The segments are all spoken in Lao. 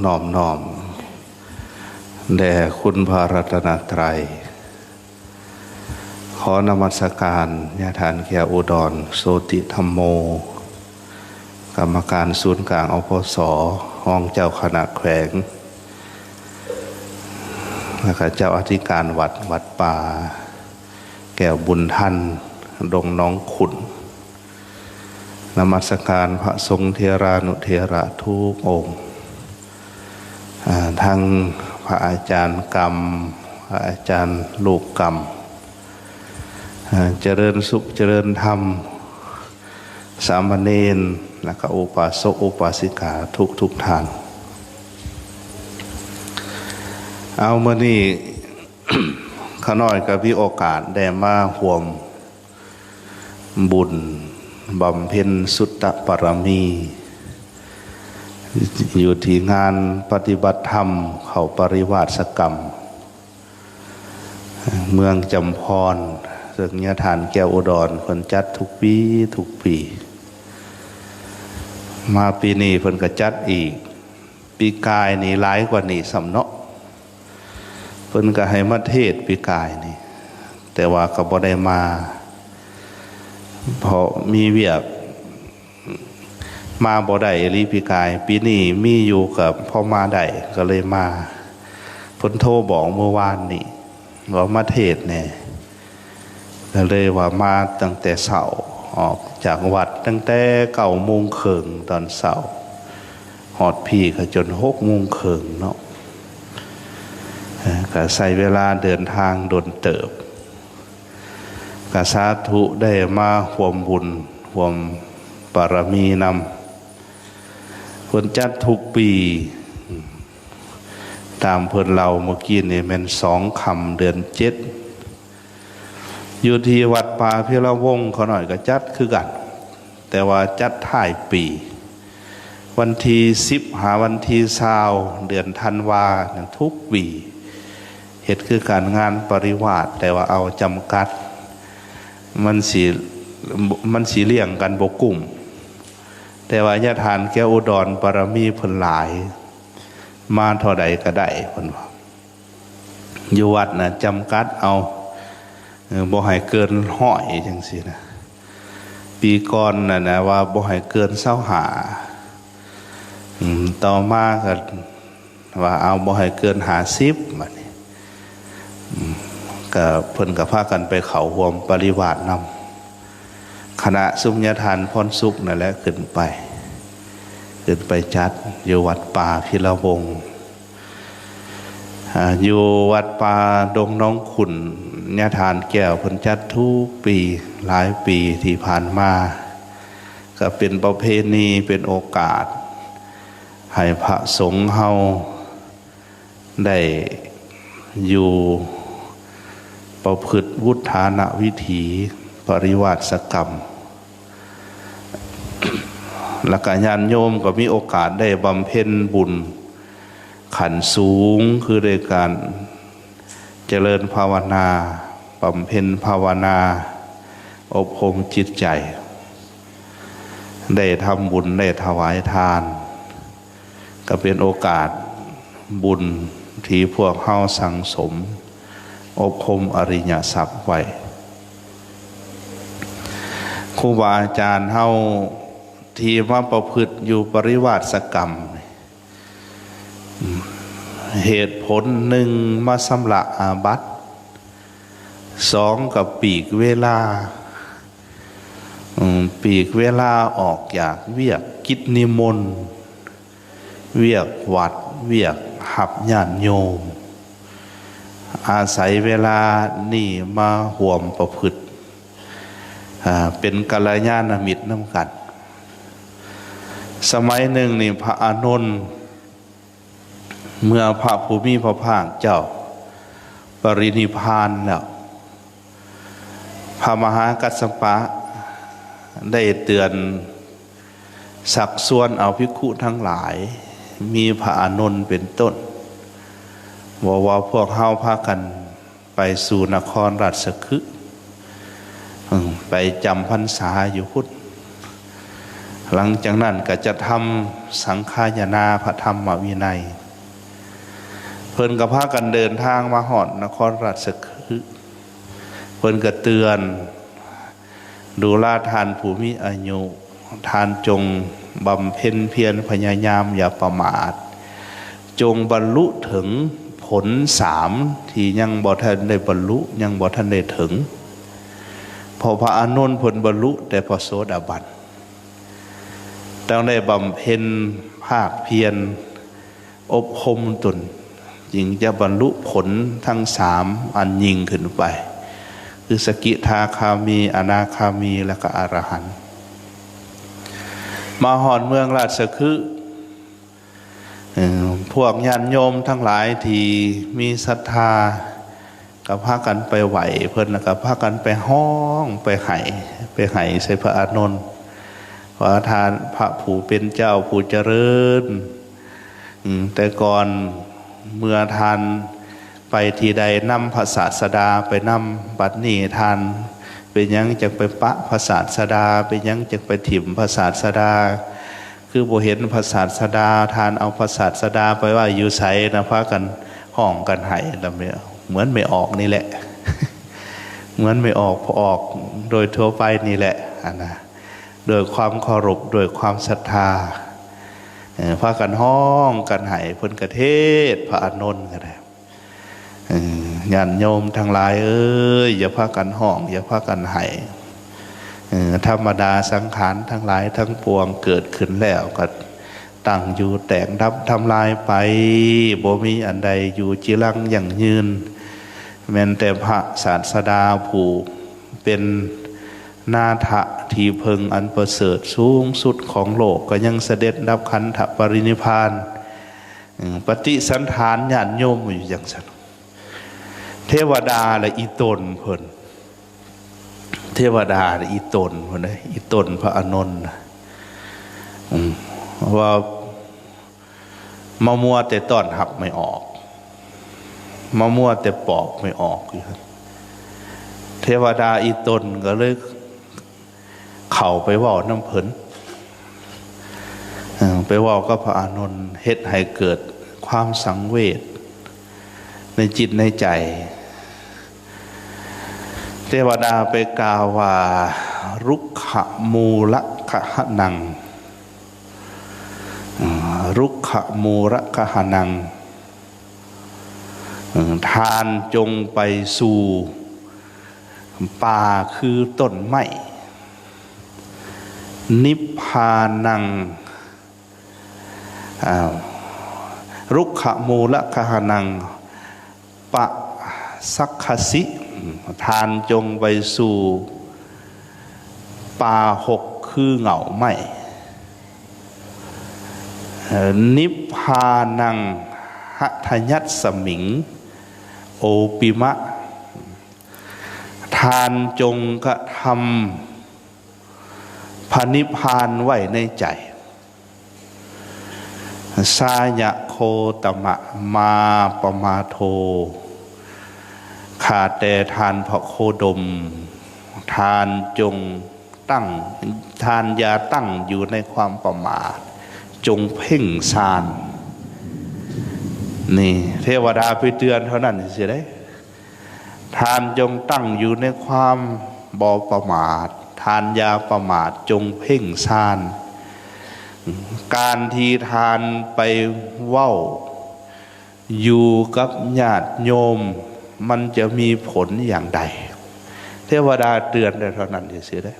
ນອບນ້ອມແດ່ຄຸນພະລັດຕະນະໄຕ. ຂໍນະມັດສະການຍາທ່ານແກ້ວອຸດອນ ໂສຕິທຳໂມ, ກຳມະການສູນກາງ ອພສ, ຮອງເຈົ້າຄະນະແຂວງ ແລະ ກະເຈົ້າອະທິການວັດ, ວັດປ່າແກ້ວບຸນທັນ ດົງໜອງຂຸນ. ນະມັດສະການພະສົງເຖລານຸເຖລະທຸກອົງ, ອາ ທັງພະອາຈານກຳ, ພະອາຈານລູກກຳ, ອາ ຈະເລີນສຸກຈະເລີນທຳ, ສາມະເນນ ແລະ ກະອຸປາສົກອຸປາສິກາທຸກໆທ່ານ. ເອົາ ມື້ນີ້ ຂ້ານ້ອຍກະມີໂອກາດໄດ້ມາຮ່ວມ ບຸນບຳເພັນສຸດຕະປາລະມີ ຢູ່ທີ່ງານປະຕິບັດທຳເຂົ້າປະລິວາດສະກຳເມືອງຈຳພອນ, ເຊິ່ງຍາທ່ານແກ້ວອຸດອນເພິ່ນຈັດທຸກປີ ທຸກປີ. ມາປີນີ້ເພິ່ນກະຈັດອີກ. ປີກາຍນີ້ຫຼາຍກວ່ານີ້ຊ້ຳເນາະ. ເພິ່ນກະໃຫ້ມາເທດປີກາຍນີ້ ແຕ່ວ່າກະບໍ່ໄດ້ມາ ເພາະມີວຽກ ມາບໍ່ໄດ້ອີ່ຫຼີປີກາຍ. ປີນີ້ມີຢູ່ກະພໍມາໄດ້ ກະເລີຍມາ. ເພິ່ນໂທບອກມື້ວານນີ້ວ່າມາເທດແດ່ ກະເລີຍວ່າມາຕັ້ງແຕ່ເຊົ້າ, ອອກຈາກວັດຕັ້ງແຕ່ເກົ້າໂມງເຄິ່ງຕອນເຊົ້າ ຮອດພີ້ກະຈົນຫົກໂມງເຄິ່ງເນາະ. ເອີ ກະໃຊ້ເວລາເດີນທາງດົນເຕີບ. ກະສາທຸໄດ້ມາຮ່ວມບຸນຮ່ວມບາລະມີນຳ. ເພິ່ນຈັດທຸກປີ ຕາມເພິ່ນເລົ່າເມື່ອກີ້ນີ້ແມ່ນສອງຄ່ຳເດືອນເຈັດ ຢູ່ທີ່ວັດປ່າພິລະວົງ. ຂ້ານ້ອຍກະຈັດຄືກັນ ແຕ່ວ່າຈັດທ້າຍປີ ວັນທີສິບຫາວັນທີຊາວເດືອນທັນວານັ້ນທຸກປີ ເຮັດຄືກັນ ງານປະລິວາດ ແຕ່ວ່າເອົາຈຳກັດ ມັນຊິ ມັນຊິລ້ຽງກັນບໍ່ກຸ້ມ. ແຕ່ວ່າຍາທ່ານແກ້ວອຸດອນ ບາລະມີເພິ່ນຫຼາຍ ມາເທົ່າໃດກະໄດ້ ເພິ່ນວ່າ. ຢູ່ວັດນະຈຳກັດເອົາ ເອີ ບໍ່ໃຫ້ເກີນຮ້ອຍຈັ່ງຊີ້ນະ. ປີກ່ອນນະ ນະວ່າບໍ່ໃຫ້ເກີນຊາວຫ້າ ອືມ ຕໍ່ມາກະວ່າເອົາບໍ່ໃຫ້ເກີນຫ້າສິບ ບາດນີ້ ອືມ ກະເພິ່ນກະພາກັນໄປເຂົ້າຮ່ວມປະລິວາດນຳ. ຄະນະຊຸມຍາທ່ານພອນສຸກນັ້ນແຫຼະຂຶ້ນໄປ ຂຶ້ນໄປຈັດຢູ່ວັດປ່າພິລະວົງ ອາ ຢູ່ວັດປ່າດົງໜອງຂຸນ. ຍາທ່ານແກ້ວເພິ່ນຈັດທຸກປີ ຫຼາຍປີທີ່ຜ່ານມາ ກະເປັນປະເພນີ ເປັນໂອກາດໃຫ້ພະສົງເຮົາ ໄດ້ຢູ່ປະພຶດວຸດທານະວິຖີ ປະລິວາດສະກຳ ແລະກະຍາດໂຍມກະມີໂອກາດໄດ້ບຳເພັນບຸນຂັ້ນສູງ ຄືໄດ້ການຈະເລີນພາວະນາ, ບຳເພັນພາວະນາ, ອົບຮົມຈິດໃຈ, ໄດ້ທຳບຸນ, ໄດ້ຖວາຍທານ. ກະເປັນໂອກາດບຸນທີ່ພວກເຮົາສັ່ງສົມອົບຮົມອະລິຍະສັບໄວ້. ຄູບາອາຈານເຮົາທີ່ມາປະພຶດຢູ່ປະລິວາດສະກຳ ເຫດຜົນໜຶ່ງມາຊຳລະອາບັດ, ສອງກະປີກເວລາ ອືມ ປີກເວລາອອກຈາກວຽກກິດນິມົນ, ວຽກວັດ, ວຽກຮັບຍາດໂຍມ, ອາໄສເວລານີ້ມາຮ່ວມປະພຶດ ອາ ເປັນກັນລະຍານະມິດນຳກັນ. ສະໄໝໜຶ່ງນີ້ ພະອານົນ ເມື່ອພະຜູ້ມີພະພາກເຈົ້າປະລິນິບພານແລ້ວ, ພະມະຫາກັດສະປະໄດ້ເຕືອນຊັກຊວນເອົາພິກຂຸທັງຫຼາຍ, ມີພະອານົນເປັນຕົ້ນ, ເວົ້າວ່າພວກເຮົາພາກັນ ໄປສູ່ນະຄອນລາຊະຄຶ, ໄປຈຳພັນສາຢູ່ພຸ້ນ. ຫຼັງຈາກນັ້ນກໍຈັດທຳສັງຄາຍະນາພະທຳມະວິໄນ ເພິ່ນກໍພາກັນເດີນທາງມາຮອດນະຄອນລາຊະຄຶ ເພິ່ນກໍເຕືອນ ດູລາທ່ານຜູ້ມີອາຍຸ ທ່ານຈົ່ງບຳເພັນພຽນພະຍາຍາມຢ່າປະໝາດ ຈົ່ງບັນລຸເຖິງຜົນສາມທີ່ຍັງບໍ່ທັນໄດ້ບັນລຸ ຍັງບໍ່ທັນໄດ້ເຖິງ ເພາະພະອານົນເພິ່ນບັນລຸແຕ່ພະໂສດາບັນ ຕ້ອງໄດ້ບຳເພັນພາກພຽນອົບຮົມຕົນ ຈຶ່ງຈະບັນລຸຜົນທັງສາມອັນຍິ່ງຂຶ້ນໄປ ຄືສະກິທາຄາມີ ອະນາຄາມີ ແລະກະອະລະຫັນ. ມາຮອດເມືອງລາຊະຄຶ ເອີ ພວກຍາດໂຍມທັງຫຼາຍທີ່ມີສັດທາ ກໍພາກັນໄປໄຫວ້ເພິ່ນ ແລ້ວກໍພາກັນໄປຮ້ອງ ໄປໄຫ້ ໄປໄຫ້ໃສ່ພະອານົນ ວ່າທ່ານພະຜູ້ເປັນເຈົ້າຜູ້ຈະເລີນ ອືມ ແຕ່ກ່ອນເມື່ອທ່ານໄປທີ່ໃດນຳພະສາດສະດາໄປນຳ ບັດນີ້ທ່ານເປັນຫຍັງຈັ່ງໄປປະພະສາດສະດາ ເປັນຫຍັງຈັ່ງໄປຖິ້ມພະສາດສະດາ ຄືບໍ່ເຫັນພະສາດສະດາ ທ່ານເອົາພະສາດສະດາໄປໄວ້ຢູ່ໃສນະ ພາກັນຮ້ອງກັນໄຫ້ນຳ ເໝືອນແມ່ອອກນີ້ແຫຼະ ເໝືອນແມ່ອອກ ພໍ່ອອກໂດຍທົ່ວໄປນີ້ແຫຼະ ອັນນະ ດ້ວຍຄວາມເຄົາລົບ ດ້ວຍຄວາມສັດທາ ເອີ ພາກັນຮ້ອງກັນໄຫ້ ເພິ່ນກະເທດ ພະອານົນກໍໄດ້ ເອີ ຍາດໂຍມທັງຫຼາຍເອີຍ ຢ່າພາກັນຮ້ອງ ຢ່າພາກັນໄຫ້ ເອີ ທຳມະດາສັງຂານທັງຫຼາຍທັງປວງເກີດຂຶ້ນແລ້ວກໍຕັ້ງຢູ່ແຕກດັບທຳລາຍໄປ ບໍ່ມີອັນໃດຢູ່ຈີລັງຢັ້ງຢືນ ແມ່ນແຕ່ພະສາດສະດາຜູ້ເປັນນາຖະທີ່ເພິ່ງອັນປະເສີດສູງສຸດຂອງໂລກ ກໍຍັງສະເດັດດັບຂັນທະປະລິນິບພານ ເອີ ປະຕິສັນຖານຍາດໂຍມຢູ່ຈັ່ງຊັ້ນ ເທວະດາລະອີຕົນເພິ່ນ ເທວະດາລະອີຕົນເພິ່ນເດ້ ອີຕົນພະອານົນນະ ອືມ ວ່າມາມົວແຕ່ຕ້ອນຮັບແມ່ອອກ ມາມົວແຕ່ປອບແມ່ອອກຢູ່ ເທວະດາອີຕົນກໍເລີຍ ເຂົ້າໄປເວົ້ານຳເພິ່ນ ເອີ ໄປເວົ້າກັບພະອານົນ ເຮັດໃຫ້ເກີດຄວາມສັງເວດໃນຈິດໃນໃຈ ເທວະດາໄປກ່າວວ່າ ລຸກຂະມູລະຄະຫະນັງ ເອີ ລຸກຂະມູລະຄະຫະນັງ ເອີ ທ່ານຈົ່ງໄປສູ່ປ່າຄືຕົ້ນໄມ້ ນິບພານັງ ອາ ລຸກຂະມູລະຄະຫະນັງ ປະສັກຂະສິ ທ່ານຈົ່ງໄປສູ່ປ່າຫົກຄືເຫງົ້າໄມ້ ນິບພານັງຫັດຖະຍັດສະມິງ ໂອປິມະ ທ່ານຈົ່ງກະທຳພະນິບພານໄວ້ໃນໃຈ. ສາຍະໂຄຕະມະ ມາປະມາໂທ ຂ້າແຕ່ທ່ານພະໂຄດົມ ທ່ານຈົ່ງຕັ້ງ ທ່ານຢ່າຕັ້ງຢູ່ໃນຄວາມປະໝາດ ຈົ່ງເພັ່ງຊານ. ນີ້ເທວະດາໄປເຕືອນເທົ່ານັ້ນຊື່ໆເດ້. ທ່ານຈົ່ງຕັ້ງຢູ່ໃນຄວາມບໍ່ປະໝາດ, ທ່ານຢ່າປະໝາດ, ຈົ່ງເພັ່ງຊານ. ການທີ່ທ່ານໄປເວົ້າຢູ່ກັບຍາດໂຍມ ມັນຈະມີຜົນຢ່າງໃດ? ເທວະດາເຕືອນໄດ້ເທົ່ານັ້ນຊື່ໆເດ້.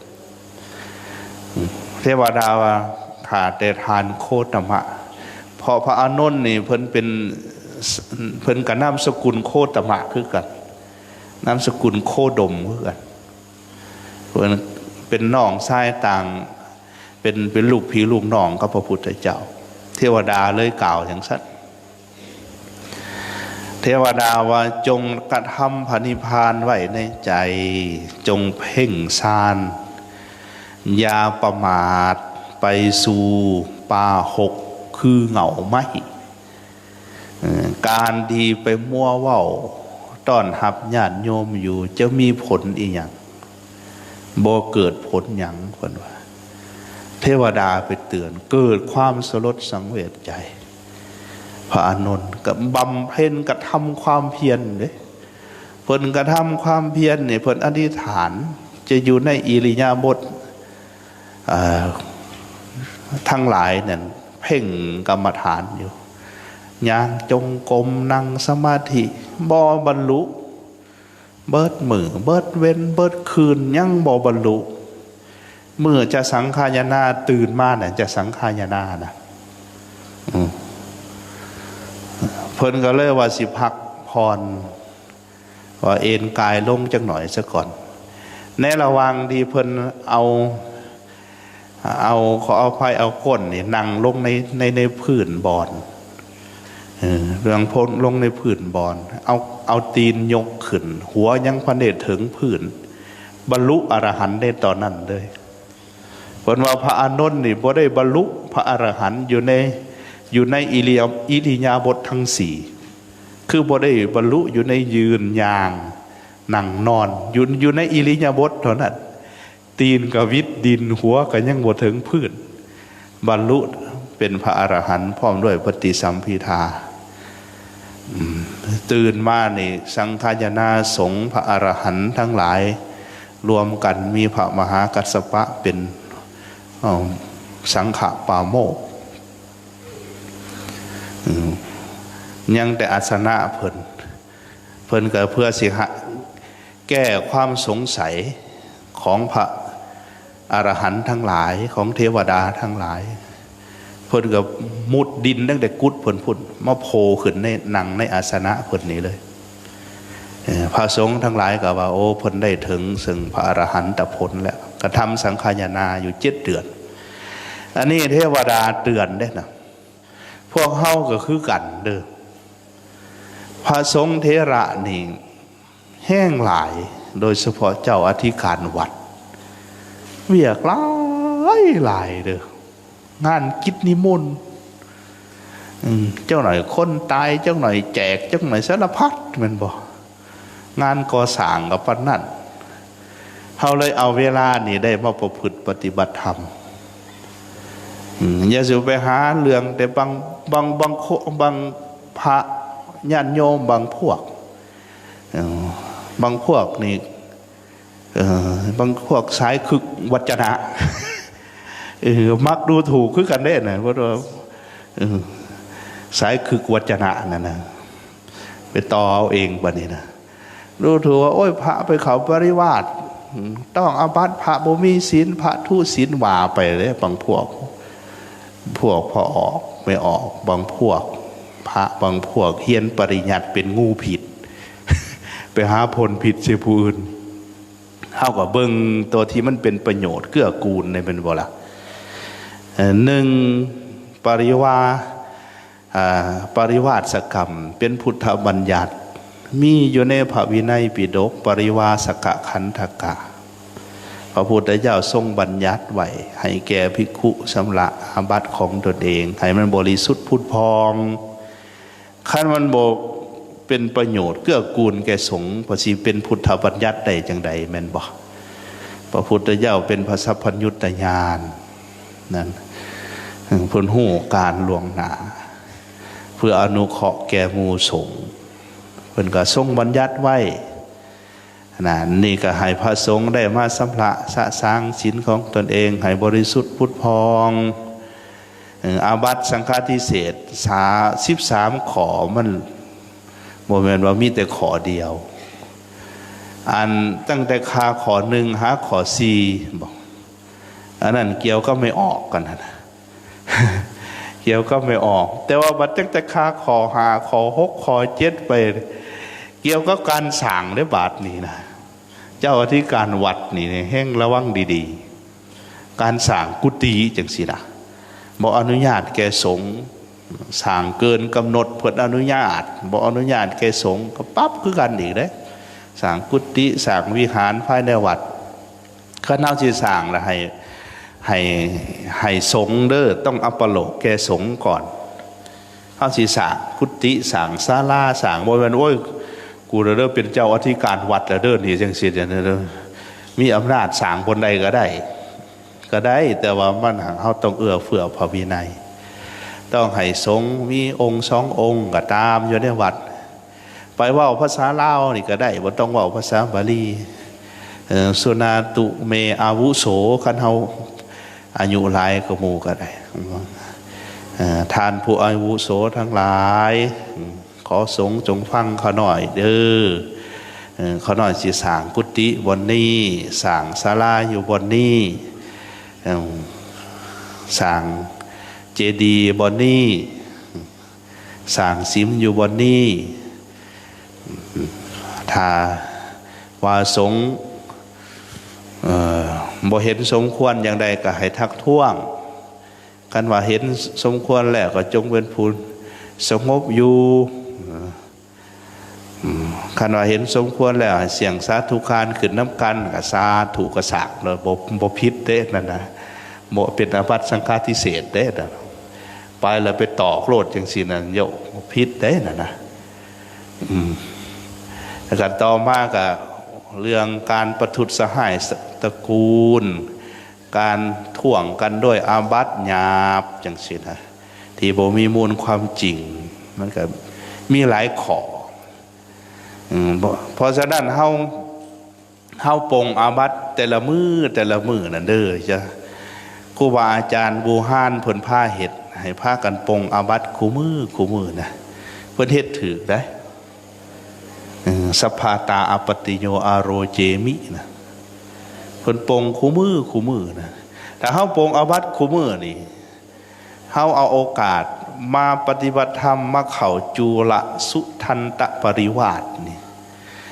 ເທວະດາວ່າ ຂ້າແຕ່ທ່ານໂຄຕະມະ, ເພາະພະອານົນນີ້ເພິ່ນເປັນ ເພິ່ນກໍນາມສະກຸນໂຄຕະມະຄືກັນ, ນາມສະກຸນໂຄດົມຄືກັນ, ເພິ່ນເປັນນ້ອງຊາຍຕ່າງ ເປັນ ເປັນລູກພີ່ລູກນ້ອງກັບພະພຸດທະເຈົ້າ. ເທວະດາເລີຍກ່າວຈັ່ງຊັ້ນ. ເທວະດາວ່າ ຈົ່ງກະທຳພະນິບພານໄວ້ໃນໃຈ, ຈົ່ງເພັ່ງຊານ, ຢ່າປະໝາດ, ໄປສູ່ປ່າຫົກຄືເຫງົ້າໄມ້. ເອີ ການທີ່ໄປມົວເວົ້າຕ້ອນຮັບຍາດໂຍມຢູ່ ຈະມີຜົນອີ່ຫຍັງ? ບໍ່ເກີດຜົນຫຍັງ ເພິ່ນວ່າ. ເທວະດາໄປເຕືອນ ເກີດຄວາມສະຫຼົດສັງເວດໃຈ. ພະອານົນກໍບຳເພັນກະທຳຄວາມພຽນເດ້ ເພິ່ນກະທຳຄວາມພຽນນີ້ ເພິ່ນອະທິຖານຈະຢູ່ໃນອິລິຍາບົດ ເອີ ທັງຫຼາຍນັ້ນ ເພັ່ງກຳມະຖານຢູ່ ຍ່າງຈົງກົມ ນັ່ງສະມາທິ ບໍ່ບັນລຸ ເບິດມື້ເບິດເວັນເບິດຄືນ ຍັງບໍ່ບັນລຸ. ມື້ຈະສັງຄາຍະນາ ຕື່ນມານະ ຈະສັງຄາຍະນານະ ອືມ ເພິ່ນກໍເລີຍວ່າຊິພັກຜ່ອນ ວ່າເອນກາຍລົງຈັກໜ່ອຍຊະກ່ອນ. ໃນລະຫວ່າງທີ່ເພິ່ນເອົາ ເອົາ ຂໍອະໄພ ເອົາກົ້ນນີ້ນັ່ງລົງໃນ ໃນ ໃນພື້ນບ່ອນ ເອີ ເລື່ອງໂພນລົງໃນພື້ນບ່ອນ ເອົາ ເອົາຕີນຍົກຂຶ້ນ ຫົວຍັງພັນໄດ້ເຖິງພື້ນ ບັນລຸອະລະຫັນໃນຕອນນັ້ນເລີຍ. ເພິ່ນວ່າພະອານົນນີ້ບໍ່ໄດ້ບັນລຸພະອະລະຫັນຢູ່ໃນ ຢູ່ໃນອິລິຍາ ອິລິຍາບົດທັງສີ່ ຄືບໍ່ໄດ້ບັນລຸຢູ່ໃນຢືນ ຍ່າງ ນັ່ງ ນອນ ຢູ່ ຢູ່ໃນອິລິຍາບົດເທົ່ານັ້ນ ຕີນກໍຫວິດດິນ ຫົວກໍຍັງບໍ່ເຖິງພື້ນ ບັນລຸເປັນພະອະລະຫັນພ້ອມດ້ວຍປະຕິສຳພິທາ. ອືມ ຕື່ນມານີ້ ສັງຄາຍະນາສົງ ພະອະລະຫັນທັງຫຼາຍລວມກັນ ມີພະມະຫາກັດສະປະເປັນ ເອີ ສັງຄະປາໂມກ ອືມ ຍັງແຕ່ອາສະນະເພິ່ນ ເພິ່ນກໍເພື່ອຊິຫາ ແກ້ຄວາມສົງໄສຂອງພະອະລະຫັນທັງຫຼາຍ ຂອງເທວະດາທັງຫຼາຍ ເພິ່ນກໍມຸດດິນຕັ້ງແຕ່ກຸດເພິ່ນພຸ້ນ ມາໂຜ່ຂຶ້ນໃນ ນັ່ງໃນອາສະນະເພິ່ນນີ້ເລີຍ. ເອີ ພະສົງທັງຫຼາຍກໍວ່າ ໂອ້ ເພິ່ນໄດ້ເຖິງເຊິ່ງພະອະລະຫັນຕະຜົນແລ້ວ ກະທຳສັງຄາຍະນາຢູ່ເຈັດເດືອນ. ອັນນີ້ເທວະດາເຕືອນເດ້ນະ ພວກເຮົາກໍຄືກັນເດີ້ ພະສົງເຖລະນີ້ ແຮງຫຼາຍ ໂດຍສະເພາະເຈົ້າອະທິການວັດ ວຽກຫຼາຍຫຼາຍເດີ້ ງານກິດນິມົນ ອືມ ຈັກໜ່ອຍຄົນຕາຍ ຈັກໜ່ອຍແຈກ ຈັກໜ່ອຍສາລະພັດ ແມ່ນບໍ່? ງານກໍ່ສ້າງກໍປານນັ້ນ ເຮົາເລີຍເອົາເວລານີ້ໄດ້ມາປະພຶດປະຕິບັດທຳ ອືມ ຢ່າຊິໄປຫາເລື່ອງແຕ່ບາງ ບາງ ບາງຄົນ ບາງພະຍາດໂຍມບາງພວກ ເອີ ບາງພວກນີ້ ເອີ ບາງພວກສາຍຄຶກວັດຈະນະ ເອີ ມັກດູຖູກຄືກັນເດ້ນະ ເພາະວ່າ ເອີ ສາຍຄຶກວັດຈະນະນັ້ນນະ ໄປຕໍ່ເອົາເອງບາດນີ້ນະ ດູຖູກວ່າ ໂອ້ຍ ພະໄປເຂົ້າປະລິວາດ ອືມ ຕ້ອງອາບັດ ພະບໍ່ມີສິນ ພະທຸສິນ ວ່າໄປເດ້ ບາງພວກ ພວກພໍ່ອອກແມ່ອອກ ບາງພວກ ພະບາງພວກຮຽນປະລິຍັດເປັນງູພິດ ໄປຫາພົ່ນພິດໃສ່ຜູ້ອື່ນ. ເຮົາກໍເບິ່ງຕົວທີ່ມັນເປັນປະໂຫຍດເກື້ອກູນໄດ້ແມ່ນບໍ່ລະ? ເອີ ໜຶ່ງ ປະລິວາ ອາ ປະລິວາດສະກຳ ເປັນພຸດທະບັນຍັດ ມີຢູ່ໃນພະວິໄນປິດົກ ປະລິວາສະກະຄັນທະກະ ພະພຸດທະເຈົ້າຊົງບັນຍັດໄວ້ໃຫ້ແກ່ພິກຂຸຊຳລະອາບັດຂອງຕົນເອງ ໃຫ້ມັນບໍລິສຸດຜຸດຜ່ອງ. ຄັນມັນບໍ່ເປັນປະໂຫຍດເກື້ອກູນແກ່ສົງ ກໍຊິເປັນພຸດທະບັນຍັດໄດ້ຈັ່ງໃດ ແມ່ນບໍ່? ພະພຸດທະເຈົ້າເປັນພະສັບພັນຍຸດຕະຍານນັ້ນ ເພິ່ນຮູ້ການລ່ວງໜ້າ ເພື່ອອະນຸເຄາະແກ່ໝູ່ສົງ ເພິ່ນກໍຊົງບັນຍັດໄວ້. ນະ ນີ້ກໍໃຫ້ພະສົງໄດ້ມາຊຳລະສະສາງສິນຂອງຕົນເອງໃຫ້ບໍລິສຸດຜຸດຜ່ອງ. ເອີ ອາບັດສັງຄະທິເສດ ສາ ສິບສາມຂໍ້ ມັນບໍ່ແມ່ນວ່າມີແຕ່ຂໍ້ດຽວ ອັນຕັ້ງແຕ່ຄາຂໍ້ໜຶ່ງຫາຂໍ້ສີ່ບໍ ອັນນັ້ນກ່ຽວກັບແມ່ອອກກັນຫັ້ນນະ ກ່ຽວກັບແມ່ອອກ ແຕ່ວ່າບັດຕັ້ງແຕ່ຄາຂໍ້ຫ້າ ຂໍ້ຫົກ ຂໍ້ເຈັດໄປ ກ່ຽວກັບການສ້າງເດ້ ບາດນີ້ນະ ເຈົ້າອະທິການວັດນີ້ແຮງລະວັງດີໆ ການສ້າງກຸຕິຈັ່ງຊີ້ນະ ບໍ່ອະນຸຍາດແກ່ສົງ ສ້າງເກີນກຳນົດເພິ່ນອະນຸຍາດ ບໍ່ອະນຸຍາດແກ່ສົງ ກໍປັບຄືກັນອີກເດ້ ສ້າງກຸຕິ ສ້າງວິຫານພາຍໃນວັດ. ຄັນເຮົາຊິສ້າງລະໃຫ້ ໃຫ້ ໃຫ້ສົງເດີ້ ຕ້ອງອັບປະໂລກແກ່ສົງກ່ອນ. ເຮົາຊິສ້າງກຸຕິ ສ້າງສາລາ ສ້າງ ບໍ່ແມ່ນ ໂອ້ຍ ກູລະເດີ້ ເປັນເຈົ້າອະທິການວັດລະເດີ້ ນີ້ຈັ່ງຊີ້ເດີ້ ມີອຳນາດສ້າງບ່ອນໃດກໍໄດ້. ກໍໄດ້ ແຕ່ວ່າມັນ ເຮົາຕ້ອງເອື້ອເຟື້ອພະວິໄນ ຕ້ອງໃຫ້ສົງມີອົງສອງອົງກໍຕາມຢູ່ໃນວັດ. ໄປເວົ້າພາສາລາວນີ້ກໍໄດ້ ບໍ່ຕ້ອງເວົ້າພາສາບາລີ. ເອີ ສຸນາຕຸເມອາວຸໂສ ຄັນເຮົາອາຍຸຫຼາຍກວ່າໝູ່ກໍໄດ້. ເອີ ທ່ານຜູ້ອາວຸໂສທັງຫຼາຍ ຂໍສົງຈົ່ງຟັງຂ້ານ້ອຍເດີ. ເອີ ຂ້ານ້ອຍຊິສ້າງກຸຕິບ່ອນນີ້ ສ້າງສາລາຢູ່ບ່ອນນີ້ ເອີ ສ້າງເຈດີບ່ອນນີ້ ສ້າງສິມຢູ່ບ່ອນນີ້. ຖ້າວ່າສົງ ເອີ ບໍ່ເຫັນສົມຄວນຢ່າງໃດກໍໃຫ້ທັກທ້ວງ. ຄັນວ່າເຫັນສົມຄວນແລ້ວກໍຈົ່ງເປັນຜູ້ສະຫງົບຢູ່. ເອີ ຄັນວ່າເຫັນສົມຄວນແລ້ວ ໃຫ້ສຽງສາທຸຄານຂຶ້ນນຳກັນ ກໍສາທຸກະສາກເນາະ ບໍ່ ບໍ່ຜິດເດ້ນັ້ນນະ ບໍ່ເປັນອາບັດສັງຄາທິເສດເດ້ນັ້ນ. ໄປແລ້ວໄປຕອກໂລດຈັ່ງຊີ້ນັ້ນ ໂຍ ຜິດເດ້ນັ້ນນະ. ອືມ ແລ້ວກໍຕໍ່ມາກໍເລື່ອງການປະທຸດສະຫາຍຕະ ຕະກູນ ການທ້ວງກັນດ້ວຍອາບັດຫຍາບຈັ່ງຊີ້ນະ ທີ່ບໍ່ມີມູນຄວາມຈິງ ມັນກໍມີຫຼາຍຂໍ້. ອືມ ເພາະ ເພາະສະນັ້ນເຮົາ ເຮົາປົງອາບັດແຕ່ລະມື້ ແຕ່ລະມື້ນັ້ນເດີ ຈະ ຄູບາອາຈານບູຮານເພິ່ນພາເຮັດ ໃຫ້ພາກັນປົງອາບັດຄູ່ມື້ ຄູ່ມື້ນະ ເພິ່ນເຮັດຖືກໄດ໋. ເອີ ສັບພາຕາອາປັດຕິໂຍອາໂຣເຈມິນະ ເພິ່ນປົງຄູ່ມື້ ຄູ່ມື້ນະ. ຖ້າເຮົາປົງອາບັດຄູ່ມື້ນີ້ ເຮົາເອົາໂອກາດມາປະຕິບັດທຳ ມາເຂົ້າຈຸລະສຸທັນຕະປະລິວາດນີ້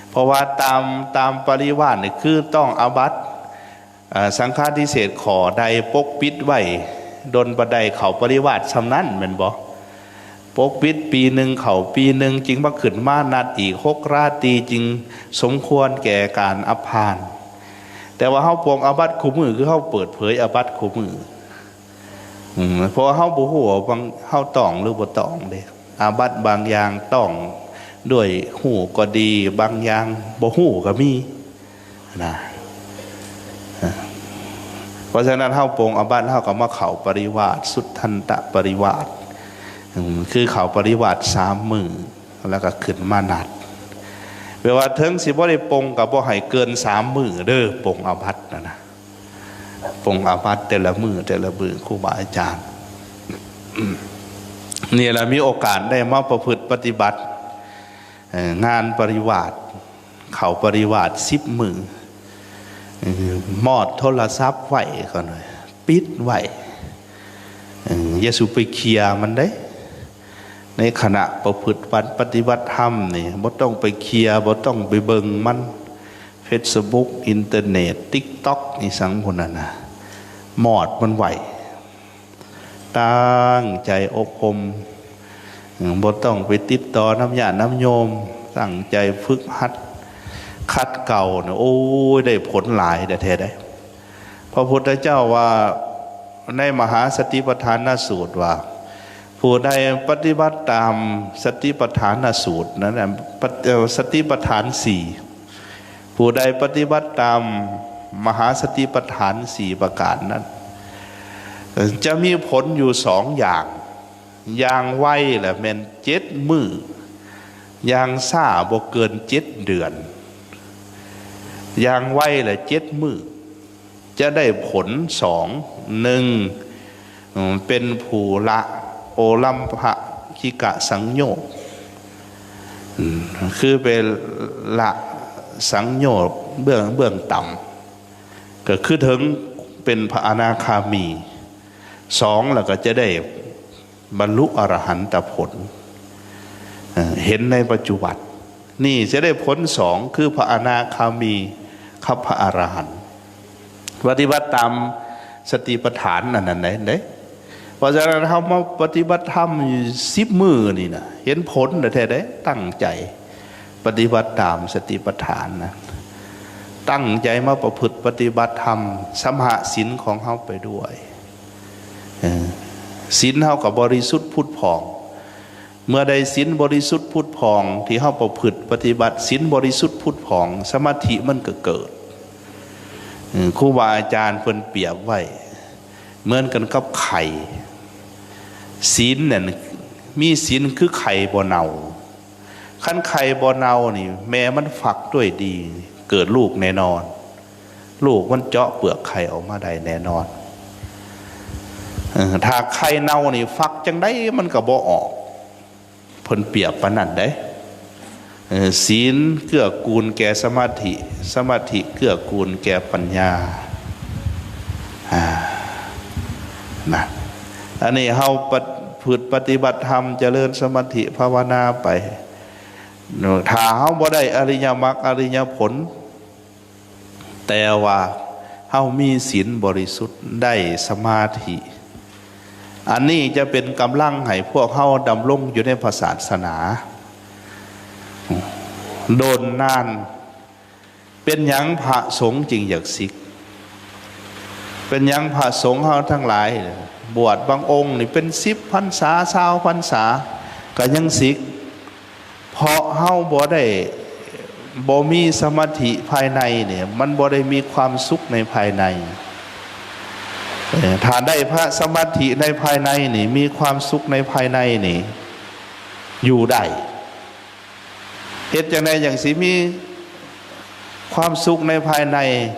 ເພາະວ່າຕາມ ຕາມປະລິວາດນີ້ຄືຕ້ອງອາບັດ ເອີ ສັງຄາທິເສດຂໍ້ໃດປົກປິດໄວ້ດົນປານໃດ ເຂົ້າປະລິວາດຊ່ຳນັ້ນແມ່ນບໍ່? ປົກປິດປີໜຶ່ງ ເຂົ້າປີໜຶ່ງ ຈຶ່ງມາຂຶ້ນມານັດອີກຫົກລາຕີ ຈຶ່ງສົມຄວນແກ່ການອະພານ. ແຕ່ວ່າເຮົາປົງອາບັດຄູ່ມື້ ຄືເຮົາເປີດເຜີຍອາບັດຄູ່ມື້. ອືມ ເພາະວ່າເຮົາບໍ່ຮູ້ວ່າບາງ ເຮົາຕ້ອງຫຼືບໍ່ຕ້ອງເດ້. ອາບັດບາງຢ່າງຕ້ອງດ້ວຍຮູ້ກໍດີ ບາງຢ່າງບໍ່ຮູ້ກໍມີນະ. ເພາະສະນັ້ນ ເຮົາປົງອາບັດ ເຮົາກໍມາເຂົ້າປະລິວາດ ສຸທັນຕະປະລິວາດ ອືມ ຄືເຂົ້າປະລິວາດສາມມື້ ແລ້ວກໍຂຶ້ນມານັດ ແປວ່າເຖິງຊິບໍ່ໄດ້ປົງ ກໍບໍ່ໃຫ້ເກີນສາມມື້ເດີ ປົງອາບັດນັ້ນນະ. ປົງອາບັດແຕ່ລະມື້ ແຕ່ລະມື້ ຄູບາອາຈານ ນີ້ລະມີໂອກາດໄດ້ມາປະພຶດປະຕິບັດ ເອີ ງານປະລິວາດ ເຂົ້າປະລິວາດສິບມື້ ເອີ ມອດໂທລະສັບໄວ້ກ່ອນ ປິດໄວ້ ເອີ ຢ່າສູ່ໄປເຄຍມັນເດ້. ໃນຂະນະປະພຶດວັດປະຕິບັດທຳນີ້ ບໍ່ຕ້ອງໄປເຄຍ ບໍ່ຕ້ອງໄປເບິ່ງມັນ ເຟສບຸກ ອິນເຕີເນັດ ຕິກຕັອກ ອີ່ສັງພຸ້ນນະ ມອດມັນໄວ້. ຕັ້ງໃຈອົບຮົມ ບໍ່ຕ້ອງໄປຕິດຕໍ່ນຳຍາດນຳໂຍມ ຕັ້ງໃຈຝຶກຫັດຂັດເກົານະ ໂອ້ຍ ໄດ້ຜົນຫຼາຍແທ້ໆເດ້. ພະພຸດທະເຈົ້າວ່າ ໃນມະຫາສະຕິປະທານນະສູດວ່າ ຜູ້ໃດປະຕິບັດຕາມສະຕິປະທານນະສູດນັ້ນນະ ປະ ເອີ ສະຕິປະທານສີ່ ຜູ້ໃດປະຕິບັດຕາມມະຫາສະຕິປະທານສີ່ປະການນັ້ນ ຈະມີຜົນຢູ່ສອງຢ່າງ. ຢ່າງໄວລະແມ່ນເຈັດມື້ ຢ່າງຊ້າບໍ່ເກີນເຈັດເດືອນ. ຢ່າງໄວລະເຈັດມື້ ຈະໄດ້ຜົນສອງ ໜຶ່ງ ເປັນຜູ້ລະໂອລັມພະກິກະສັງໂຍດ ຄືໄປລະສັງໂຍດເບື້ອງ ເບື້ອງຕ່ຳ ກໍຄືເຖິງເປັນພະອະນາຄາມີ. ສອງ ລະກໍຈະໄດ້ ບັນລຸອະລະຫັນຕະຜົນ ເອີ ເຫັນໃນປັດຈຸບັນນີ້ ຈະໄດ້ຜົນສອງ ຄືພະອະນາຄາມີກັບພະອະລະຫັນ ປະຕິບັດຕາມສະຕິປະທານອັນນັ້ນໄດ້ເດ້. ເພາະສະນັ້ນ ເຮົາມາປະຕິບັດທຳສິບມື້ນີ້ນະ ເຫັນຜົນແທ້ໆເດ້. ຕັ້ງໃຈປະຕິບັດຕາມສະຕິປະທານນະ ຕັ້ງໃຈມາປະພຶດປະຕິບັດທຳ ຊຳລະສິນຂອງເຮົາໄປດ້ວຍ. ເອີ ສິນເຮົາກໍບໍລິສຸດຜຸດຜ່ອງ. ເມື່ອໃດສິນບໍລິສຸດຜຸດຜ່ອງ ທີ່ເຮົາປະພຶດປະຕິບັດ ສິນບໍລິສຸດຜຸດຜ່ອງ ສະມາທິມັນກໍເກີດ. ເອີ ຄູບາອາຈານເພິ່ນປຽບໄວ້ ເໝືອນກັນກັບໄຂ່. ສິນນັ້ນ ມີສິນຄືໄຂ່ບໍ່ເນົ່າ. ຄັນໄຂ່ບໍ່ເນົ່ານີ້ ແມ່ມັນຟັກດ້ວຍດີ ເກີດລູກແນ່ນອນ. ລູກມັນເຈາະເປືອກໄຂ່ອອກມາໄດ້ແນ່ນອນ. ເອີ ຖ້າໄຂ່ເນົ່ານີ້ ຟັກຈັ່ງໃດມັນກໍບໍ່ອອກ. ເພິ່ນປຽບປານນັ້ນເດ້. ເອີ ສິນເກື້ອກູນແກ່ສະມາທິ, ສະມາທິເກື້ອກູນແກ່ປັນຍາ. ອາ ນະ ອັນນີ້ເຮົາປະ ພຶດປະຕິບັດທຳ ຈະເລີນສະມາທິພາວະນາໄປເນາະ, ຖ້າເຮົາບໍ່ໄດ້ອະລິຍະມັກ ອະລິຍະຜົນ ແຕ່ວ່າເຮົາມີສິນບໍລິສຸດ ໄດ້ສະມາທິ, ອັນນີ້ຈະເປັນກຳລັງໃຫ້ພວກເຮົາດຳລົງຢູ່ໃນພະສາສະໜາດົນນານ. ເປັນຫຍັງພະສົງຈຶ່ງຢາກສິກ? ເປັນຫຍັງພະສົງເຮົາທັງຫຼາຍ ບວດບາງອົງນີ້ເປັນສິບພັນສາ ຊາວພັນສາ ກໍຍັງສິກ? ເພາະເຮົາບໍ່ໄດ້ ບໍ່ມີສະມາທິພາຍໃນນີ້ ມັນບໍ່ໄດ້ມີຄວາມສຸກໃນພາຍໃນ. ເອີ ຖ້າໄດ້ພະສະມາທິໃນພາຍໃນນີ້ ມີຄວາມສຸກໃນພາຍໃນນີ້ ຢູ່ໄດ້. ເຮັດຈັ່ງໃດຈັ່ງຊິມີຄວາມສຸກໃນພາຍໃນ?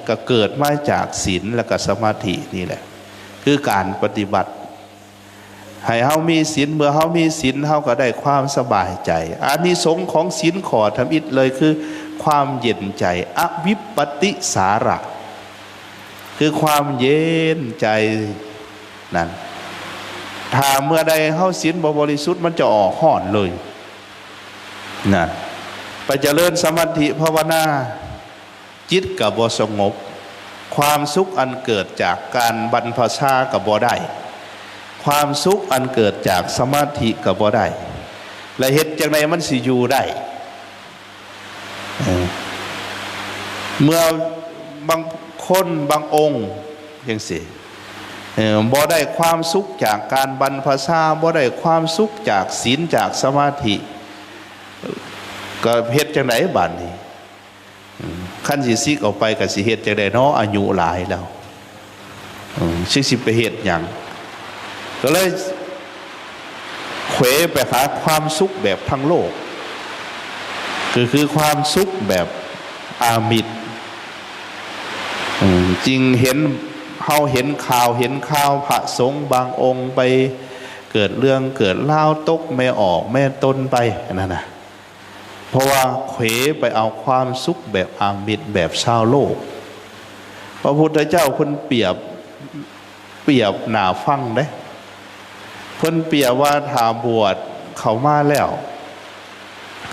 ກໍເກີດມາຈາກສິນ ແລະ ກໍສະມາທິນີ້ແຫຼະ ຄືການປະຕິບັດ. ໃຫ້ເຮົາມີສິນ, ເມື່ອເຮົາມີສິນ ເຮົາກໍໄດ້ຄວາມສະບາຍໃຈ. ອານິສົງຂອງສິນຂໍ້ທຳອິດເລີຍ ຄືຄວາມເຢັນໃຈ, ອະວິປະຕິສາລະ ຄືຄວາມເຢັນໃຈນັ້ນ. ຖ້າເມື່ອໃດເຮົາສິນບໍ່ບໍລິສຸດ ມັນຈະອອກຮ້ອນເລີຍ. ນັ້ນ ໄປຈະເລີນສະມາທິພາວະນາ, ຈິດກໍບໍ່ສະຫງົບ, ຄວາມສຸກອັນເກີດຈາກການບັນພະຊາກໍບໍ່ໄດ້, ຄວາມສຸກອັນເກີດຈາກສະມາທິກໍບໍ່ໄດ້, ແລະ ເຮັດຈັ່ງໃດມັນຊິຢູ່ໄດ້? ເອີ ເມື່ອບາງຄົນບາງອົງຈັ່ງຊີ້ ເອີ ບໍ່ໄດ້ຄວາມສຸກຈາກການບັນພະຊາ, ບໍ່ໄດ້ຄວາມສຸກຈາກສິນ ຈາກສະມາທິ ກໍເຮັດຈັ່ງໃດບາດນີ້? ເອີ ຄັນຊິສິກອອກໄປກໍຊິເຮັດຈັ່ງໃດເນາະ? ອາຍຸຫຼາຍແລ້ວ ເອີ ຊິ ຊິໄປເຮັດຫຍັງ? ກໍເລີຍເຂວໄປຫາຄວາມສຸກແບບທາງໂລກ ກໍຄືຄວາມສຸກແບບອາມິດ. ເອີ ຈຶ່ງເຫັນ ເຮົາເຫັນຂ່າວ ເຫັນຂ່າວພະສົງບາງອົງໄປເກີດເລື່ອງເກີດລາວ ຕົກແມ່ອອກແມ່ຕົນໄປ ອັນນັ້ນນະ. ເພາະວ່າເຂວໄປເອົາຄວາມສຸກແບບອາມິດ ແບບຊາວໂລກ. ພະພຸດທະເຈົ້າເພິ່ນປຽບ ປຽບໜ້າຟັງເດ້. ເພິ່ນປຽບວ່າຖ້າບວດເຂົ້າມາແລ້ວ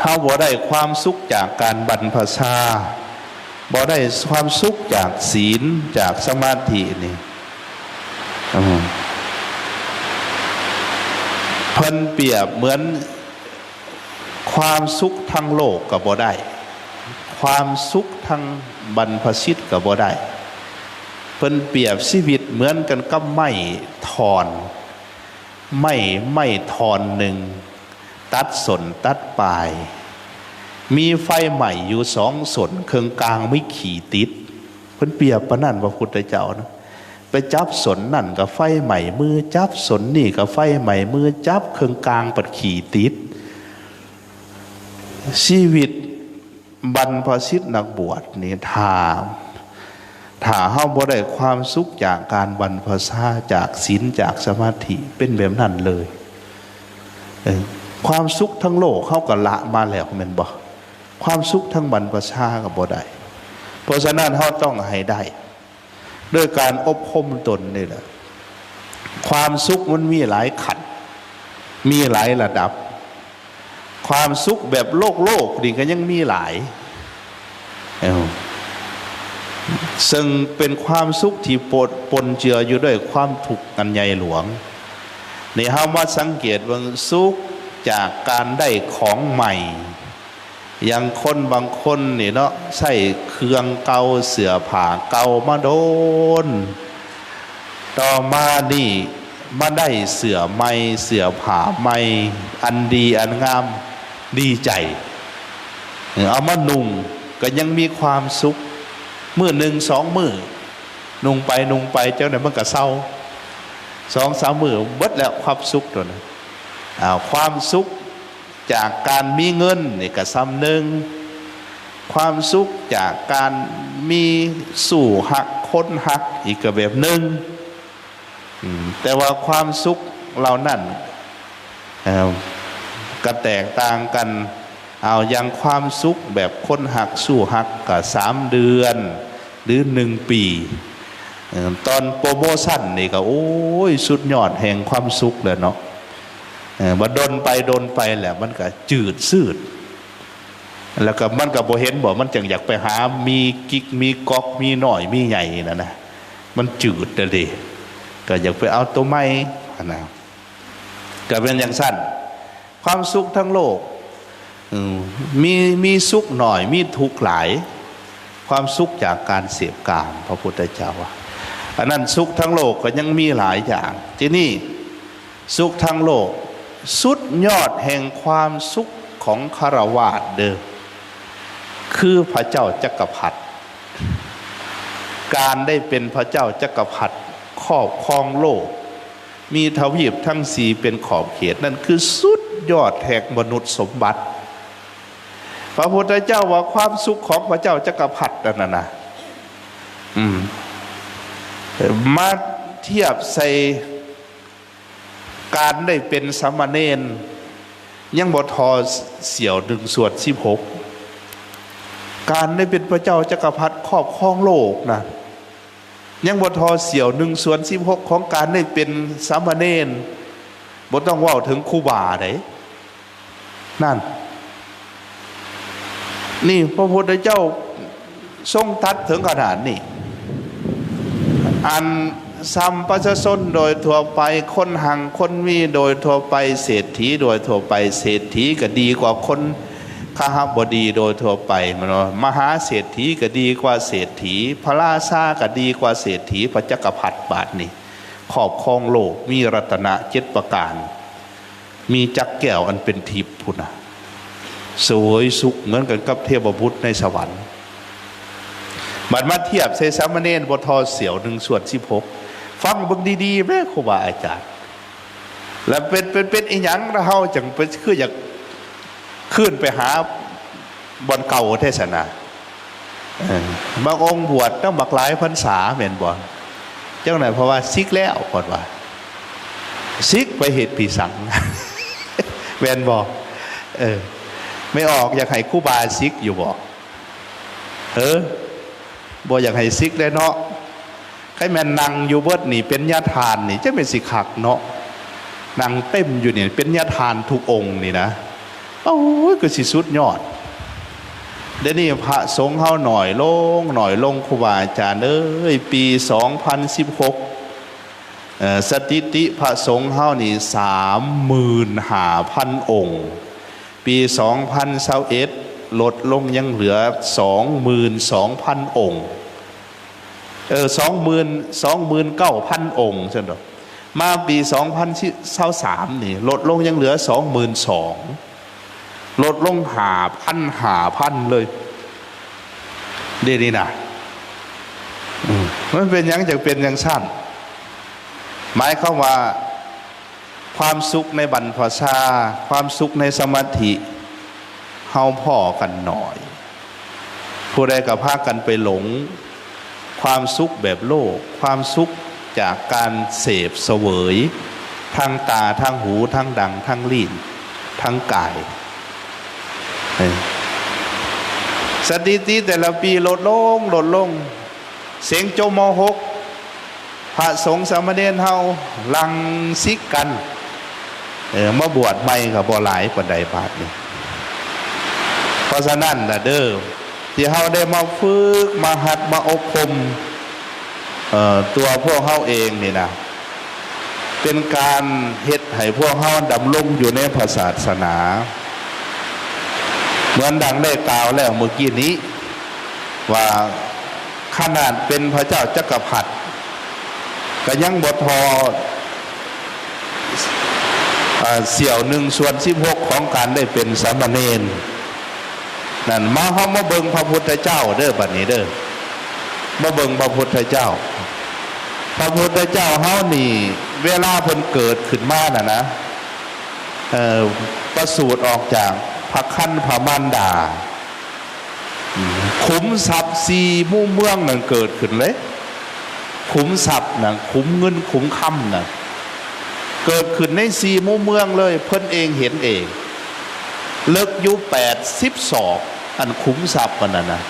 ເຮົາບໍ່ໄດ້ຄວາມສຸກຈາກການບັນພະຊາ, ບໍ່ໄດ້ຄວາມສຸກຈາກສິນ ຈາກສະມາທິນີ້ ເອີ ເພິ່ນປຽບເໝືອນ ຄວາມສຸກທາງໂລກກໍບໍ່ໄດ້, ຄວາມສຸກທາງບັນພະຊິດກໍບໍ່ໄດ້. ເພິ່ນປຽບຊີວິດເໝືອນກັນກັບໄມ້ທ່ອນ, ໄມ້ ໄມ້ທ່ອນໜຶ່ງ ຕັດສົ້ນຕັດປາຍ, ມີໄຟໄໝ້ຢູ່ສອງສົ້ນ, ເຄິ່ງກາງມີຂີ້ຕິດ. ເພິ່ນປຽບປານນັ້ນ ພະພຸດທະເຈົ້ານະ. ໄປຈັບສົ້ນນັ້ນກໍໄຟໄໝ້ມື, ຈັບສົ້ນນີ້ກໍໄຟໄໝ້ມື, ຈັບເຄິ່ງກາງບັດຂີ້ຕິດ. ຊີວິດບັນພະຊິດນັກບວດນີ້ ຖ້າ ຖ້າເຮົາບໍ່ໄດ້ຄວາມສຸກຈາກການບັນພະຊາ, ຈາກສິນ, ຈາກສະມາທິ ເປັນແບບນັ້ນເລີຍ. ເອີ ຄວາມສຸກທາງໂລກເຮົາກໍລະມາແລ້ວແມ່ນບໍ່? ຄວາມສຸກທາງບັນພະຊາກໍບໍ່ໄດ້. ເພາະສະນັ້ນເຮົາຕ້ອງໃຫ້ໄດ້ ໂດຍການອົບຮົມຕົນນີ້ແຫຼະ. ຄວາມສຸກມັນມີຫຼາຍຂັ້ນ ມີຫຼາຍລະດັບ. ຄວາມສຸກແບບໂລກໆນີ້ກໍຍັງມີຫຼາຍ ເອີ ເຊິ່ງເປັນຄວາມສຸກທີ່ປົນ ປົນເຈືອຢູ່ດ້ວຍຄວາມທຸກອັນໃຫຍ່ຫຼວງ. ນີ້ເຮົາມາສັງເກດເບິ່ງ ສຸກຈາກການໄດ້ຂອງໃໝ່. ຢ່າງຄົນບາງຄົນນີ້ເນາະ ໃຊ້ເຄື່ອງເກົ່າ ເສື້ອຜ້າເກົ່າມາດົນ, ຕໍ່ມານີ້ມາໄດ້ເສື້ອໃໝ່ ເສື້ອຜ້າໃໝ່ ອັນດີອັນງາມ ດີໃຈ ເອົາມານຸ່ງກໍຍັງມີຄວາມສຸກ. ມື້ໜຶ່ງສອງມື້ ນຸ່ງໄປນຸ່ງໄປ ຈັກໜ້ອຍມັນກໍເຊົາ. ສອງສາມມື້ເບິດແລ້ວ ຄວາມສຸກໂຕນັ້ນ. ອ້າວ ຄວາມສຸກຈາກການມີເງິນນີ້ກະສ່ຳໜຶ່ງ, ຄວາມສຸກຈາກການມີຊູ້ຮັກຄົນຮັກອີກກະແບບໜຶ່ງ. ອືມ ແຕ່ວ່າຄວາມສຸກເຫຼົ່ານັ້ນ ເອີ່ມ ກະແຕກຕ່າງກັນ. ເອົາ ຢ່າງຄວາມສຸກແບບຄົນຮັກ ຊູ້ຮັກກະສາມເດືອນ ຫຼື ໜຶ່ງປີ. ເອີ່ມ ຕອນໂປຣໂມຊັນນີ້ກະ ໂອ້ຍ ສຸດຍອດແຫ່ງຄວາມສຸກແລ້ວເນາະ. ເອີ່ມ ບາດດົນໄປດົນໄປແລ້ວ ມັນກະຈືດຊືດ. ແລ້ວກໍມັນກໍບໍ່ເຫັນບໍ ມັນຈັ່ງຢາກໄປຫາມີກິກ ມີກອກ ມີນ້ອຍ ມີໃຫຍ່ຫັ້ນນະ ມັນຈືດແລ້ວເດ້ ກໍຢາກໄປເອົາໂຕໃໝ່ຫັ້ນນະ. ກໍແມ່ນຈັ່ງຊັ້ນ ຄວາມສຸກທາງໂລກ ເອີ ມີ ມີສຸກໜ້ອຍ ມີທຸກຫຼາຍ ຄວາມສຸກຈາກການເສບກາມ ພະພຸດທະເຈົ້າວ່າ ອັນນັ້ນສຸກທາງໂລກກໍຍັງມີຫຼາຍຢ່າງ. ທີນີ້ ສຸກທາງໂລກ ສຸດຍອດແຫ່ງຄວາມສຸກຂອງຄາລະວາດເດີ້ ຄືພະເຈົ້າຈັກກະພັດ. ການໄດ້ເປັນພະເຈົ້າຈັກກະພັດ ຄອບຄອງໂລກ ມີທະວີບທັງສີ່ເປັນຂອບເຂດ ນັ້ນຄືສຸດຍອດແຫ່ງມະນຸດສົມບັດ. ພະພຸດທະເຈົ້າວ່າຄວາມສຸກຂອງພະເຈົ້າຈັກກະພັດນັ້ນນະ ອືມ ມາທຽບໃສ່ ການໄດ້ເປັນສາມະເນນ ຍັງບໍ່ທໍ່ສ່ຽວໜຶ່ງສ່ວນສິບຫົກ. ການໄດ້ເປັນພະເຈົ້າຈັກກະພັດຄອບຄອງໂລກນະ ຍັງບໍ່ທໍ່ສ່ຽວໜຶ່ງສ່ວນສິບຫົກຂອງການໄດ້ເປັນສາມະເນນ ບໍ່ຕ້ອງເວົ້າເຖິງຄູບາໃດ. ນັ້ນ ນີ້ພະພຸດທະເຈົ້າຊົງຕັດເຖິງຂະໜາດນີ້. ອັນສ່ຳປະຊາຊົນໂດຍທົ່ວໄປ, ຄົນຮັ່ງຄົນມີໂດຍທົ່ວໄປ, ເສດຖີໂດຍທົ່ວໄປ, ເສດຖີກໍດີກວ່າຄົນຄະຫະບໍດີໂດຍທົ່ວໄປ, ແມ່ນບໍ່? ມະຫາເສດຖີກໍດີກວ່າເສດຖີ, ພະລາຊາກໍດີກວ່າເສດຖີ, ພະຈັກກະພັດບາດນີ້ ຄອບຄອງໂລກ, ມີລັດຕະນະເຈັດປະການ. ມີຈັກແກ້ວອັນເປັນທິບພຸ້ນນະ ສວຍສຸກເໝືອນກັນກັບເທບະບຸດໃນສະຫວັນ. ບັດມາທຽບໃສ່ສາມະເນນບໍ່ທໍ່ສ່ຽວໜຶ່ງສ່ວນສິບຫົກ. ຟັງເບິ່ງດີໆແມ້ຄູບາອາຈານ ແລ້ວເປັນ ເປັນ ເປັນອີຫຍັງລະເຮົາຈັ່ງໄປ ຄືຢາກຄືນໄປຫາບ່ອນເກົ່າແທ້ຊັ້ນນະ? ເອີ ບາງອົງບວດນຳບັກຫຼາຍພັນສາແມ່ນບໍ່? ຈັ່ງໃດ ເພາະວ່າສິກແລ້ວ ເພິ່ນວ່າ ສິກໄປເຮັດປີສັງ ແມ່ນບໍ່? ເອີ ແມ່ອອກຢາກໃຫ້ຄູບາສິກຢູ່ບໍ່? ເອີ ບໍ່ຢາກໃຫ້ສິກແລ້ວເນາະ. ຄັນແມ່ນນັ່ງຢູ່ເບິດນີ້ເປັນຍາທ່ານນີ້ ຈັກແມ່ນຊິຄັກເນາະ. ນັ່ງເຕັມຢູ່ນີ້ເປັນຍາທ່ານທຸກອົງນີ້ນະ. ໂອ້ຍ ຄືຊິສຸດຍອດ. ດຽວນີ້ພະສົງເຮົາໜ້ອຍລົງ ໜ້ອຍລົງ ຄູບາອາຈານເອີຍ. ປີສອງພັນສິບຫົກ ເອີ ສະຖິຕິພະສົງເຮົານີ້ສາມໝື່ນຫ້າພັນອົງ. ປີສອງພັນຊາວເອັດ ລົດລົງຍັງເຫຼືອສອງໝື່ນສອງພັນອົງ. ເອີ ສອງໝື່ນ ສອງໝື່ນເກົ້າພັນອົງຊັ້ນດອກ. ມາປີສອງພັນຊາວສາມນີ້ ລົດລົງຍັງເຫຼືອສອງໝື່ນສອງ ລົດລົງຫ້າພັນ ຫ້າພັນເລີຍ ດຽວນີ້ນະ. ອືມ ມັນເປັນຫຍັງຈັ່ງເປັນຈັ່ງຊັ້ນ? ໝາຍຄວາມວ່າ ຄວາມສຸກໃນບັນພະຊາ, ຄວາມສຸກໃນສະມາທິ ເຮົາພໍ້ກັນໜ້ອຍ. ຜູ້ໃດກໍພາກັນໄປຫຼົງຄວາມສຸກແບບໂລກ, ຄວາມສຸກຈາກການເສບສະເຫວີຍ ທາງຕາ, ທາງຫູ, ທາງດັງ, ທາງລີ້ນ, ທາງກາຍ. ເອີ ສະຖິຕິແຕ່ລະປີລົດລົງ, ລົດລົງ. ເສັງຈົບ ມໍຫົກ ພະສົງສາມະເນນເຮົາຫຼັ່ງສິກກັນ ເອີ ມາບວດໃໝ່ກໍບໍ່ຫຼາຍປານໃດບາດນີ້. ເພາະສະນັ້ນລະເດີ ທີ່ເຮົາໄດ້ມາຝຶກ ມາຫັດ ມາອົບຮົມ ເອີ ຕົວພວກເຮົາເອງນີ້ນະ ເປັນການເຮັດໃຫ້ພວກເຮົາດຳລົງຢູ່ໃນພະສາສະໜາ ເໝືອນດັ່ງໄດ້ກ່າວແລ້ວເມື່ອກີ້ນີ້ ວ່າຂະໜາດເປັນພະເຈົ້າຈັກກະພັດ ກໍຍັງບໍ່ທໍ່ ເອີ ສ່ຽວໜຶ່ງສ່ວນສິບຫົກຂອງການໄດ້ເປັນສາມະເນນນັ້ນ. ມາ ເຮົາມາເບິ່ງພະພຸດທະເຈົ້າເດີ ບັດນີ້ເດີ ມາເບິ່ງພະພຸດທະເຈົ້າ. ພະພຸດທະເຈົ້າເຮົານີ້ ເວລາເພິ່ນເກີດຂຶ້ນມານັ້ນນະ ເອີ ປະສູດອອກຈາກພະຄັນພະມານດາ ຂຸມຊັບສີ່ມຸມເມືອງນັ້ນເກີດຂຶ້ນເລີຍ. ຂຸມຊັບນະ ຂຸມເງິນຂຸມຄຳນະ ເກີດຂຶ້ນໃນສີ່ມຸມເມືອງເລີຍ. ເພິ່ນເອງເຫັນເອງ ເລິກຢູ່ແປດສິບສອກ ອັນຂຸມຊັບອັນນັ້ນນະ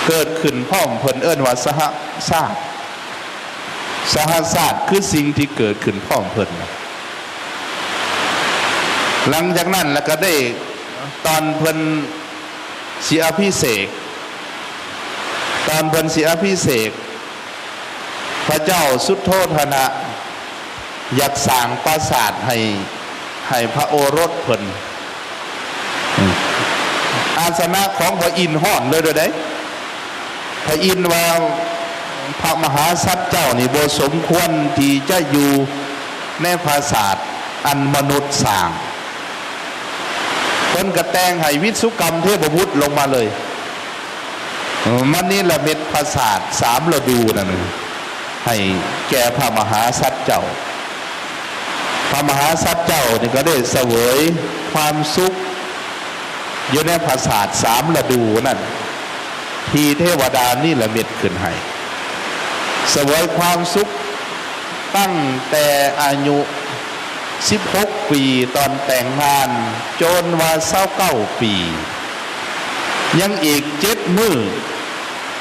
ເກີດຂຶ້ນພ້ອມເພິ່ນ ເອີ້ນວ່າສະຫະຊາດ. ສະຫະຊາດຄືສິ່ງທີ່ເກີດຂຶ້ນພ້ອມເພິ່ນ. ຫຼັງຈາກນັ້ນລະກະໄດ້ ຕອນເພິ່ນຊິອະພິເສກ ຕອນເພິ່ນຊິອະພິເສກ ພະເຈົ້າສຸດໂທທະນະ ຢາກສ້າງປາສາດໃຫ້ ໃຫ້ພະໂອລົດເພິ່ນ. ອາສະນະຂອງພະອິນຮ້ອນເລີຍເດ້. ພະອິນວ່າ ພະມະຫາສັດເຈົ້ານີ້ບໍ່ສົມຄວນທີ່ຈະຢູ່ໃນປາສາດອັນມະນຸດສ້າງ. ເພິ່ນກະແຕ່ງໃຫ້ວິດສຸກຳເທບະບຸດລົງມາເລີຍ ມາເນລະມິດປາສາດສາມລະດູນັ້ນ ໃຫ້ແກ່ພະມະຫາສັດເຈົ້າ. ພະມະຫາສັດເຈົ້ານີ້ກະໄດ້ສະເຫວີຍຄວາມສຸກຢູ່ໃນປາສາດສາມລະດູນັ້ນ ທີ່ເທວະດາເນລະມິດຂຶ້ນໃຫ້. ສະເຫວີຍຄວາມສຸກຕັ້ງແຕ່ອາຍຸສິບຫົກປີຕອນແຕ່ງງານ ຈົນວ່າຊາວເກົ້າປີ. ຍັງອີກເຈັດມື້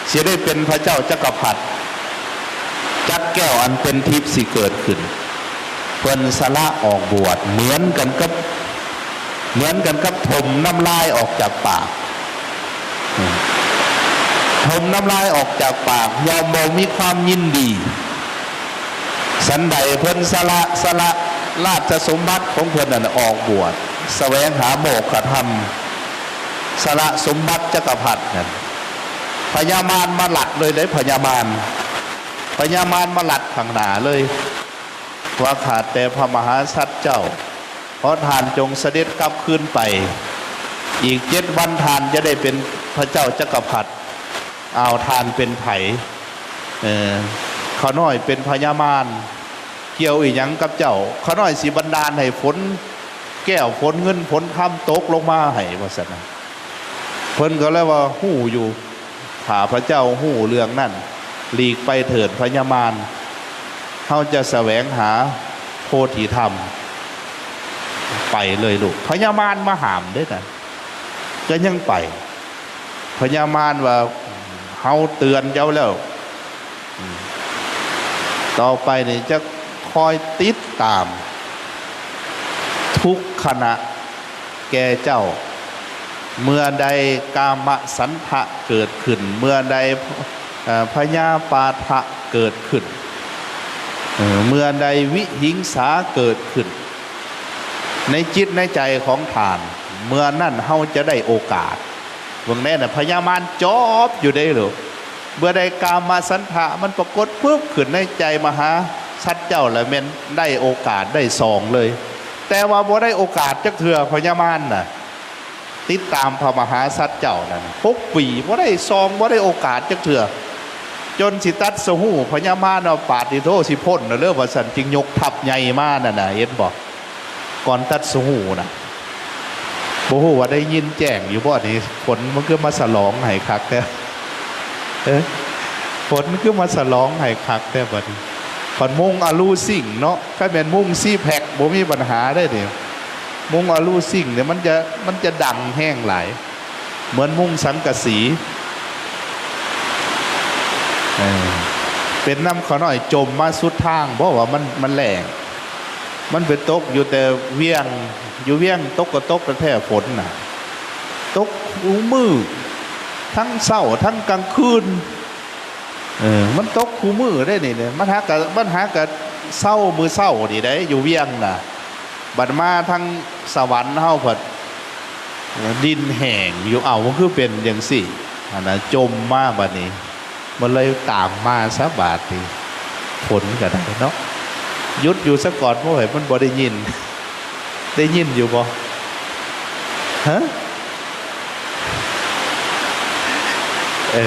ຊິໄດ້ເປັນພະເຈົ້າຈັກກະພັດ ຈັກແກ້ວອັນເປັນທິບຊິເກີດຂຶ້ນ. ເພິ່ນສະຫຼະອອກບວດ ເໝືອນກັນກັບ ເໝືອນກັນກັບຖົມນ້ຳລາຍອອກຈາກປາກ. ຖົມນ້ຳລາຍອອກຈາກປາກ ຍ່ອມບໍ່ມີຄວາມຍິນດີ. ສັນໃດເພິ່ນສະຫຼະ ສະຫຼະລາຊະສົມບັດຂອງເພິ່ນນັ້ນອອກບວດ ສະແຫວງຫາໂມກຂະທຳ ສະຫຼະສົມບັດຈັກກະພັດນັ້ນ. ພະຍາມານມາລັດເລີຍເດ້ ພະຍາມານ ພະຍາມານມາລັດຂ້າງໜ້າເລີຍ ວ່າຂ້າແຕ່ພະມະຫາສັດເຈົ້າ ຂໍທ່ານຈົ່ງສະເດັດກັບຄືນໄປ ອີກເຈັດວັນທ່ານຈະໄດ້ເປັນພະເຈົ້າຈັກກະພັດ. ອ້າວ ທ່ານເປັນໃຜ? ເອີ ຂ້ານ້ອຍເປັນພະຍາມານ ກ່ຽວອີ່ຫຍັງກັບເຈົ້າ? ຂ້ານ້ອຍຊິບັນດານໃຫ້ຝົນແກ້ວ ຝົນເງິນ ຝົນຄຳຕົກລົງມາໃຫ້ ວ່າຊັ້ນນະ. ເພິ່ນກະເລີຍວ່າ ຮູ້ຢູ່ ຂ້າພະເຈົ້າຮູ້ເລື່ອງນັ້ນ ຫຼີກໄປເຖີດພະຍາມານ ເຮົາຈະສະແຫວງຫາໂພທິທຳ. ໄປເລີຍລູກ ພະຍາມານມາຫ້າມເດ້ນະ ກະຍັງໄປ. ພະຍາມານວ່າ ເຮົາເຕືອນເຈົ້າແລ້ວ ຕໍ່ໄປນີ້ຈະຄອຍຕິດຕາມທຸກຂະນະແກ່ເຈົ້າ. ເມື່ອໃດກາມະສັນທະເກີດຂຶ້ນ ເມື່ອໃດ ເອີ ພະຍາປາທະເກີດຂຶ້ນ ເອີ ເມື່ອໃດວິຫິງສາເກີດຂຶ້ນໃນຈິດໃນໃຈຂອງທ່ານ ເມື່ອນັ້ນເຮົາຈະໄດ້ໂອກາດ. ເບິ່ງແນ່ນະ ພະຍາມານຈອບຢູ່ເດ້ລູກ. ເມື່ອໃດກາມະສັນທະມັນປາກົດປຶບຂຶ້ນໃນໃຈມະຫາສັດເຈົ້າ ລະແມ່ນໄດ້ໂອກາດໄດ້ຊອງເລີຍ. ແຕ່ວ່າບໍ່ໄດ້ໂອກາດຈັກເທື່ອ ພະຍາມານນະ ຕິດຕາມພະມະຫາສັດເຈົ້ານັ້ນ ຫົກປີ ບໍ່ໄດ້ຊອງ ບໍ່ໄດ້ໂອກາດຈັກເທື່ອ ຈົນຊິຕັດສະຮູ້. ພະຍາມານວ່າ ປາດຕິໂທ ຊິພົ້ນແລ້ວເລີ ວ່າຊັ້ນ ຈຶ່ງຍົກທັບໃຫຍ່ມານັ້ນນະ ເຫັນບໍ່? ກ່ອນຕັດສະຮູ້ນະ ບໍ່ຮູ້ວ່າໄດ້ຍິນແຈ້ງຢູ່ບໍ່ນີ້? ຝົນມັນຄືມາສະຫຼອງໃຫ້ຄັກແທ້ ເອີ ຝົນຄືມາສະຫຼອງໃຫ້ຄັກແທ້ບັດນີ້. ບັດມຸງອະລູຊິງເນາະ ຄັນແມ່ນມຸງຊີແພັກບໍ່ມີບັນຫາເດ້ນີ້. ມຸງອະລູຊິງນີ້ມັນຈະ ມັນຈະດັງແຮງຫຼາຍ ເໝືອນມຸງສັງກະສີ. ເອີ ເປັນນຳຂານ້ອຍຈົ່ມມາສຸດທາງບໍ່ ວ່າມັນ ມັນແລ້ງ. ມັນໄປຕົກຢູ່ແຕ່ວຽງ ຢູ່ວຽງຕົກກະຕົກແທ້ໆ ຝົນນະ ຕົກຄູ່ມື້ ທັງເຊົ້າທັງກາງຄືນ. ເອີ ມັນຕົກຄູ່ມື້ເດ້ນີ້ ມັນຫາກະ ມັນຫາກະເຊົາມື້ເຊົ້ານີ້ໄດ໋ ຢູ່ວຽງນະ. ບັດມາທາງສະຫວັນເຮົາພັດດິນແຫ້ງຢູ່. ເອົ້າ ມັນຄືເປັນຈັ່ງຊີ້ຫັ້ນນະ ຈົ່ມມາບັດນີ້ ມັນເລີຍຕາມມາຊະບາດນີ້. ຝົນກະໄດ້ເນາະ ຢຸດຢູ່ສາກ່ອນ ເພາະໃຫ້ມັນບໍ່ໄດ້ຍິນ. ໄດ້ຍິນຢູ່ບໍ່? ຮະ? ເອີ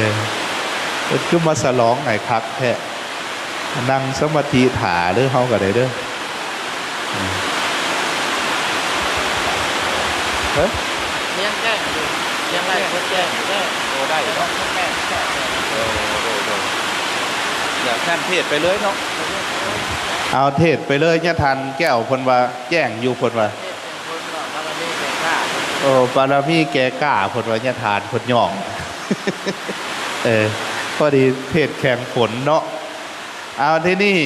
ເພິ່ນຄືມາສະຫຼອງໃຫ້ຄັກແທ້. ນັ່ງສະມາທິຖ້າເດີ ເຮົາກໍໄດ້ເດີ. ເອີ ຮຽນແຈ້ງຢູ່ ຮຽນໄລ່ເພິ່ນແຈ້ງ ໂອ້ ໄດ້ເນາະ ແຈ້ງ ແຈ້ງ ໂອ້ ໂດຍ ໂດຍ ດຽວທ່ານເທດໄປເລີຍເນາະ. ເອົາ ເທດໄປເລີຍ ຍາທ່ານແກ້ວເພິ່ນວ່າແຈ້ງຢູ່ ເພິ່ນວ່າ ໂອ້ ບາລະມີແກ່ກ້າ ເພິ່ນວ່າ ຍາທ່ານເພິ່ນຍ້ອງ ເອີ ພໍດີເທດແຂ່ງຝົນເນາະ. ເອົາ ທີນີ້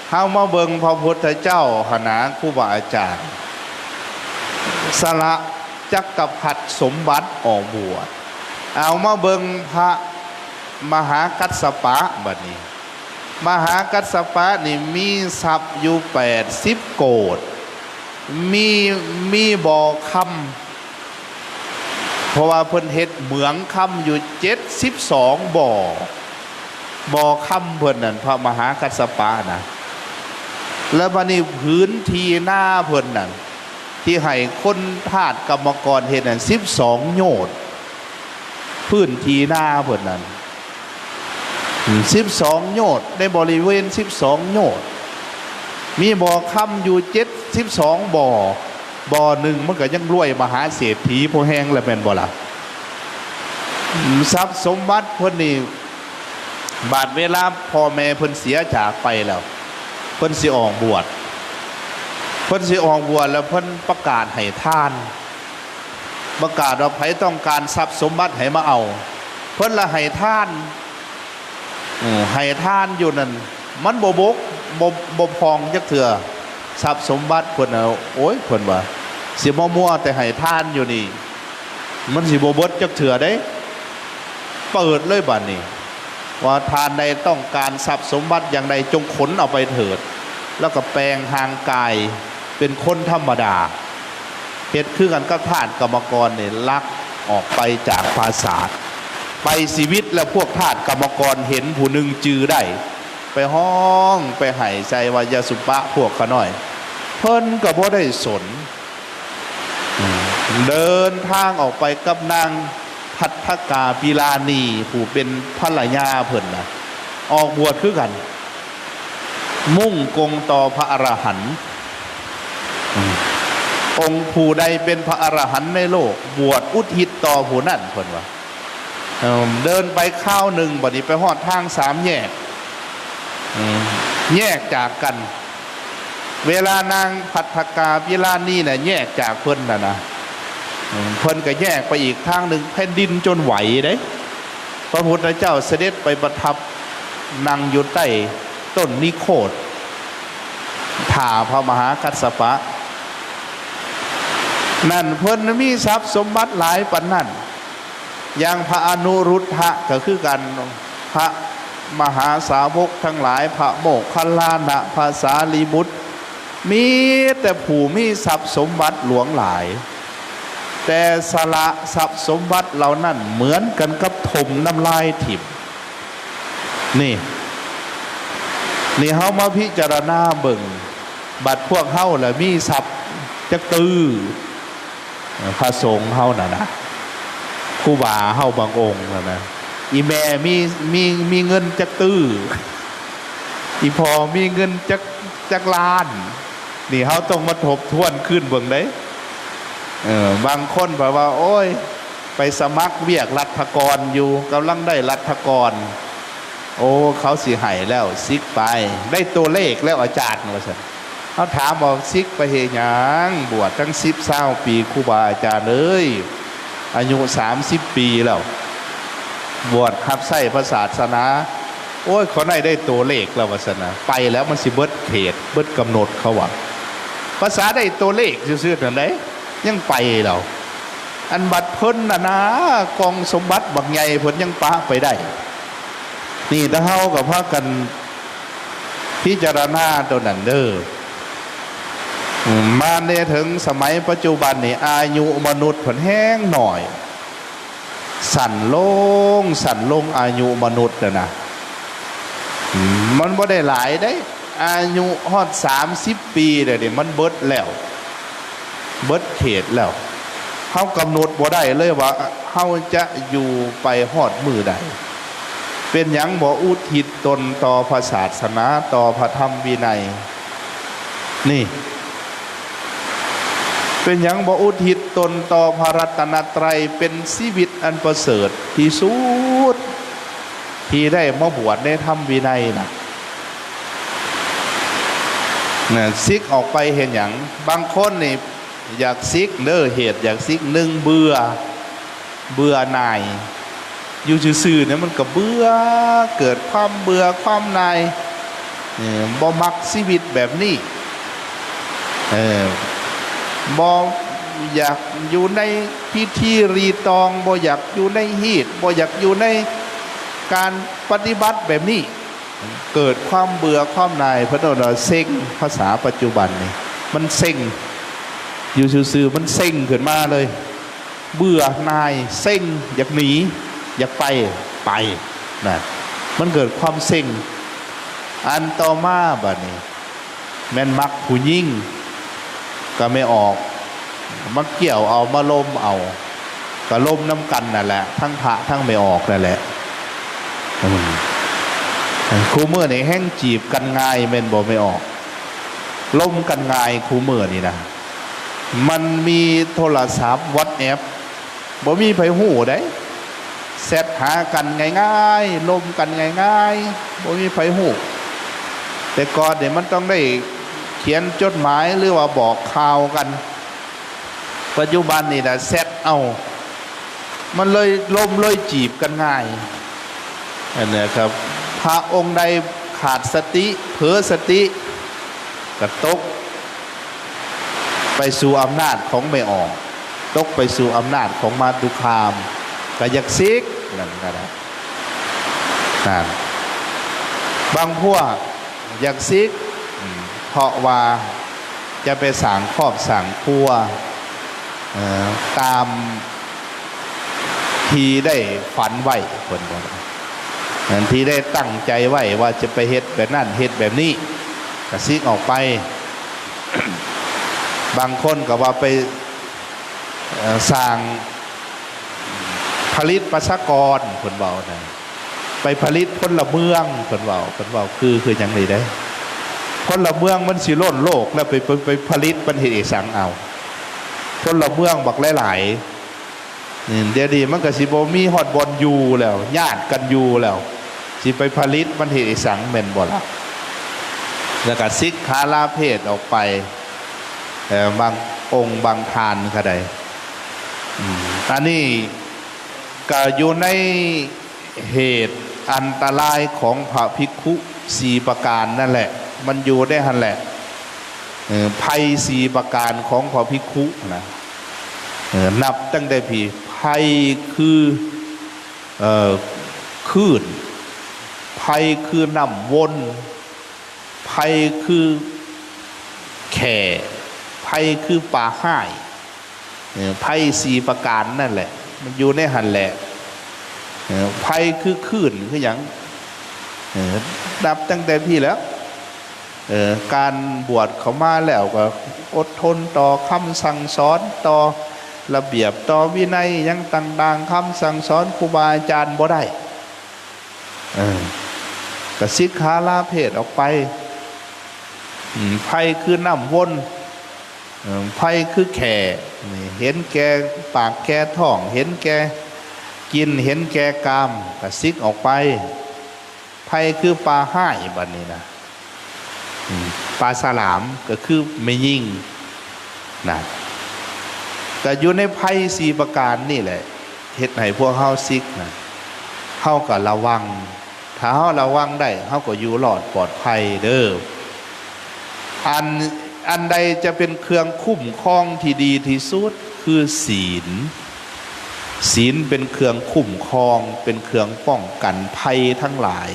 ເຮົາມາເບິ່ງພະພຸດທະເຈົ້າຫັ້ນນາ ຄູບາອາຈານ ສະຫຼະຈັກກະພັດສົມບັດອອກບວດ. ເອົາ ມາເບິ່ງພະມະຫາກັດສະປະ ບັດນີ້ ມະຫາກັດສະປະນີ້ມີຊັບຢູ່ແປດສິບໂກດ ມີ ມີບໍ່ຄຳ ເພາະວ່າເພິ່ນເຮັດເໝືອງຄຳຢູ່ເຈັດສິບສອງບໍ່ ບໍ່ຄຳເພິ່ນນັ້ນ ພະມະຫາກັດສະປະນະ. ແລ້ວບັດນີ້ພື້ນທີ່ນາເພິ່ນນັ້ນ ທີ່ໃຫ້ຄົນທາດກຳມະກອນເຮັດນັ້ນ ສິບສອງໂຍດ ພື້ນທີ່ນາເພິ່ນນັ້ນ ສິບສອງໂຍດ ໃນບໍລິເວນສິບສອງໂຍດ ມີບໍ່ຄຳຢູ່ເຈັດສິບສອງບໍ່ ບໍ່ໜຶ່ງມັນກໍຍັງລວຍມະຫາເສດຖີພໍແຮງແລ້ວ ແມ່ນບໍ່ລະ? ຊັບສົມບັດເພິ່ນນີ້ ບາດເວລາພໍ່ແມ່ເພິ່ນເສຍຈາກໄປແລ້ວ ເພິ່ນຊິອອກບວດ ເພິ່ນຊິອອກບວດແລ້ວ ເພິ່ນປະກາດໃຫ້ທານ ປະກາດວ່າ ໃຜຕ້ອງການຊັບສົມບັດໃຫ້ມາເອົາ. ເພິ່ນລະໃຫ້ທານ ເອີ ໃຫ້ທານຢູ່ນັ້ນ ມັນບໍ່ບົກ ບໍ່ ບໍ່ຜ່ອງຈັກເທື່ອ ຊັບສົມບັດເພິ່ນນະ. ໂອ້ຍ ເພິ່ນວ່າ ຊິມາມົວແຕ່ໃຫ້ທານຢູ່ນີ້ ມັນຊິບໍ່ເບິດຈັກເທື່ອເດ້. ເປີດເລີຍບາດນີ້ ວ່າ ທ່ານໃດຕ້ອງການຊັບສົມບັດຢ່າງໃດ ຈົ່ງຂົນເອົາໄປເຖີດ. ແລ້ວກໍແປງຮ່າງກາຍເປັນຄົນທຳມະດາ ເຮັດຄືກັນກັບທາດກຳມະກອນນີ້ ລັກອອກໄປຈາກປາສາດ ໄປຊີວິດ ແລ້ວພວກທາດກຳມະກອນເຫັນຜູ້ໜຶ່ງຈື່ໄດ້ ໄປຮ້ອງໄປໄຫ້ໃສ່ວ່າ ຢ່າສຸປະພວກຂ້ານ້ອຍ. ເພິ່ນກໍບໍ່ໄດ້ສົນ ເດີນທາງອອກໄປກັບນາງພັດທະກາພິລານີ ຜູ້ເປັນພັນລະຍາເພິ່ນນະ ອອກບວດຄືກັນ ມຸ່ງກົງຕໍ່ພະອະລະຫັນ. ອົງຜູ້ໃດເປັນພະອະລະຫັນໃນໂລກ ບວດອຸທິດຕໍ່ຜູ້ນັ້ນ ເພິ່ນວ່າ. ເອີ ເດີນໄປຄາວໜຶ່ງ ບັດນີ້ໄປຮອດທາງສາມແຍກ ເອີ ແຍກຈາກກັນ. ເວລານາງພັດທະກາພິລານີນະ ແຍກຈາກເພິ່ນນະນະ ເອີ ເພິ່ນກໍແຍກໄປອີກທາງໜຶ່ງ ແຜ່ນດິນຈົນໄຫວເດ້. ພະພຸດທະເຈົ້າສະເດັດໄປປະທັບນັ່ງຢູ່ໃຕ້ຕົ້ນນິໂຄດ ຖ້າພະມະຫາກັດສະປະນັ້ນ ເພິ່ນມີຊັບສົມບັດຫຼາຍປານນັ້ນ. ຢ່າງພະອະນຸລຸດທະກໍຄືກັນ ພະມະຫາສາວົກທັງຫຼາຍ ພະໂມກຄັນລານະ ພະສາລີບຸດ ມີແຕ່ຜູ້ມີຊັບສົມບັດຫຼວງຫຼາຍ ແຕ່ສະຫຼະຊັບສົມບັດເຫຼົ່ານັ້ນເໝືອນກັນກັບຖົມນ້ຳລາຍຖິ້ມ. ນີ້ ນີ້ເຮົາມາພິຈາລະນາເບິ່ງ ບັດພວກເຮົາລະມີຊັບຈັກຕື້? ພະສົງເຮົານະນະ ຄູບາເຮົາບາງອົງນະນະ ອີ່ແມ່ມີ ມີ ມີເງິນຈັກຕື້? ອີ່ພໍ່ມີເງິນຈັກ ຈັກລ້ານ? ນີ້ເຮົາຕ້ອງມາທົບທວນຄືນເບິ່ງເດ້. ເອີ ບາງຄົນແບບວ່າ ໂອ້ຍ ໄປສະໝັກວຽກລັດຖະກອນຢູ່ ກຳລັງໄດ້ລັດຖະກອນ ໂອ້ ເຂົາຊິໃຫ້ແລ້ວ ສິກໄປ ໄດ້ຕົວເລກແລ້ວອາຈານ ວ່າຊັ້ນ. ເຮົາຖາມວ່າ ສິກໄປເຮັດຫຍັງ? ບວດຕັ້ງສິບຊາວປີ ຄູບາອາຈານເອີຍ ອາຍຸສາມສິບປີແລ້ວ ບວດຮັບໃຊ້ພະສາສະໜາ. ໂອ້ຍ ເຂົາໄດ້ ໄດ້ຕົວເລກແລ້ວ ວ່າຊັ້ນນະ ໄປແລ້ວ ມັນຊິເບິດເຂດ ເບິດກຳນົດ ເຂົາວ່າ ພາສາໄດ້ຕົວເລກຊື່ໆ ນັ້ນເດ້ ຍັງໄປແລ້ວ. ອັນບັດເພິ່ນນະນາ ກອງສົມບັດບັກໃຫຍ່ ເພິ່ນຍັງປະໄປໄດ້. ນີ້ ແຕ່ເຮົາກໍພາກັນພິຈາລະນາໂຕນັ້ນເດີ. ມາໃນເຖິງສະໄໝປັດຈຸບັນນີ້ ອາຍຸມະນຸດເພິ່ນແຮງໜ້ອຍ ສັ້ນລົງ ສັ້ນລົງ ອາຍຸມະນຸດນະນະ ມັນບໍ່ໄດ້ຫຼາຍເດ້. ອາຍຸຮອດສາມສິບປີແລ້ວນີ້ ມັນເບິດແລ້ວ ເບິດເຂດແລ້ວ. ເຮົາກຳນົດບໍ່ໄດ້ເລີຍວ່າ ເຮົາຈະຢູ່ໄປຮອດມື້ໃດ. ເປັນຫຍັງບໍ່ອຸທິດຕົນຕໍ່ພະສາສະໜາ ຕໍ່ພະທຳວິໄນ? ນີ້ ເປັນຫຍັງບໍ່ອຸທິດຕົນຕໍ່ພະລັດຕະນະໄຕ ເປັນຊີວິດອັນປະເສີດທີ່ສຸດ ທີ່ໄດ້ມາບວດໃນທຳວິໄນນະ? ນະ ສິກອອກໄປເຮັດຫຍັງ? ບາງຄົນນີ້ຢາກສິກເດີ ເຫດຢາກສິກ ໜຶ່ງ ເບື່ອ ເບື່ອໜ່າຍ ຢູ່ຊື່ໆນີ້ມັນກໍເບື່ອ ເກີດຄວາມເບື່ອຄວາມໜ່າຍ ເອີ ບໍ່ມັກຊີວິດແບບນີ້ ເອີ ບໍ່ຢາກຢູ່ໃນພິທີຣີຕອງ ບໍ່ຢາກຢູ່ໃນຮີດ ບໍ່ຢາກຢູ່ໃນການປະຕິບັດແບບນີ້ ເກີດຄວາມເບື່ອຄວາມໜ່າຍ ເພິ່ນເອີ້ນວ່າເຊັງ ພາສາປັດຈຸບັນນີ້ ມັນເຊັງ ຢູ່ຊື່ໆມັນເຊັງຂຶ້ນມາເລີຍ ເບື່ອໜ່າຍ ເຊັງ ຢາກໜີ ຢາກໄປ ໄປນະ ມັນເກີດຄວາມເຊັງ. ອັນຕໍ່ມາບາດນີ້ ແມ່ນມັກຜູ້ຍິງ ກໍແມ່ອອກ ມາກ່ຽວເອົາ ມາລົມເອົາ ກໍລົມນຳກັນນັ້ນແຫຼະ ທັງພະທັງແມ່ອອກນັ້ນແຫຼະ. ເອີ ຄູ່ມື້ນີ້ແຮ່ງຈີບກັນງ່າຍແມ່ນບໍ່ແມ່ອອກ? ລົມກັນງ່າຍຄູ່ມື້ນີ້ນະ ມັນມີໂທລະສັບ WhatsApp ບໍ່ມີໃຜຮູ້ໃດ ແຊັດຫາກັນງ່າຍໆ ລົມກັນງ່າຍໆ ບໍ່ມີໃຜຮູ້. ແຕ່ກ່ອນນີ້ມັນຕ້ອງໄດ້ຂຽນຈົດໝາຍ ຫຼືວ່າບອກຂ່າວກັນ ປັດຈຸບັນນີ້ນະແຊັດເອົາ ມັນເລີຍລົມເລີຍຈີບກັນງ່າຍ ອັນນີ້ຄັບ. ພະອົງໃດຂາດສະຕິ ເຜີສະຕິ ກະຕົກໄປສູ່ອຳນາດຂອງແມ່ອອກ ຕົກໄປສູ່ອຳນາດຂອງມາຕຸຄາມ ກະຢາກສິກ ນັ້ນກະໄດ້ ນັ້ນ ບາງພວກຢາກສິກ ເພາະວ່າຈະໄປສ້າງຄອບສ້າງຄົວ ເອີ ຕາມທີ່ໄດ້ຝັນໄວ້ ເພິ່ນວ່າ ທີ່ໄດ້ຕັ້ງໃຈໄວ້ວ່າຈະໄປເຮັດແບບນັ້ນເຮັດແບບນີ້ ກະສິກອອກໄປ. ບາງຄົນກໍວ່າໄປ ເອີ ສ້າງຜະລິດປະຊາກອນ ເພິ່ນເວົ້ານະ ໄປຜະລິດພົນລະເມືອງ ເພິ່ນເວົ້າ ເພິ່ນເວົ້າຄື ຄືຫຍັງນີ້ເດ້ ພົນລະເມືອງມັນຊິລົ້ນໂລກແລ້ວ ໄປ ໄປ ໄປຜະລິດມັນເຮັດອີ່ສັງເອົາ ພົນລະເມືອງບັກຫຼາຍໆ ນີ້ ດຽວນີ້ມັນກໍຊິບໍ່ມີຮອດບ່ອນຢູ່ແລ້ວ ຍາດກັນຢູ່ແລ້ວ ຊິໄປຜະລິດມັນເຮັດອີ່ສັງແມ່ນບໍ່ລະ? ແລ້ວກໍສິກຂາລາເພດອອກໄປ ເອີ ບາງອົງບາງທ່ານກໍໄດ້ ອືມ ອັນນີ້ກໍຢູ່ໃນເຫດອັນຕະລາຍຂອງພະພິກຂຸສີ່ປະການນັ້ນແຫຼະ ມັນຢູ່ໃນຫັ້ນແຫຼະ ເອີ ໄພສີ່ປະການຂອງພະພິກຂຸນະ ເອີ ນັບຕັ້ງແຕ່ພີ້ ໄພຄື ເອີ ຄື້ນ ໄພຄືນ້ຳວົນ ໄພຄືແຂ້ ໄພຄືປາຮ້າຍ ເອີ ໄພສີ່ປະການນັ້ນແຫຼະ ມັນຢູ່ໃນຫັ້ນແຫຼະ ເອີ ໄພຄືຄື້ນ ຄືຫຍັງ ເອີ ນັບຕັ້ງແຕ່ພີ້ແລ້ວ ເອີ ການບວດເຂົ້າມາແລ້ວກໍອົດທົນຕໍ່ຄຳສັ່ງສອນ ຕໍ່ລະບຽບ ຕໍ່ວິໄນຫຍັງຕ່າງໆ ຄຳສັ່ງສອນຄູບາອາຈານບໍ່ໄດ້ ເອີ ກໍສິກຂາລາເພດອອກໄປ ອືມ ໄພຄືນ້ຳວົນ ເອີ ໄພຄືແຂ້ ນີ້ ເຫັນແກ່ປາກແກ່ທ້ອງ ເຫັນແກ່ກິນ ເຫັນແກ່ກາມ ກໍສິກອອກໄປ ໄພຄືປາຮ້າຍ ບັດນີ້ນະ ອືມ ປາສະຫຼາມກໍຄືແມ່ຍິງນະ ກໍຢູ່ໃນໄພສີ່ປະການນີ້ແຫຼະ ເຮັດໃຫ້ພວກເຮົາສິກນະ ເຮົາກໍລະວັງ ຖ້າເຮົາລະວັງໄດ້ ເຮົາກໍຢູ່ລອດປອດໄພເດີ. ອັນ ອັນໃດຈະເປັນເຄື່ອງຄຸ້ມຄອງທີ່ດີທີ່ສຸດ ຄືສີນ. ສີນເປັນເຄື່ອງຄຸ້ມຄອງ ເປັນເຄື່ອງປ້ອງກັນໄພທັງຫຼາຍ.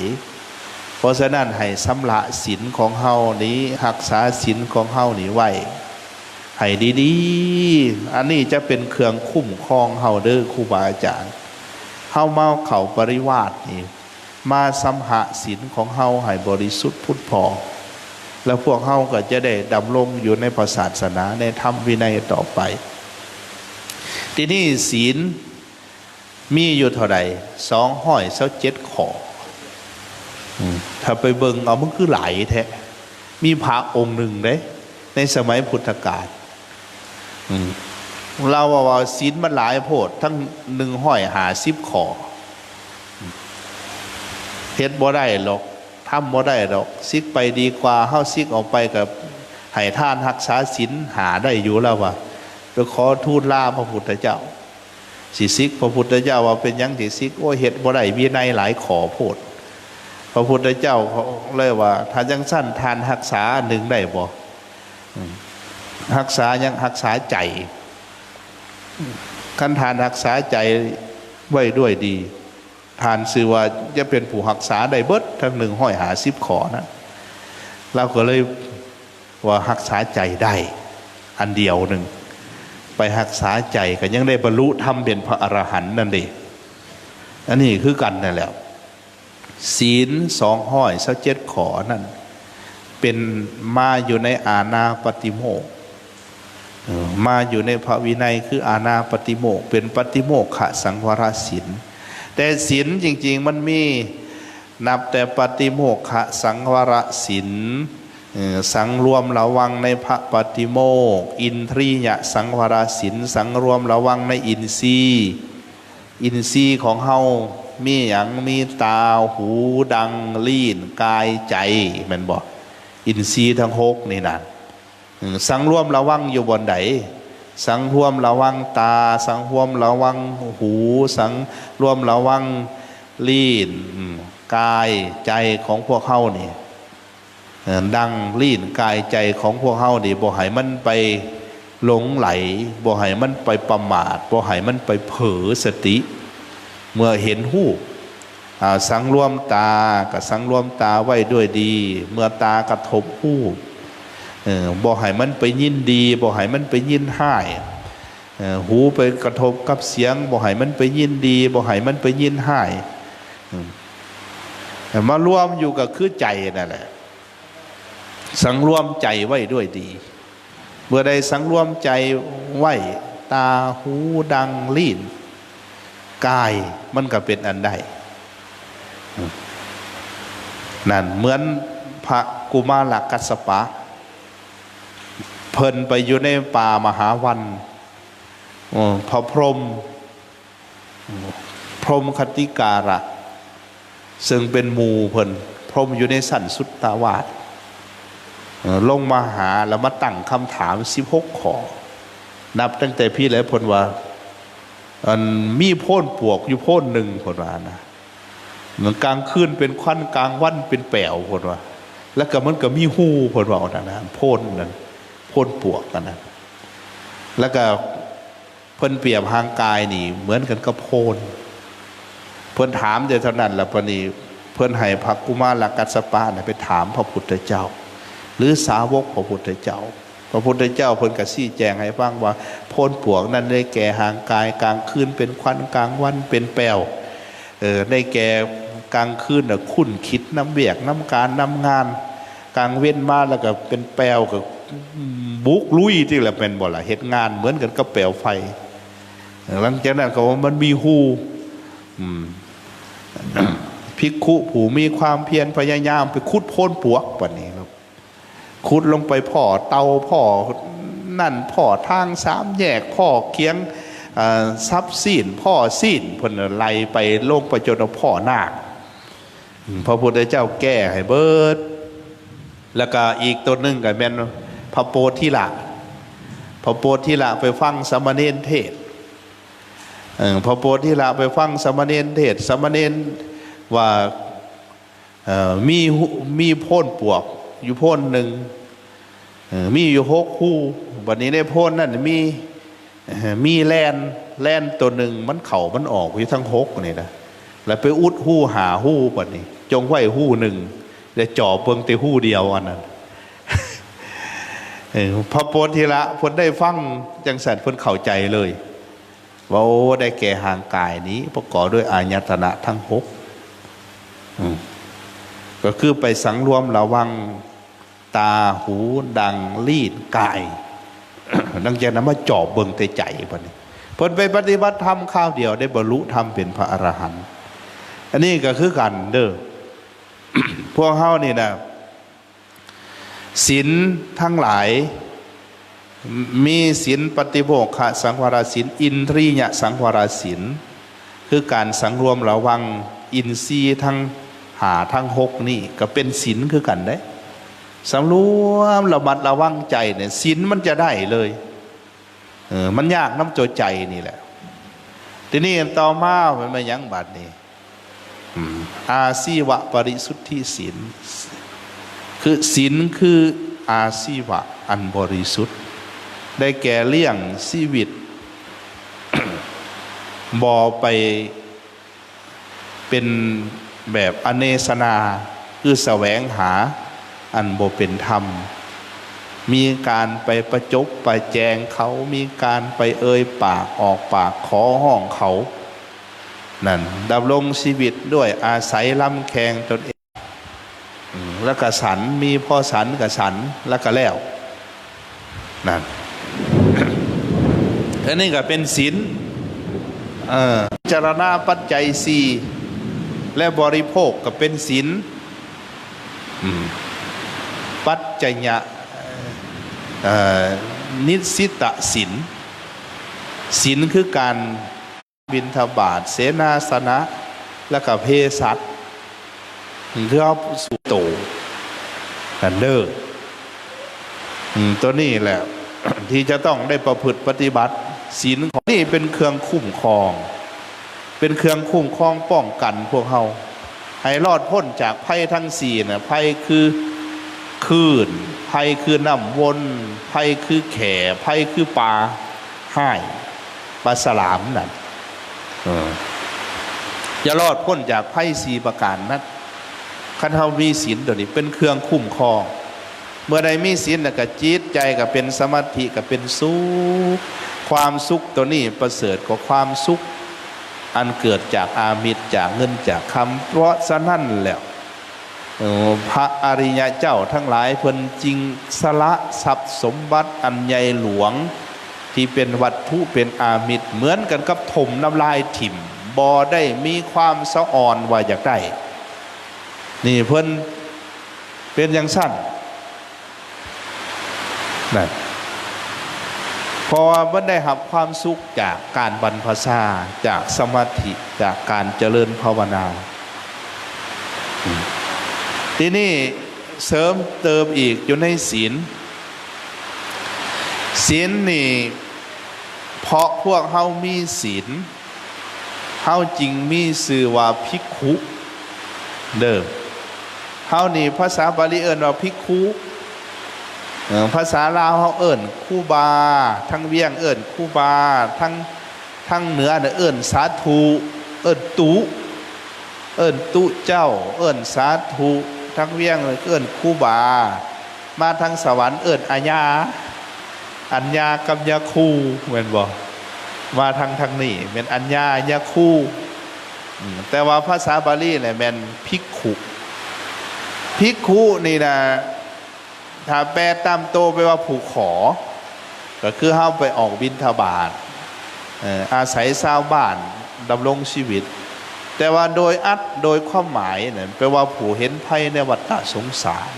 ເພາະສະນັ້ນ ໃຫ້ຊຳລະສິນຂອງເຮົານີ້ ຮັກສາສິນຂອງເຮົານີ້ໄວ້ໃຫ້ດີໆ. ອັນນີ້ຈະເປັນເຄື່ອງຄຸ້ມຄອງເຮົາເດີ ຄູບາອາຈານ. ເຮົາມາເຂົ້າປະລິວາດນີ້ ມາຊຳລະສິນຂອງເຮົາໃຫ້ບໍລິສຸດຜຸດຜ່ອງ ແລ້ວພວກເຮົາກໍຈະໄດ້ດຳລົງຢູ່ໃນພະສາສະໜາ ໃນທຳວິໄນຕໍ່ໄປ. ທີນີ້ ສິນມີຢູ່ເທົ່າໃດ? ສອງຮ້ອຍຊາວເຈັດຂໍ້ ຖ້າໄປເບິ່ງເອົາ ມັນຄືຫຼາຍແທ້. ມີພະອົງໜຶ່ງເດ້ ໃນສະໄໝພຸດທະການ ອືມ ລາວເວົ້າວ່າ ສິນມັນຫຼາຍໂພດ ທັງໜຶ່ງຮ້ອຍຫ້າສິບຂໍ້ ເຮັດບໍ່ໄດ້ດອກ ທຳບໍ່ໄດ້ດອກ ສິກໄປດີກວ່າ. ເຮົາສິກອອກໄປກໍໃຫ້ທານ ຮັກສາສິນຫ້າໄດ້ຢູ່ ລາວວ່າ. ໄປຂໍທູນລາພະພຸດທະເຈົ້າ ຊິສິກ ພະພຸດທະເຈົ້າວ່າ ເປັນຫຍັງຊິສິກ? ໂອ້ຍ ເຮັດບໍ່ໄດ້ ວິໄນຫຼາຍຂໍ້ໂພດ. ພະພຸດທະເຈົ້າເລີຍວ່າ ຖ້າຈັ່ງຊັ້ນ ທ່ານຮັກສາອັນໜຶ່ງໄດ້ບໍ່? ອືມ ຮັກສາຫຍັງ? ຮັກສາໃຈ. ຄັນທ່ານຮັກສາໃຈໄວ້ດ້ວຍດີ ທ່ານຊື່ວ່າຈະເປັນຜູ້ຮັກສາໄດ້ເບິດທັງໜຶ່ງຮ້ອຍຫ້າສິບຂໍ້ນັ້ນ. ລາວກໍເລີຍວ່າຮັກສາໃຈໄດ້ອັນດຽວໜຶ່ງ ໄປຮັກສາໃຈກໍຍັງໄດ້ບັນລຸທຳເປັນພະອະລະຫັນນັ້ນເດ. ອັນນີ້ຄືກັນນັ້ນແຫຼະ ສິນສອງຮ້ອຍຊາວເຈັດຂໍ້ນັ້ນ ເປັນມາຢູ່ໃນອານາປະຕິໂມກ ເອີ ມາຢູ່ໃນພະວິໄນ ຄືອານາປະຕິໂມກ ເປັນປະຕິໂມກຂະສັງວະລະສິນ. ແຕ່ສິນຈິງໆ ມັນມີ ນັບແຕ່ປະຕິໂມກຂະສັງວະລະສິນ ເອີ ສັງລວມລະວັງໃນພະປະຕິໂມກ, ອິນທຣີຍະສັງວະລະສິນ ສັງລວມລະວັງໃນອິນຊີ. ອິນຊີຂອງເຮົາມີຫຍັງ? ມີຕາ, ຫູ, ດັງ, ລີ້ນ, ກາຍ, ໃຈ ແມ່ນບໍ່? ອິນຊີທັງຫົກນີ້ນະ ອືມ ສັງລວມລະວັງຢູ່ບ່ອນໃດ? ສັງລວມລະວັງຕາ, ສັງລວມລະວັງຫູ, ສັງລວມລະວັງລີ້ນ, ອືມ ກາຍໃຈຂອງພວກເຮົານີ້ ເອີ ດັງ, ລີ້ນ, ກາຍ, ໃຈຂອງພວກເຮົານີ້ ບໍ່ໃຫ້ມັນໄປຫຼົງໄຫຼ, ບໍ່ໃຫ້ມັນໄປປະໝາດ, ບໍ່ໃຫ້ມັນໄປເຜີສະຕິ ເມື່ອເຫັນຮູບ. ອາ ສັງລວມຕາ ກໍສັງລວມຕາໄວ້ດ້ວຍດີ ເມື່ອຕາກະທົບຮູບ ເອີ ບໍ່ໃຫ້ມັນໄປຍິນດີ ບໍ່ໃຫ້ມັນໄປຍິນຮ້າຍ. ເອີ ຫູໄປກະທົບກັບສຽງ ບໍ່ໃຫ້ມັນໄປຍິນດີ ບໍ່ໃຫ້ມັນໄປຍິນຮ້າຍ. ອືມ ມາລວມຢູ່ກໍຄືໃຈນັ້ນແຫຼະ ສັງລວມໃຈໄວ້ດ້ວຍດີ. ເມື່ອໃດສັງລວມໃຈໄວ້ ຕາ, ຫູ, ດັງ, ລີ້ນ, ກາຍ ມັນກໍເປັນອັນໃດ. ນັ້ນເໝືອນພະກຸມາລະກັດສະປະ ເພິ່ນໄປຢູ່ໃນປ່າມະຫາວັນ ເອີ ພະພົມ ພົມຄະຕິກາລະ ເຊິ່ງເປັນໝູ່ເພິ່ນ ພົມຢູ່ໃນຊັ້ນສຸດຕະວາດ ເອີ ລົງມາຫາ ແລ້ວມາຕັ້ງຄຳຖາມສິບຫົກຂໍ້ ນັບຕັ້ງແຕ່ພີ້ແຫຼະ ເພິ່ນວ່າ ອັນ ມີໂພນປວກຢູ່ໂພນໜຶ່ງ ເພິ່ນວ່ານະ ກາງຄືນເປັນຄວັນ ກາງວັນເປັນແປວ ເພິ່ນວ່າ ແລ້ວກໍມັນກໍມີຮູ ເພິ່ນເວົ້ານັ້ນນະ ໂພນນັ້ນ ໂພນປວກນັ້ນນະ ແລ້ວກໍ ເພິ່ນປຽບຮ່າງກາຍນີ້ເໝືອນກັນກັບໂພນ. ເພິ່ນຖາມແຕ່ເທົ່ານັ້ນລະ ບາດນີ້ເພິ່ນໃຫ້ພະກຸມາລະກັດສະປະນະໄປຖາມພະພຸດທະເຈົ້າ ຫຼື ສາວົກພະພຸດທະເຈົ້າ. ພະພຸດທະເຈົ້າເພິ່ນກໍຊີ້ແຈງໃຫ້ຟັງວ່າ ໂພນປວກນັ້ນໄດ້ແກ່ຮ່າງກາຍ, ກາງຄືນເປັນຄວັນ, ກາງວັນເປັນແປວ. ເອີ ໄດ້ແກ່ກາງຄືນນະຄຸ້ນຄິດນຳວຽກນຳການນຳງານ, ກາງເວັນມາແລ້ວກໍເປັນແປວ ກໍບຸກລຸຍຕິລະ ແມ່ນບໍ່ລະ? ເຮັດງານເໝືອນກັນກັບແປວໄຟ. ຫຼັງຈາກນັ້ນກໍວ່າມັນມີຮູ ອືມ ພິກຂຸຜູ້ມີຄວາມພຽນພະຍາຍາມໄປຂຸດໂພນປວກ ບາດນີ້ ຂຸດລົງໄປພໍ້ເຕົາ ພໍ້ນັ້ນ ພໍ້ທາງສາມແຍກ ພໍ້ຄຽງ ເອີ ສັບຊີ້ນ ພໍ້ຊີ້ນ ເພິ່ນໄລ່ໄປລົງໄປຈົນພໍ້ນາກ. ອືມ ພະພຸດທະເຈົ້າແກ້ໃຫ້ເບິດ. ແລ້ວກະອີກຕົນໜຶ່ງກໍແມ່ນພະໂປທິລະ ພະໂປທິລະໄປຟັງສາມະເນນເທດ. ເອີ ພະໂປທິລະໄປຟັງສາມະເນນເທດ ສາມະເນນວ່າ ເອີ ມີ ມີໂພນປວກຢູ່ໂພນໜຶ່ງ ເອີ ມີຢູ່ຫົກຮູ ບາດນີ້ໃນໂພນນັ້ນມີ ເອີ ມີແລນ ແລນໂຕໜຶ່ງ ມັນເຂົ້າມັນອອກຢູ່ທັງຫົກນີ້ນະ ແລ້ວໄປອຸດຮູຫ້າຮູ ບາດນີ້ຈົ່ງໄວ້ຮູໜຶ່ງ ແລະ ຈອບເບິ່ງແຕ່ຮູດຽວອັນນັ້ນ. ເອີ ພະໂປທິລະເພິ່ນໄດ້ຟັງຈັ່ງຊັ້ນ ເພິ່ນເຂົ້າໃຈເລີຍ ວ່າ ໂອ້ ໄດ້ແກ່ຮ່າງກາຍນີ້ປະກອບດ້ວຍອາຍະຕະນະທັງຫົກ ອືມ ກໍຄືໄປສັງລວມລະວັງຕາ, ຫູ, ດັງ, ລີ້ນ, ກາຍ. ຫຼັງຈາກນັ້ນມາຈອບເບິ່ງແຕ່ໃຈ ບາດນີ້ເພິ່ນໄປປະຕິບັດທຳຄາວດຽວ ໄດ້ບັນລຸທຳເປັນພະອະລະຫັນ. ອັນນີ້ກໍຄືກັນເດີ້. ພວກເຮົານີ້ນະ ສິນທັງຫຼາຍ ມີສິນປະຕິໂມກຂະສັງວະລະສິນ, ອິນທະລິຍະສັງວະລະສິນ ຄືການສັງລວມລະວັງອິນຊີທັງຫ້າທັງຫົກນີ້ ກໍເປັນສິນຄືກັນເດ້. ສຳລວມລະມັດລະວັງໃຈນີ້ ສິນມັນຈະໄດ້ເລີຍ. ເອີ ມັນຍາກນຳຕົວໃຈນີ້ແຫຼະ. ທີນີ້ຕໍ່ມາມັນແມ່ນຫຍັງບາດນີ້? ອາຊີວະປະລິສຸດທິສິນ ຄືສິນຄືອາຊີວະອັນບໍລິສຸດ ໄດ້ແກ່ລ້ຽງຊີວິດ ບໍ່ໄປເປັນແບບອະເນສະນາ ຄືສະແຫວງຫາອັນບໍ່ເປັນທຳ, ມີການໄປປະຈົບປະແຈງເຂົາ, ມີການໄປເອີ່ຍປາກອອກປາກຂໍຮ້ອງເຂົາ. ນັ້ນ ດຳລົງຊີວິດດ້ວຍອາໄສລຳແຂ່ງຕົນເອງ ແລ້ວກໍສັນ ມີພໍສັນກໍສັນ ແລ້ວກໍແລ້ວ. ນັ້ນ ອັນນີ້ກໍເປັນສິນ. ເອີ ພິຈາລະນາປັດໄຈສີ່ ແລະ ບໍລິໂພກກໍເປັນສິນ. ອືມ ປັດໄຈຍະ ເອີ ນິດສິຕະສິນ, ສິນຄືການ ບິນທະບາດ, ເສນາສະນະ ແລ້ວກໍເພສັດ ເພື່ອເຮົາສູ່ໂຕນັ້ນເດີ. ອືມ ຕົວນີ້ແຫຼະ ທີ່ຈະຕ້ອງໄດ້ປະພຶດປະຕິບັດ. ສິນຂໍ້ນີ້ເປັນເຄື່ອງຄຸ້ມຄອງ, ເປັນເຄື່ອງຄຸ້ມຄອງປ້ອງກັນພວກເຮົາ ໃຫ້ລອດພົ້ນຈາກໄພທັງສີ່ນະ, ໄພຄືຄື້ນ, ໄພຄືນ້ຳວົນ, ໄພຄືແຂ້, ໄພຄືປາຮ້າຍ, ປາສະຫຼາມນັ້ນ. ເອີ ຈະລອດພົ້ນຈາກໄພສີ່ປະການນັ້ນ ຄັນເຮົາມີສິນຕົວນີ້ເປັນເຄື່ອງຄຸ້ມຄອງ. ເມື່ອໃດມີສິນແລ້ວກໍຈິດໃຈກໍເປັນສະມາທິ ກໍເປັນສຸກ. ຄວາມສຸກຕົວນີ້ປະເສີດກວ່າຄວາມສຸກອັນເກີດຈາກອາມິດ, ຈາກເງິນຈາກຄຳ. ເພາະສະນັ້ນແລ້ວ ເອີ ພະອະລິຍະເຈົ້າທັງຫຼາຍເພິ່ນຈຶ່ງສະຫຼະຊັບສົມບັດອັນໃຫຍ່ຫຼວງ ທີ່ເປັນວັດຖຸເປັນອາມິດ ເໝືອນກັນກັບຖົມນ້ຳລາຍຖິ້ມ, ບໍ່ໄດ້ມີຄວາມສະອອນວ່າຢາກໄດ້. ນີ້ເພິ່ນເປັນຈັ່ງຊັ້ນ. ນັ້ນ ເພາະວ່າມັນໄດ້ຮັບຄວາມສຸກຈາກການບັນພະຊາ, ຈາກສະມາທິ, ຈາກການຈະເລີນພາວະນາ. ອືມ ທີນີ້ເສີມເຕີມອີກຢູ່ໃນສິນ. ສິນນີ້ ເພາະພວກເຮົາມີສິນ ເຮົາຈຶ່ງມີຊື່ວ່າພິກຂຸເດີ. ເຮົານີ້ພາສາບາລີເອີ້ນວ່າພິກຂຸ, ເອີ ພາສາລາວເຮົາເອີ້ນຄູບາ, ທາງວຽງເອີ້ນຄູບາ, ທາງ ທາງເໜືອນະເອີ້ນສາທຸ, ເອີ້ນຕຸ, ເອີ້ນຕຸເຈົ້າ, ເອີ້ນສາທຸ, ທາງວຽງເອີ້ນຄູບາ, ມາທາງສະຫວັນເອີ້ນອາຍາ, ອັນຍາກັບຍາຄູ ແມ່ນບໍ່? ມາທາງ ທາງນີ້ແມ່ນອັນຍາ ຍາຄູ. ອືມ ແຕ່ວ່າພາສາບາລີແຫຼະແມ່ນພິກຂຸ. ພິກຂຸນີ້ນະ ຖ້າແປຕາມໂຕແປວ່າຜູ້ຂໍ, ກໍຄືເຮົາໄປອອກບິນທະບາດ, ເອີ ອາໄສຊາວບ້ານດຳລົງຊີວິດ. ແຕ່ວ່າໂດຍອັດ ໂດຍຄວາມໝາຍນັ້ນ ແປວ່າຜູ້ເຫັນໄພໃນວັດຕະສົງສານ.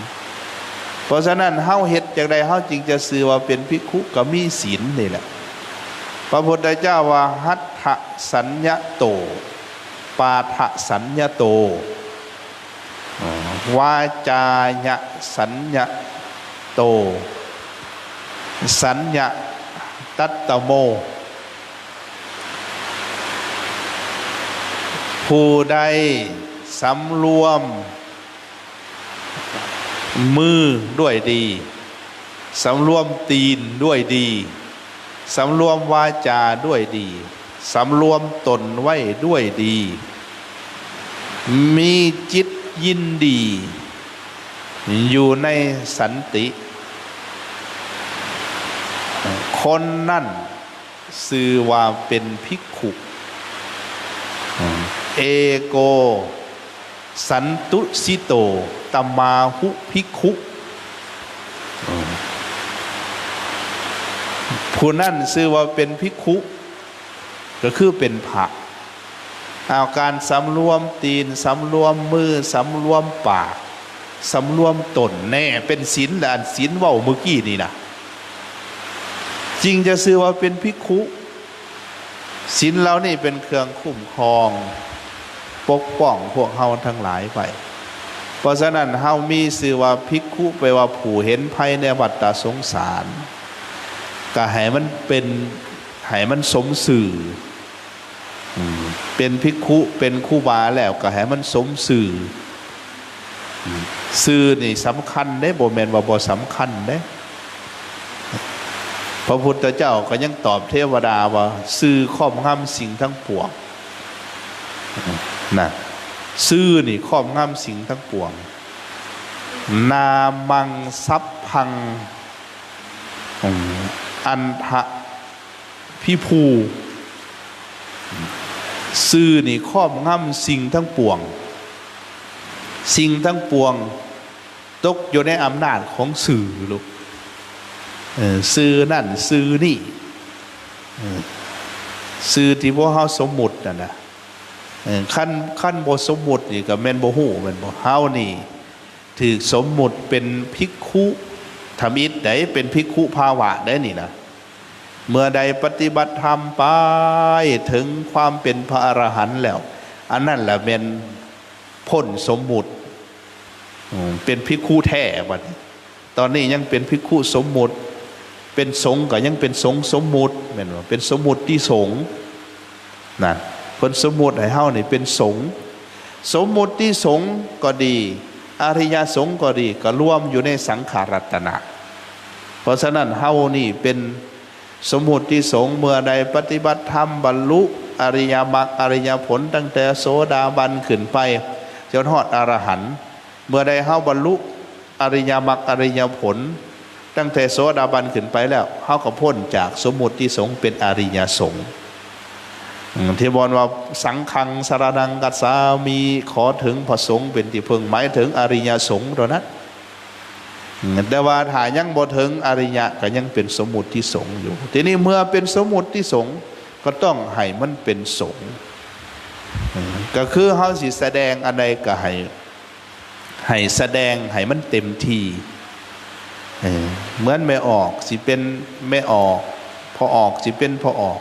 ເພາະສະນັ້ນ ເຮົາເຮັດຈັ່ງໃດເຮົາຈຶ່ງຈະຊື່ວ່າເປັນພິກຂຸ? ກໍມີສິນນີ້ແຫຼະ. ພະພຸດທະເຈົ້າວ່າ ຫັດຖະສັນຍະໂຕ ປາທະສັນຍະໂຕ ວາຈາຍະສັນຍະໂຕ ສັນຍະຕັດຕະໂມ. ຜູ້ໃດສຳລວມມືດ້ວຍດີ, ສຳລວມຕີນດ້ວຍດີ, ສຳລວມວາຈາດ້ວຍດີ, ສຳລວມຕົນໄວ້ດ້ວຍດີ, ມີຈິດຍິນດີຢູ່ໃນສັນຕິ, ຄົນນັ້ນຊື່ວ່າເປັນພິກຂຸ. ເອໂກ ສັນຕຸສິໂຕ ຕະມາຫຸພິກຂຸ. ຜູ້ນັ້ນຊື່ວ່າເປັນພິກຂຸ ກໍຄືເປັນພະ. ເອົາການສຳລວມຕີນ, ສຳລວມມື, ສຳລວມປາກ, ສຳລວມຕົນແນ່ ເປັນສິນລະ ອັນສິນເວົ້າມື້ກີ້ນີ້ນະ ຈຶ່ງຈະຊື່ວ່າເປັນພິກຂຸ. ສິນເຫຼົ່ານີ້ເປັນເຄື່ອງຄຸ້ມຄອງປົກປ້ອງພວກເຮົາທັງຫຼາຍໄວ້. ເພາະສະນັ້ນ ເຮົາມີຊື່ວ່າພິກຂຸ ແປວ່າຜູ້ເຫັນໄພໃນວັດຕະສົງສານ, ກະໃຫ້ມັນເປັນ, ໃຫ້ມັນສົມຊື່. ອືມ ເປັນພິກຂຸ ເປັນຄູບາແລ້ວ ກະໃຫ້ມັນສົມຊື່. ອືມ ຊື່ນີ້ສຳຄັນເດ້ ບໍ່ແມ່ນວ່າບໍ່ສຳຄັນເດ້. ພະພຸດທະເຈົ້າກໍຍັງຕອບເທວະດາວ່າ ຊື່ຄອບງຳສິ່ງທັງປວງ. ອືມ ນະ ຊື່ນີ້ຄອບງຳສິ່ງທັງປວງ. ນາມັງສັບພັງ ອືມ ອັນທະ ພິພູ ຊື່ນີ້ຄອບງຳສິ່ງທັງປວງ. ສິ່ງທັງປວງຕົກຢູ່ໃນອຳນາດຂອງຊື່ລູກ. ເອີ ຊື່ນັ້ນຊື່ນີ້ ເອີ ຊື່ທີ່ພວກເຮົາສົມມຸດນັ້ນນະ. ເອີ ຄັນ, ຄັນບໍ່ສົມມຸດນີ້ກໍແມ່ນບໍ່ຮູ້ແມ່ນບໍ່? ເຮົານີ້ ຖືກສົມມຸດເປັນພິກຂຸທຳອິດໃດ໋ ເປັນພິກຂຸພາວະໃດ໋ນີ້ນະ. ເມື່ອໃດປະຕິບັດທຳໄປເຖິງຄວາມເປັນພະອະລະຫັນແລ້ວ ອັນນັ້ນລະແມ່ນພົ້ນສົມມຸດ ອືມ ເປັນພິກຂຸແທ້ບັດນີ້. ຕອນນີ້ຍັງເປັນພິກຂຸສົມມຸດ, ເປັນສົງກໍຍັງເປັນສົງສົມມຸດ ແມ່ນບໍ່? ເປັນສົມມຸດຕິສົງ. ນະ ເພິ່ນສົມມຸດໃຫ້ເຮົານີ້ເປັນສົງ. ສົມມຸດຕິສົງກໍດີ ອະລິຍະສົງກໍດີ ກໍລວມຢູ່ໃນສັງຂາລັດຕະນະ. ເພາະສະນັ້ນ ເຮົານີ້ເປັນສົມມຸດຕິສົງ. ເມື່ອໃດປະຕິບັດທຳ ບັນລຸອະລິຍະມັກອະລິຍະຜົນ ຕັ້ງແຕ່ໂສດາບັນຂຶ້ນໄປ ຈົນຮອດອະລະຫັນ, ເມື່ອໃດເຮົາບັນລຸອະລິຍະມັກອະລິຍະຜົນ ຕັ້ງແຕ່ໂສດາບັນຂຶ້ນໄປແລ້ວ ເຮົາກໍພົ້ນຈາກສົມມຸດຕິສົງ ເປັນອະລິຍະສົງ. ອືມ ທີ່ບ່ອນວ່າ ສັງຄັງສະລະນັງກັດສາມິ ຂໍເຖິງພະສົງເປັນທີ່ເພິ່ງ ໝາຍເຖິງອະລິຍະສົງເທົ່ານັ້ນ. ອືມ ແຕ່ວ່າຖ້າຍັງບໍ່ເຖິງອະລິຍະ ກໍຍັງເປັນສົມມຸດຕິສົງຢູ່. ທີນີ້ເມື່ອເປັນສົມມຸດຕິສົງ ກໍຕ້ອງໃຫ້ມັນເປັນສົງ. ອືມ ກໍຄືເຮົາຊິສະແດງອັນໃດກໍໃຫ້ ໃຫ້ສະແດງໃຫ້ມັນເຕັມທີ່. ເອີ ເໝືອນແມ່ອອກຊິເປັນແມ່ອອກ, ພໍ່ອອກຊິເປັນພໍ່ອອກ,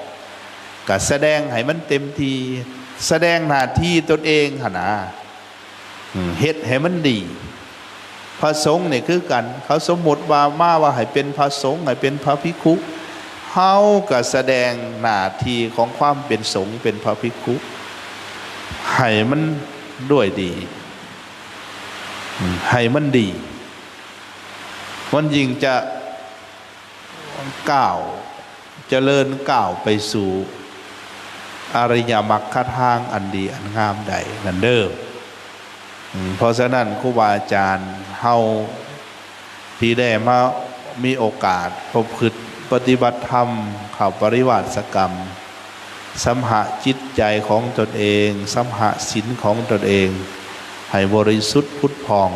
ກະສະແດງໃຫ້ມັນເຕັມທີ່, ສະແດງໜ້າທີ່ຕົນເອງຫັ້ນນາ. ເຮັດໃຫ້ມັນດີ. ພະສົງນີ້ຄືກັນ, ເຂົາສົມມຸດວ່າມາວ່າໃຫ້ເປັນພະສົງ, ໃຫ້ເປັນພະພິກຂຸ, ເຮົາກະສະແດງໜ້າທີ່ຂອງຄວາມເປັນສົງ, ເປັນພະພິກຂຸ ໃຫ້ມັນດ້ວຍດີ. ໃຫ້ມັນດີ ມັນຍິ່ງຈະກ້າວ ຈະເລີນກ້າວໄປສູ່ອະລິຍະມັກຄະທາງອັນດີອັນງາມໄດ້ນັ້ນເດີ້. ເພາະສະນັ້ນ ຄູບາອາຈານເຮົາ ທີ່ໄດ້ມາມີໂອກາດປະພຶດປະຕິບັດທຳ ເຂົ້າປະລິວາດສະກຳ ຊຳຮະຈິດໃຈຂອງຕົນເອງ, ຊຳຮະສິນຂອງຕົນເອງ ໃຫ້ບໍລິສຸດຜຸດຜ່ອງ,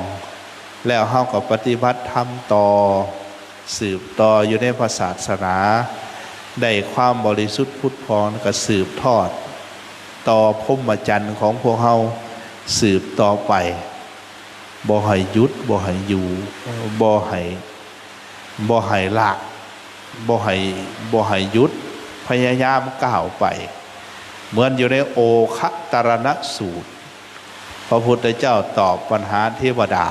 ແລ້ວເຮົາກໍປະຕິບັດທຳຕໍ່ ສືບຕໍ່ຢູ່ໃນພະສາສະໜາ, ໄດ້ຄວາມບໍລິສຸດຜຸດຜ່ອງ ແລ້ວກໍສືບທອດຕໍ່ພົມມະຈັນຂອງພວກເຮົາສືບຕໍ່ໄປ. ບໍ່ໃຫ້ຢຸດ, ບໍ່ໃຫ້ຢູ່, ບໍ່ໃຫ້, ບໍ່ໃຫ້ລະ, ບໍ່ໃຫ້, ບໍ່ໃຫ້ຢຸດ, ພະຍາຍາມກ້າວໄປ. ເໝືອນຢູ່ໃນໂອຄະຕະລະນະສູດ, ພະພຸດທະເຈົ້າຕອບບັນຫາເທວະດາ.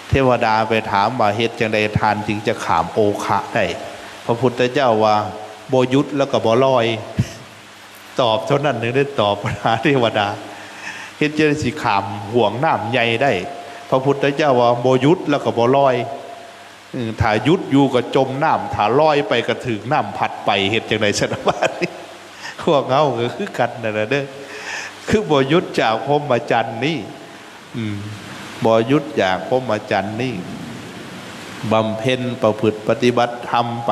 ເທວະດາໄປຖາມວ່າ ເຮັດຈັ່ງໃດທ່ານຈຶ່ງຈະຂ້າມໂອຄະໄດ້? ພະພຸດທະເຈົ້າວ່າ ບໍ່ຢຸດແລ້ວກໍບໍ່ລອຍ. ຕອບເທົ່ານັ້ນ ຈຶ່ງໄດ້ຕອບບັນຫາເທວະດາ. ເຮັດຈັ່ງໃດຊິຂ້າມຫ່ວງນ້ຳໃຫຍ່ໄດ້? ພະພຸດທະເຈົ້າວ່າ ບໍ່ຢຸດແລ້ວກໍບໍ່ລອຍ. ເອີ ຖ້າຢຸດຢູ່ກໍຈົມນ້ຳ, ຖ້າລອຍໄປກໍຖືກນ້ຳພັດໄປ, ເຮັດຈັ່ງໃດຊັ້ນບາດນີ້? ພວກເຮົາກໍຄືກັນນັ້ນລະເດີ້, ຄືບໍ່ຢຸດຈາກພົມມະຈັນນີ້. ອືມ ບໍ່ຢຸດຈາກພົມມະຈັນນີ້, ບຳເພັນປະພຶດປະຕິບັດທຳໄປ,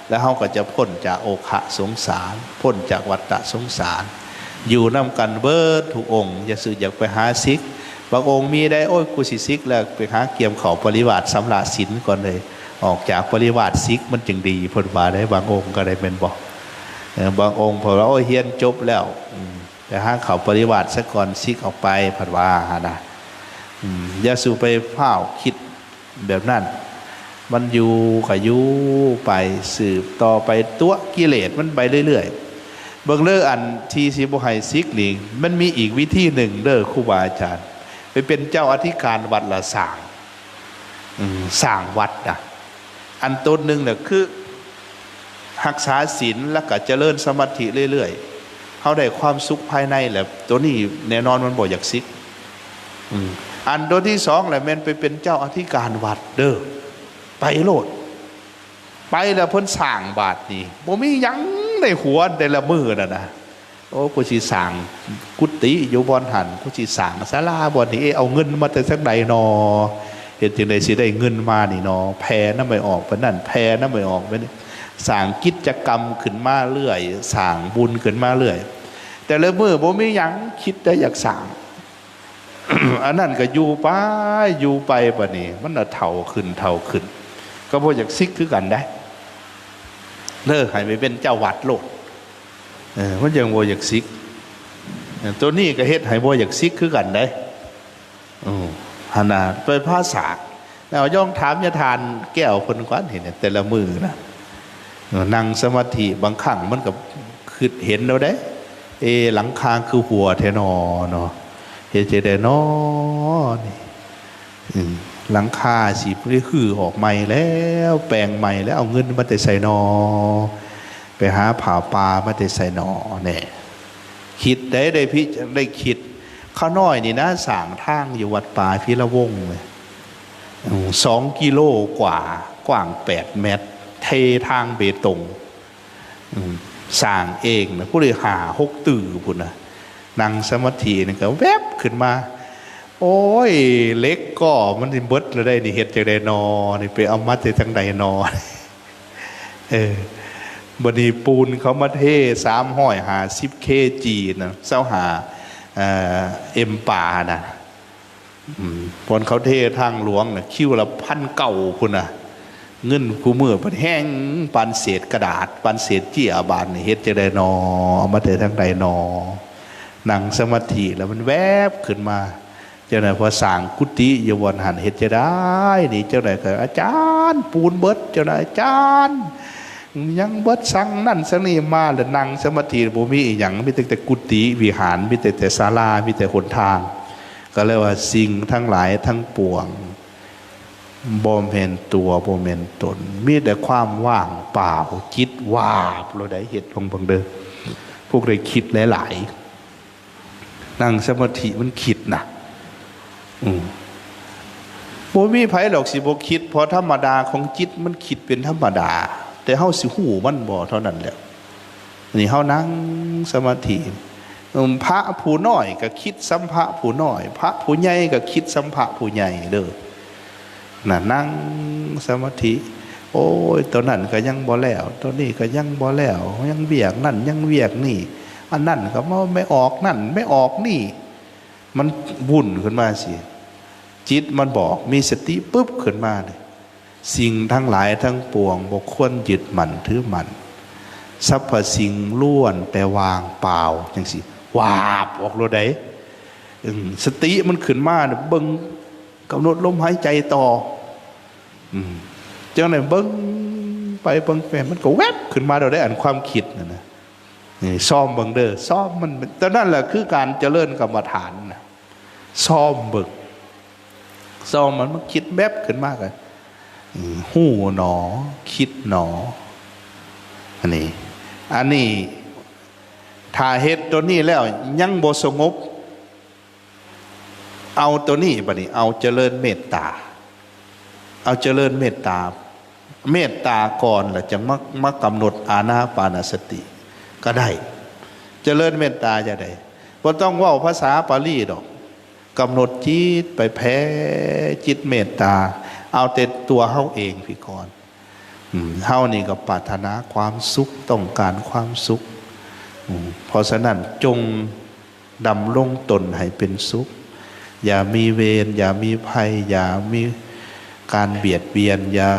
ແລ້ວເຮົາກໍຈະພົ້ນຈາກໂອຄະສົງສານ, ພົ້ນຈາກວັດຕະສົງສານ, ຢູ່ນຳກັນເບິດທຸກອົງ. ຢ່າສຶກຢາກໄປຫາສິກ. ບາງອົງມີໄດ້ ໂອ້ຍ ກູຊິສິກແລ້ວ, ໄປຫາກຽມເຂົ້າປະລິວາດຊຳລະສິນກ່ອນເລີຍ, ອອກຈາກປະລິວາດສິກມັນຈຶ່ງດີ, ເພິ່ນວ່າໄດ໋. ບາງອົງກໍໄດ້ແມ່ນບໍ່? ເອີ ບາງອົງເພິ່ນວ່າ ໂອ້ຍ ຮຽນຈົບແລ້ວ, ອືມ ໄປຫາເຂົ້າປະລິວາດຊະກ່ອນ ສິກອອກໄປ ເພິ່ນວ່າຫັ້ນນະ. ອືມ ຢ່າສູ່ໄປຟ້າວຄິດແບບນັ້ນ. ມັນຢູ່ກໍຢູ່ໄປ ສືບຕໍ່ໄປຕົວະກິເລດມັນໄປເລື້ອຍໆ. ເບິ່ງເດີ ອັນທີ່ຊິບໍ່ໃຫ້ສິກນີ້ ມັນມີອີກວິທີໜຶ່ງເດີ ຄູບາອາຈານ. ໄປເປັນເຈົ້າອະທິການວັດລະສ້າງ ອືມ ສ້າງວັດນະ. ອັນຕົນໜຶ່ງນະ ຄືຮັກສາສິນ ແລ້ວກໍຈະເລີນສະມາທິເລື້ອຍໆ ເຮົາໄດ້ຄວາມສຸກພາຍໃນແລ້ວ ຕົວນີ້ແນ່ນອນມັນບໍ່ຢາກສິກ. ອືມ ອັນຕົວທີສອງແຫຼະ ແມ່ນໄປເປັນເຈົ້າອະທິການວັດເດີ ໄປໂລດ. ໄປແລ້ວເພິ່ນສ້າງບາດນີ້ ບໍ່ມີຫຍັງໃນຫົວແຕ່ລະມື້ນັ້ນນະ. ໂອ້ ກູຊິສ້າງກຸຕິຢູ່ບ່ອນຫັ້ນ ກູຊິສ້າງສາລາບ່ອນນີ້ ເອ ເອົາເງິນມາແຕ່ທາງໃດນໍ? ເຮັດຈັ່ງໃດຊິໄດ້ເງິນມານີ້ນໍ? ແຜ່ນຳໄອ້ອອກໄປນັ້ນ ແຜ່ນຳໄອ້ອອກໄປນີ້ ສ້າງກິດຈະກຳຂຶ້ນມາເລື້ອຍ ສ້າງບຸນຂຶ້ນມາເລື້ອຍ. ແຕ່ລະມື້ບໍ່ມີຫຍັງ ຄິດແຕ່ຢາກສ້າງ. ອັນນັ້ນກໍຢູ່ໄປ ຢູ່ໄປ ບາດນີ້ມັນລະເຖົ້າຂຶ້ນ ເຖົ້າຂຶ້ນ ກໍບໍ່ຢາກສິກຄືກັນໄດເດີ. ໃຫ້ໄປເປັນເຈົ້າວັດໂລດ ເອີ ມັນຈັ່ງບໍ່ຢາກສິກ. ເອີ ໂຕນີ້ກໍເຮັດໃຫ້ບໍ່ຢາກສິກຄືກັນໄດ. ເອີ ຫັ້ນນະ ໄປພາສາ ແລ້ວລອງຖາມຍາທ່ານແກ້ວເພິ່ນກ່ອນ ເຫັນແຕ່ລະມື້ນະ ເອີ ນັ່ງສະມາທິ ບາງຄັ້ງມັນກໍຄິດເຫັນແລ້ວເດ້ ເອ ຫຼັງຄາຄືຮົ່ວແທ້ນໍເນາະ ເຮັດຈັ່ງໃດນໍນີ້ ເອີ ຫຼັງຄາຊິໄດ້ຮື້ອອກໃໝ່ແລ້ວ ແປງໃໝ່ແລ້ວ ເອົາເງິນມາແຕ່ໃສນໍ? ໄປຫາຜ້າປ່າມາແຕ່ໃສນໍ? ແນ່ ຄິດໄດ້ ໄດ້ພິ ໄດ້ຄິດ. ຂ້ານ້ອຍນີ້ນະ ສ້າງທາງຢູ່ວັດປ່າພິລະວົງ ສອງກິໂລກວ່າ ກວ້າງແປດແມັດ ເທທາງເບຕົງ ອືມ ສ້າງເອງນະ ຜູ້ໃດຫ້າຫົກຕື້ພຸ້ນນະ. ນັ່ງສະມາທິນີ້ກໍແວັບຂຶ້ນມາ ໂອ້ຍ ເຫຼັກກໍມັນຊິເບິດແລ້ວໄດ໋ນີ້ ເຮັດຈັ່ງໃດນໍນີ້ ໄປເອົາມາແຕ່ທາງໃດນໍ? ເອີ ບັດນີ້ປູນເຂົາມາເທ ສາມຮ້ອຍຫ້າສິບເຄຈີນະ ຊາວຫ້າ ເອີ ເອັມປານະ ອືມ ບ່ອນເຂົາເທທາງຫຼວງນະ ຄິວລະພັນເກົ້າພຸ້ນນະ. ເງິນຄູ່ມື້ເພິ່ນແຮງປານເສດກະດາດ ປານເສດເຈ້ຍ ບາດນີ້ເຮັດຈັ່ງໃດນໍ? ເອົາມາແຕ່ທາງໃດນໍ? ນັ່ງສະມາທິແລ້ວມັນແວບຂຶ້ນມາ ຈັ່ງໃດ ພໍສ້າງກຸຕິຢູ່ບ່ອນຫັ້ນ ເຮັດຈັ່ງໃດນີ້? ຈັ່ງໃດກໍ ອາຈານ ປູນເບິດ. ຈັ່ງໃດ ອາຈານ ຍັງເບິດ ສັ່ງນັ້ນສັ່ງນີ້ມາ ແລ້ວນັ່ງສະມາທິ ບໍ່ມີອີ່ຫຍັງ ມີແຕ່ ແຕ່ກຸຕິວິຫານ ມີແຕ່ ແຕ່ສາລາ ມີແຕ່ຫົນທາງ. ກໍເລີຍວ່າ ສິ່ງທັງຫຼາຍທັງປວງ ບໍ່ແມ່ນຕົວ ບໍ່ແມ່ນຕົນ ມີແຕ່ຄວາມວ່າງເປົ່າ ຈິດວາບໂລດໃດ໋. ເຮັດລອງເບິ່ງເດີ ພວກໃດຄິດຫຼາຍໆ ນັ່ງສະມາທິມັນຄິດນະ ອືມ ບໍ່ມີໃຜດອກຊິບໍ່ຄິດ ເພາະທຳມະດາຂອງຈິດມັນຄິດເປັນທຳມະດາ ແຕ່ເຮົາຊິຮູ້ມັນບໍ່ເທົ່ານັ້ນແຫຼະ. ນີ້ເຮົານັ່ງສະມາທິ ອືມ ພະຜູ້ນ້ອຍກໍຄິດສ່ຳພະຜູ້ນ້ອຍ ພະຜູ້ໃຫຍ່ກໍຄິດສ່ຳພະຜູ້ໃຫຍ່ເດີ. ນະ ນັ່ງສະມາທິ ໂອ້ຍ ໂຕນັ້ນກໍຍັງບໍ່ແລ້ວ ໂຕນີ້ກໍຍັງບໍ່ແລ້ວ ຍັງວຽກນັ້ນ ຍັງວຽກນີ້ ອັນນັ້ນກໍມາ ແມ່ອອກນັ້ນ ແມ່ອອກນີ້ ມັນວຸ່ນຂຶ້ນມາຊີ້ ຈິດມັນບອກ ມີສະຕິປຶບຂຶ້ນມານີ້ ສິ່ງທັງຫຼາຍທັງປວງບໍ່ຄວນຍຶດໝັ້ນຖືໝັ້ນ ສັບພະສິ່ງລ້ວນແຕ່ວ່າງເປົ່າ ຈັ່ງຊີ້ ວາບອອກໂລດໃດ໋. ອືມ ສະຕິມັນຂຶ້ນມາ ເບິ່ງ ກຳນົດລົມຫາຍໃຈຕໍ່ ອືມ ຈັ່ງໃດເບິ່ງໄປເບິ່ງໄປ ມັນກໍແວັບຂຶ້ນມາໂລດໃດ໋ ອັນຄວາມຄິດນັ້ນນະ. ນີ້ຊ້ອມເບິ່ງເດີ ຊ້ອມມັນ ຕອນນັ້ນແຫຼະຄືການຈະເລີນກຳມະຖານນະ ຊ້ອມເບິ່ງ ຊ້ອມມັນ ມັນຄິດແວັບຂຶ້ນມາກໍ ອືມ ຮູ້ໜໍ ຄິດໜໍ ອັນນີ້ ອັນນີ້ ຖ້າເຮັດໂຕນີ້ແລ້ວຍັງບໍ່ສະຫງົບ ເອົາໂຕນີ້ ບັດນີ້ເອົາຈະເລີນເມດຕາ ເອົາຈະເລີນເມດຕາ ເມດຕາກ່ອນ ແລ້ວຈັ່ງມາ ມາກຳນົດອານາປານະສະຕິກໍໄດ້. ຈະເລີນເມດຕາຈັ່ງໃດ? ບໍ່ຕ້ອງເວົ້າພາສາປາລີດອກ ກຳນົດຈິດໄປ ແຜ່ຈິດເມດຕາ ເອົາແຕ່ຕົວເຮົາເອງພີ້ກ່ອນ. ອືມ ເຮົານີ້ກໍປາດຖະໜາຄວາມສຸກ ຕ້ອງການຄວາມສຸກ. ອືມ ເພາະສະນັ້ນ ຈົ່ງດຳລົງຕົນໃຫ້ເປັນສຸກ ຢ່າມີເວນ ຢ່າມີໄພ ຢ່າມີການບຽດບຽນ ຢ່າ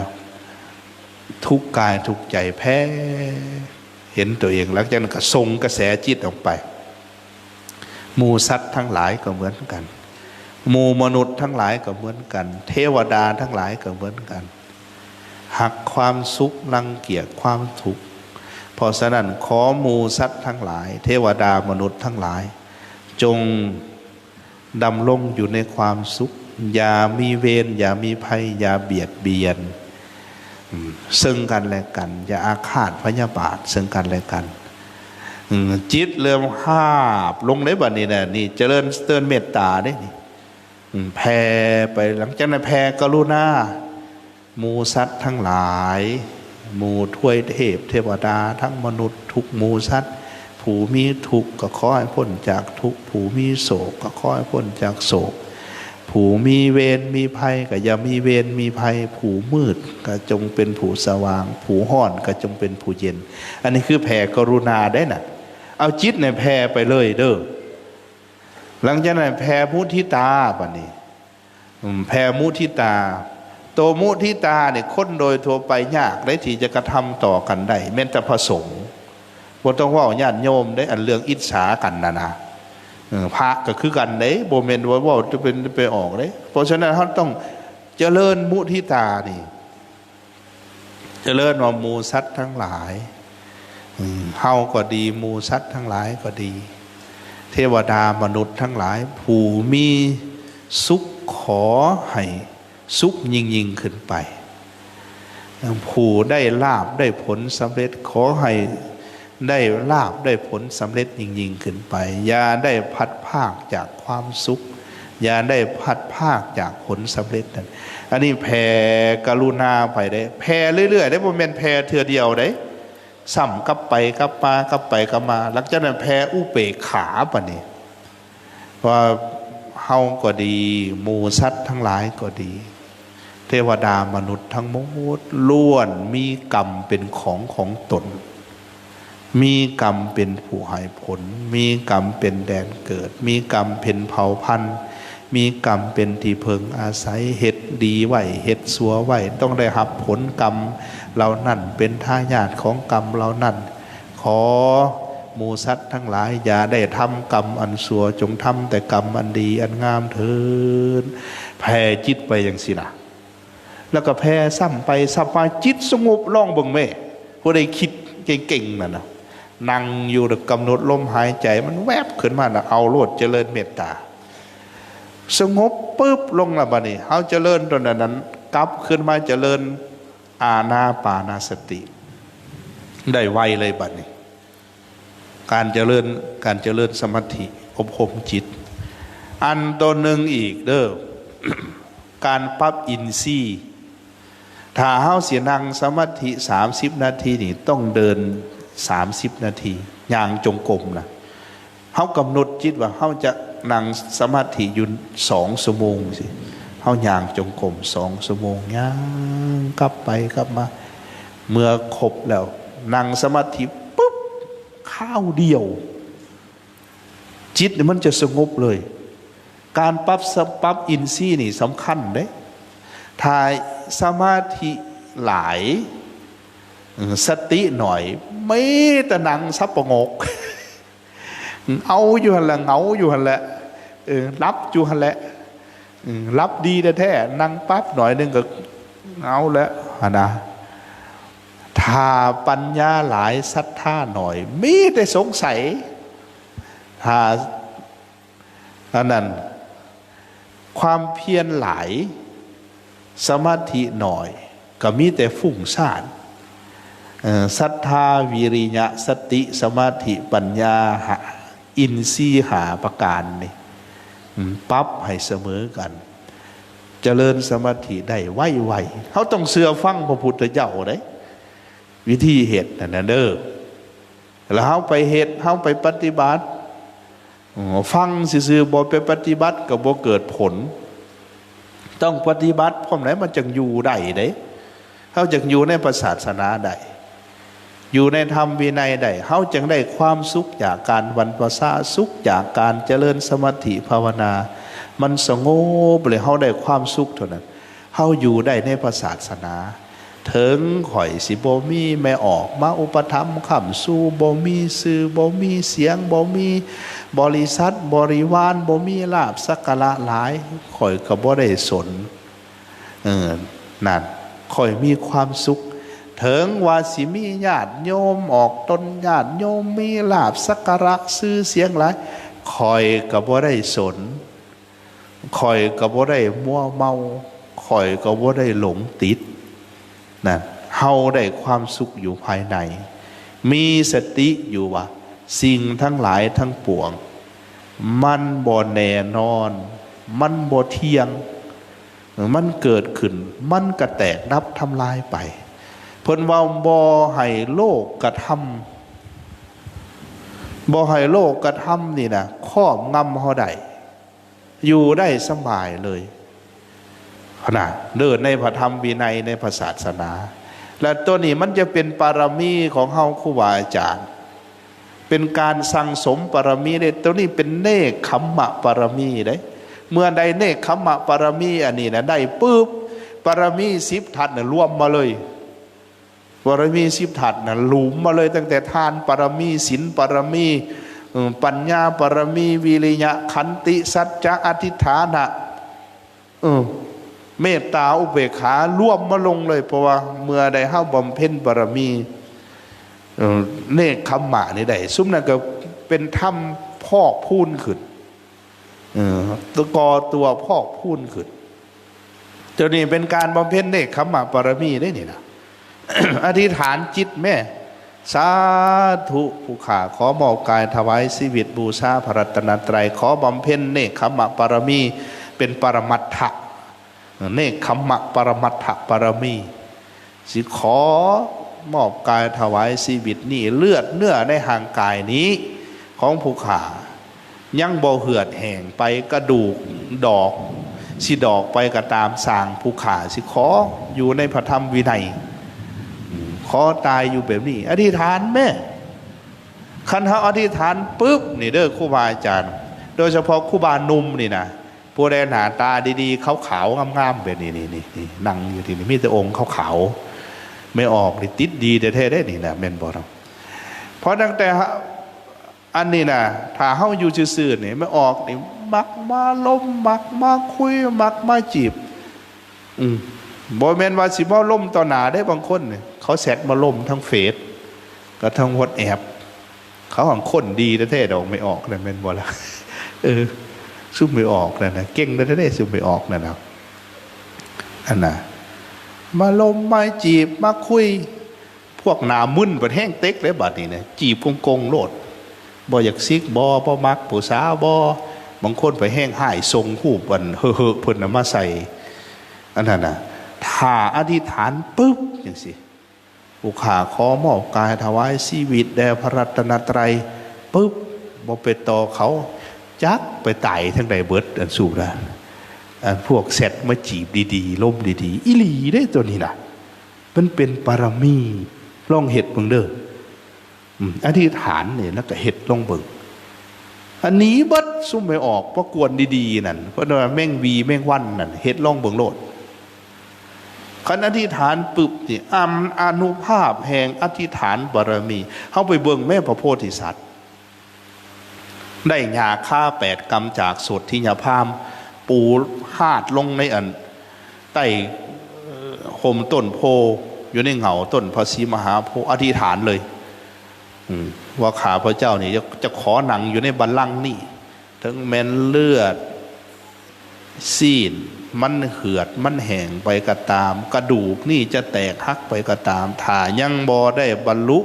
ທຸກກາຍທຸກໃຈ ແຜ່ເຫັນຕົວເອງ. ຫຼັງຈາກນັ້ນກໍສົ່ງກະແສຈິດອອກໄປ ໝູ່ສັດທັງຫຼາຍກໍເໝືອນກັນ, ໝູ່ມະນຸດທັງຫຼາຍກໍເໝືອນກັນ, ເທວະດາທັງຫຼາຍກໍເໝືອນກັນ, ຮັກຄວາມສຸກ, ລັງກຽດຄວາມທຸກ. ເພາະສະນັ້ນ, ຂໍໝູ່ສັດທັງຫຼາຍ, ເທວະດາ, ມະນຸດທັງຫຼາຍ, ຈົ່ງດຳລົງຢູ່ໃນຄວາມສຸກ, ຢ່າມີເວນ, ຢ່າມີໄພ, ຢ່າບຽດບຽນ ອືມ ເຊິ່ງກັນແລະກັນ, ຢ່າອາຄາດພະຍາບາດເຊິ່ງກັນແລະກັນ. ອືມ ຈິດເລີ່ມຮາບລົງເດ້ບັດນີ້ນະ, ນີ້ຈະເລີນເຕີນເມດຕາເດ້ນີ້. ອືມ ແຜ່ໄປ, ຫຼັງຈາກນັ້ນແຜ່ກະລຸນາ ໝູ່ສັດທັງຫຼາຍ, ໝູ່ທວາຍເທບເທວະດາ, ທັງມະນຸດ, ທຸກໝູ່ສັດ, ຜູ້ມີທຸກກໍຂໍໃຫ້ພົ້ນຈາກທຸກ, ຜູ້ມີໂສກກໍຂໍໃຫ້ພົ້ນຈາກໂສກ, ຜູ້ມີເວນມີໄພກໍຢ່າມີເວນມີໄພ, ຜູ້ມືດກໍຈົ່ງເປັນຜູ້ສະຫວ່າງ, ຜູ້ຮ້ອນກໍຈົ່ງເປັນຜູ້ເຢັນ. ອັນນີ້ຄືແຜ່ກະລຸນາໄດ້ນະ. ເອົາຈິດນີ້ແຜ່ໄປເລີຍເດີ້. ຫຼັງຈາກນັ້ນແຜ່ມຸທິຕາບັດນີ້. ອືມ ແຜ່ມຸທິຕາ. ໂຕມຸທິຕານີ້ ຄົນໂດຍທົ່ວໄປຍາກເດ້ທີ່ຈະກະທຳຕໍ່ກັນໄດ້, ແມ່ນແຕ່ພະສົງ, ບໍ່ຕ້ອງເວົ້າຍາດໂຍມເດ້, ອັນເລື່ອງອິດສາກັນນະນະ. ເອີ ພະກໍຄືກັນເດ້, ບໍ່ແມ່ນວ່າເວົ້າຈະເປັນໄປອອກເດ້. ເພາະສະນັ້ນ ເຮົາຕ້ອງຈະເລີນມຸທິຕານີ້. ຈະເລີນວ່າໝູ່ສັດທັງຫຼາຍ, ເຮົາກໍດີ, ໝູ່ສັດທັງຫຼາຍກໍດີ, ເທວະດາມະນຸດທັງຫຼາຍ, ຜູ້ມີສຸກຂໍໃຫ້ສຸກຍິ່ງໆຂຶ້ນໄປ, ຜູ້ໄດ້ລາບໄດ້ຜົນສຳເລັດ ຂໍໃຫ້ ໄດ້ລາບໄດ້ຜົນສຳເລັດຍິ່ງໆຂຶ້ນໄປ, ຢ່າໄດ້ພັດພາກຈາກຄວາມສຸກ, ຢ່າໄດ້ພັດພາກຈາກຜົນສຳເລັດນັ້ນ. ອັນນີ້ແຜ່ກະລຸນາໄປເດ້, ແຜ່ເລື້ອຍໆເດ້, ບໍ່ແມ່ນແຜ່ເທື່ອດຽວເດ້, ຊ້ຳກັບໄປກັບມາ ກັບໄປກັບມາ. ຫຼັງຈາກນັ້ນແຜ່ອຸເບກຂາບັດນີ້ ວ່າເຮົາກໍດີ, ໝູ່ສັດທັງຫຼາຍກໍດີ, ເທວະດາມະນຸດທັງໝົດ ລ້ວນມີກຳເປັນຂອງຂອງຕົນ, ມີກຳເປັນຜູ້ໃຫ້ຜົນ, ມີກຳເປັນແດນເກີດ, ມີກຳເປັນເຜົ່າພັນ, ມີກຳເປັນທີ່ເພິ່ງອາໄສ, ເຮັດດີໄວ້ ເຮັດຊົ່ວໄວ້ ຕ້ອງໄດ້ຮັບຜົນກຳເຫຼົ່ານັ້ນ, ເປັນທາຍາດຂອງກຳເຫຼົ່ານັ້ນ. ຂໍໝູ່ສັດທັງຫຼາຍ ຢ່າໄດ້ທຳກຳອັນຊົ່ວ, ຈົ່ງທຳແຕ່ກຳອັນດີອັນງາມເທີ້ນ. ແຜ່ຈິດໄປຈັ່ງຊີ້ນະ, ແລ້ວກໍແຜ່ຊ້ຳໄປຊ້ຳມາ, ຈິດສະຫງົບ. ລອງເບິ່ງແມ້ ຜູ້ໃດຄິດເກັ່ງໆນັ້ນນະ, ນັ່ງຢູ່ແລ້ວກຳນົດລົມຫາຍໃຈ, ມັນແວບຂຶ້ນມານະ, ເອົາໂລດ ຈະເລີນເມດຕາ. ສະຫງົບປຶບລົງລະ, ບັດນີ້ເຮົາຈະເລີນຕົວນັ້ນ ກັບຄືນມາຈະເລີນ ອານາປານະສະຕິ ໄດ້ໄວເລີຍບັດນີ້. ການຈະເລີນ ການຈະເລີນສະມາທິ ອົບຮົມຈິດ. ອັນໂຕໜຶ່ງອີກເດີ້ ການປັບອິນຊີ. ຖ້າເຮົາຊິນັ່ງສະມາທິສາມສິບນາທີນີ້ ຕ້ອງເດີນສາມສິບນາທີ, ຍ່າງຈົງກົມນະ. ເຮົາກຳນົດຈິດວ່າເຮົາຈະນັ່ງສະມາທິຢູ່ສອງຊົ່ວໂມງຊີ້, ເຮົາຍ່າງຈົງກົມສອງຊົ່ວໂມງ, ຍ່າງກັບໄປກັບມາ. ເມື່ອຄົບແລ້ວ ນັ່ງສະມາທິປຶບ ຄາວດຽວ ຈິດນີ້ມັນຈະສະຫງົບເລີຍ. ການປັບສະ ປັບອິນຊີນີ້ສຳຄັນເດ້. ຖ້າສະມາທິຫຼາຍ ສະຕິໜ້ອຍ ມີແຕ່ນັ່ງສັບປະງົກ ເອົາຢູ່ຫັ້ນແຫຼະ ເຫງົາຢູ່ຫັ້ນແຫຼະ ເອີ ຫຼັບຢູ່ຫັ້ນແຫຼະ ເອີ ຫຼັບດີແທ້ໆ ນັ່ງປັບໜ້ອຍໜຶ່ງກໍເອົາແລ້ວຫັ້ນນະ. ຖ້າປັນຍາຫຼາຍ ສັດທາໜ້ອຍ ມີແຕ່ສົງໄສ. ຖ້າ ອັນນັ້ນ ຄວາມພຽນຫຼາຍ ສະມາທິໜ້ອຍ ກໍມີແຕ່ຟຸ້ງສ້ານ. ເອີ ສັດທາ ວິລິຍະ ສະຕິ ສະມາທິ ປັນຍາ ຫາ ອິນຊີຫ້າປະການນີ້ ອືມ ປັບໃຫ້ສະເໝີກັນ ຈະເລີນສະມາທິໄດ້ໄວໆ. ເຮົາຕ້ອງເຊື່ອຟັງພະພຸດທະເຈົ້າເດ້ ວິທີເຮັດນັ້ນນະເດີ້. ແລ້ວເຮົາໄປເຮັດ ເຮົາໄປປະຕິບັດ ຟັງຊື່ໆ ບໍ່ໄປປະຕິບັດກໍບໍ່ເກີດຜົນ. ຕ້ອງປະຕິບັດພ້ອມໃດ ມັນຈັ່ງຢູ່ໄດ້ເດ້. ເຮົາຈັ່ງຢູ່ໃນພະສາສະໜາໄດ້ ຢູ່ໃນທຳວິໄນໄດ້. ເຮົາຈຶ່ງໄດ້ຄວາມສຸກຈາກການວັນວະສາ, ສຸກຈາກການຈະເລີນສະມາທິພາວະນາ. ມັນສະຫງົບເລີຍ, ເຮົາໄດ້ຄວາມສຸກເທົ່ານັ້ນ. ເຮົາຢູ່ໄດ້ໃນພະສາສະໜາ. ເຖິງຂ້ອຍຊິບໍ່ມີແມ່ອອກມາອຸປະຖຳຄ້ຳຊູ, ບໍ່ມີຊື່, ບໍ່ມີສຽງ, ບໍ່ມີບໍລິສັດບໍລິວານ, ບໍ່ມີລາບສັກກາລະຫຼາຍ, ຂ້ອຍກໍບໍ່ໄດ້ສົນ. ເອີ ນັ້ນ, ຂ້ອຍມີຄວາມສຸກ. ເຖິງວ່າຊິມີຍາດໂຍມອອກຕົນ, ຍາດໂຍມມີລາບສັກກາລະຊື່ສຽງຫຼາຍ, ຂ້ອຍກໍບໍ່ໄດ້ສົນ. ຂ້ອຍກໍບໍ່ໄດ້ມົວເມົາ, ຂ້ອຍກໍບໍ່ໄດ້ຫຼົງຕິດ. ນະ, ເຮົາໄດ້ຄວາມສຸກຢູ່ພາຍໃນ, ມີສະຕິຢູ່ວ່າສິ່ງທັງຫຼາຍທັງປວງ ມັນບໍ່ແນ່ນອນ, ມັນບໍ່ທ່ຽງ, ມັນເກີດຂຶ້ນ, ມັນກໍແຕກດັບທຳລາຍໄປ. ເພິ່ນເວົ້າບໍ່ໃຫ້ໂລກກະທຳ, ບໍ່ໃຫ້ໂລກກະທຳນີ້ນະ ຄອບງຳເຮົາໄດ້. ຢູ່ໄດ້ສະບາຍເລີຍຫັ້ນນະ ເດີ ໃນພະທຳວິໄນ ໃນພະສາສະໜາ. ແລະ ໂຕນີ້ມັນຈະເປັນປາລະມີຂອງເຮົາ ຄູບາອາຈານ, ເປັນການສັ່ງສົມປາລະມີເດ້. ໂຕນີ້ເປັນເນກຂຳມະປາລະມີເດ້. ເມື່ອໃດເນກຂຳມະປາລະມີອັນນີ້ນະໄດ້ປຶບ, ປາລະມີສິບທັດນະລວມມາເລີຍ. ບາລະມີສິບທັດນະ ຫຼູມມາເລີຍ, ຕັ້ງແຕ່ທານປາລະມີ, ສິນປາລະມີ, ເອີ ປັນຍາປາລະມີ, ວິລິຍະ, ຂັນຕິ, ສັດຈະ, ອະທິຖານະ, ເອີ ເມດຕາ, ອຸເບກຂາ ລວມມາລົງເລີຍ. ເພາະວ່າເມື່ອໃດເຮົາບຳເພັນບາລະມີ, ເອີ ເນກຂຳມະນີ້ໄດ້, ຊຸມນັ້ນກໍເປັນທຳພອກພູນຂຶ້ນ. ເອີ ກໍ່ຕົວພອກພູນຂຶ້ນ. ໂຕນີ້ເປັນການບຳເພັນເນກຂຳມະປາລະມີເດ້ນີ້ນະ. ອະທິຖານຈິດແມ້, ສາທຸ ຜູ້ຂ້າ ຂໍມອບກາຍຖວາຍຊີວິດບູຊາພະລັດຕະນະໄຕ, ຂໍບຳເພັນເນກຂຳມະປາລະມີເປັນປະລະມັດຖະ, ເນກຂຳມະປະລະມັດຖະປາລະມີ. ຊິຂໍມອບກາຍຖວາຍຊີວິດນີ້, ເລືອດເນື້ອໃນຮ່າງກາຍນີ້ຂອງຜູ້ຂ້າ ຍັງບໍ່ເຫືອດແຫ້ງໄປ, ກະດູກດອກ ຊິດອກໄປກໍຕາມຊ່າງ, ຜູ້ຂ້າຊິຂໍຢູ່ໃນພະທຳວິໄນ, ຂໍຕາຍຢູ່ແບບນີ້. ອະທິຖານແມ້. ຄັນເຮົາອະທິຖານປຶບນີ້ເດີ ຄູບາອາຈານ, ໂດຍສະເພາະຄູບາໜຸ່ມນີ້ນະ, ຜູ້ໃດໜ້າຕາດີໆ ຂາວໆ ງາມໆ ແບບນີ້ ນີ້ ນີ້ ນີ້ ນັ່ງຢູ່ທີ່ນີ້ ມີແຕ່ອົງຂາວໆ ແມ່ອອກນີ້ຕິດດີແທ້ໆ ເດ້ນີ້ນະ ແມ່ນບໍ່ເນາະ? ເພາະຕັ້ງແຕ່ ອັນນີ້ນະ ຖ້າເຮົາຢູ່ຊື່ໆ ນີ້ ແມ່ອອກນີ້ມັກມາລົມ ມັກມາຄຸຍ ມັກມາຈີບ. ອືມ ບໍ່ແມ່ນວ່າຊິມາລົມຕໍ່ໜ້າເດ້, ບາງຄົນນີ້ເຂົາແຊັດມາລົມທາງເຟສກັບທາງວັອດແອັບ. ເຂົາຫັ້ນຄົນດີແທ້ໆ ດອກ ແມ່ອອກນັ້ນ ແມ່ນບໍ່ລະ? ເອີ ຊຸມແມ່ອອກນັ້ນນະ ເກັ່ງແທ້ໆ ຊຸມແມ່ອອກນັ້ນນະ ອັນນະ ມາລົມ ມາຈີບ ມາຄຸຍ. ພວກໜ້າມຶນບັດແຮງເຕັກເດ້ ບັດນີ້ນະ ຈີບກົງໆ ໂລດ. ບໍ່ຢາກສິກບໍ່ ບໍ່ມັກຜູ້ສາວບໍ່. ບາງຄົນໄປແຮງຮ້າຍ ສົ່ງຮູບອັນເຮີ້ໆ ເພິ່ນນະມາໃສ່ ອັນນັ້ນນະ. ຖ້າອະທິຖານປຶບ ຈັ່ງຊີ້ ຜູ້ຂ້າຂໍມອບກາຍຖວາຍຊີວິດແດ່ພະລັດຕະນະໄຕປຶບ ບໍ່ໄປຕໍ່ເຂົາ ຈັກໄປຕາຍທາງໃດເບິດ ອັນສູນນະ. ອັນພວກແຊັດມາຈີບດີໆ ລົມດີໆ ອີ່ຫຼີເດ້ ໂຕນີ້ນະ ມັນເປັນບາລະມີ. ລອງເຮັດເບິ່ງເດີ. ອືມ ອະທິຖານນີ້ ແລ້ວກໍເຮັດລອງເບິ່ງ. ອັນນີ້ເບິດ ຊຸມໄປອອກປະກວນດີໆ ນັ້ນ ເພິ່ນວ່າແມງຫວີແມງວັນນັ້ນ ເຮັດລອງເບິ່ງໂລດ. ຄັນອະທິຖານປຶບນີ້ ອຳ ອານຸພາບແຫ່ງອະທິຖານບາລະມີ ເຮົາໄປເບິ່ງແມ້ ພະໂພທິສັດ ໄດ້ຫຍ້າຄາແປດກຳຈາກໂສດທິຍະພາມ ປູຮາດລົງໃນອັນໃຕ້ຮົ່ມຕົ້ນໂພ ຢູ່ໃນເຫງົ້າຕົ້ນພະສີມະຫາໂພ ອະທິຖານເລີຍ ອືມ ວ່າຂ້າພະເຈົ້ານີ້ຈະ ຈະຂໍນັ່ງຢູ່ໃນບັນລັງນີ້ ເຖິງແມ່ນເລືອດ ຊີ້ນມັນເຫືອດມັນແຫ້ງໄປກໍຕາມ, ກະດູກນີ້ຈະແຕກຫັກໄປກໍຕາມ, ຖ້າຍັງບໍ່ໄດ້ບັນລຸ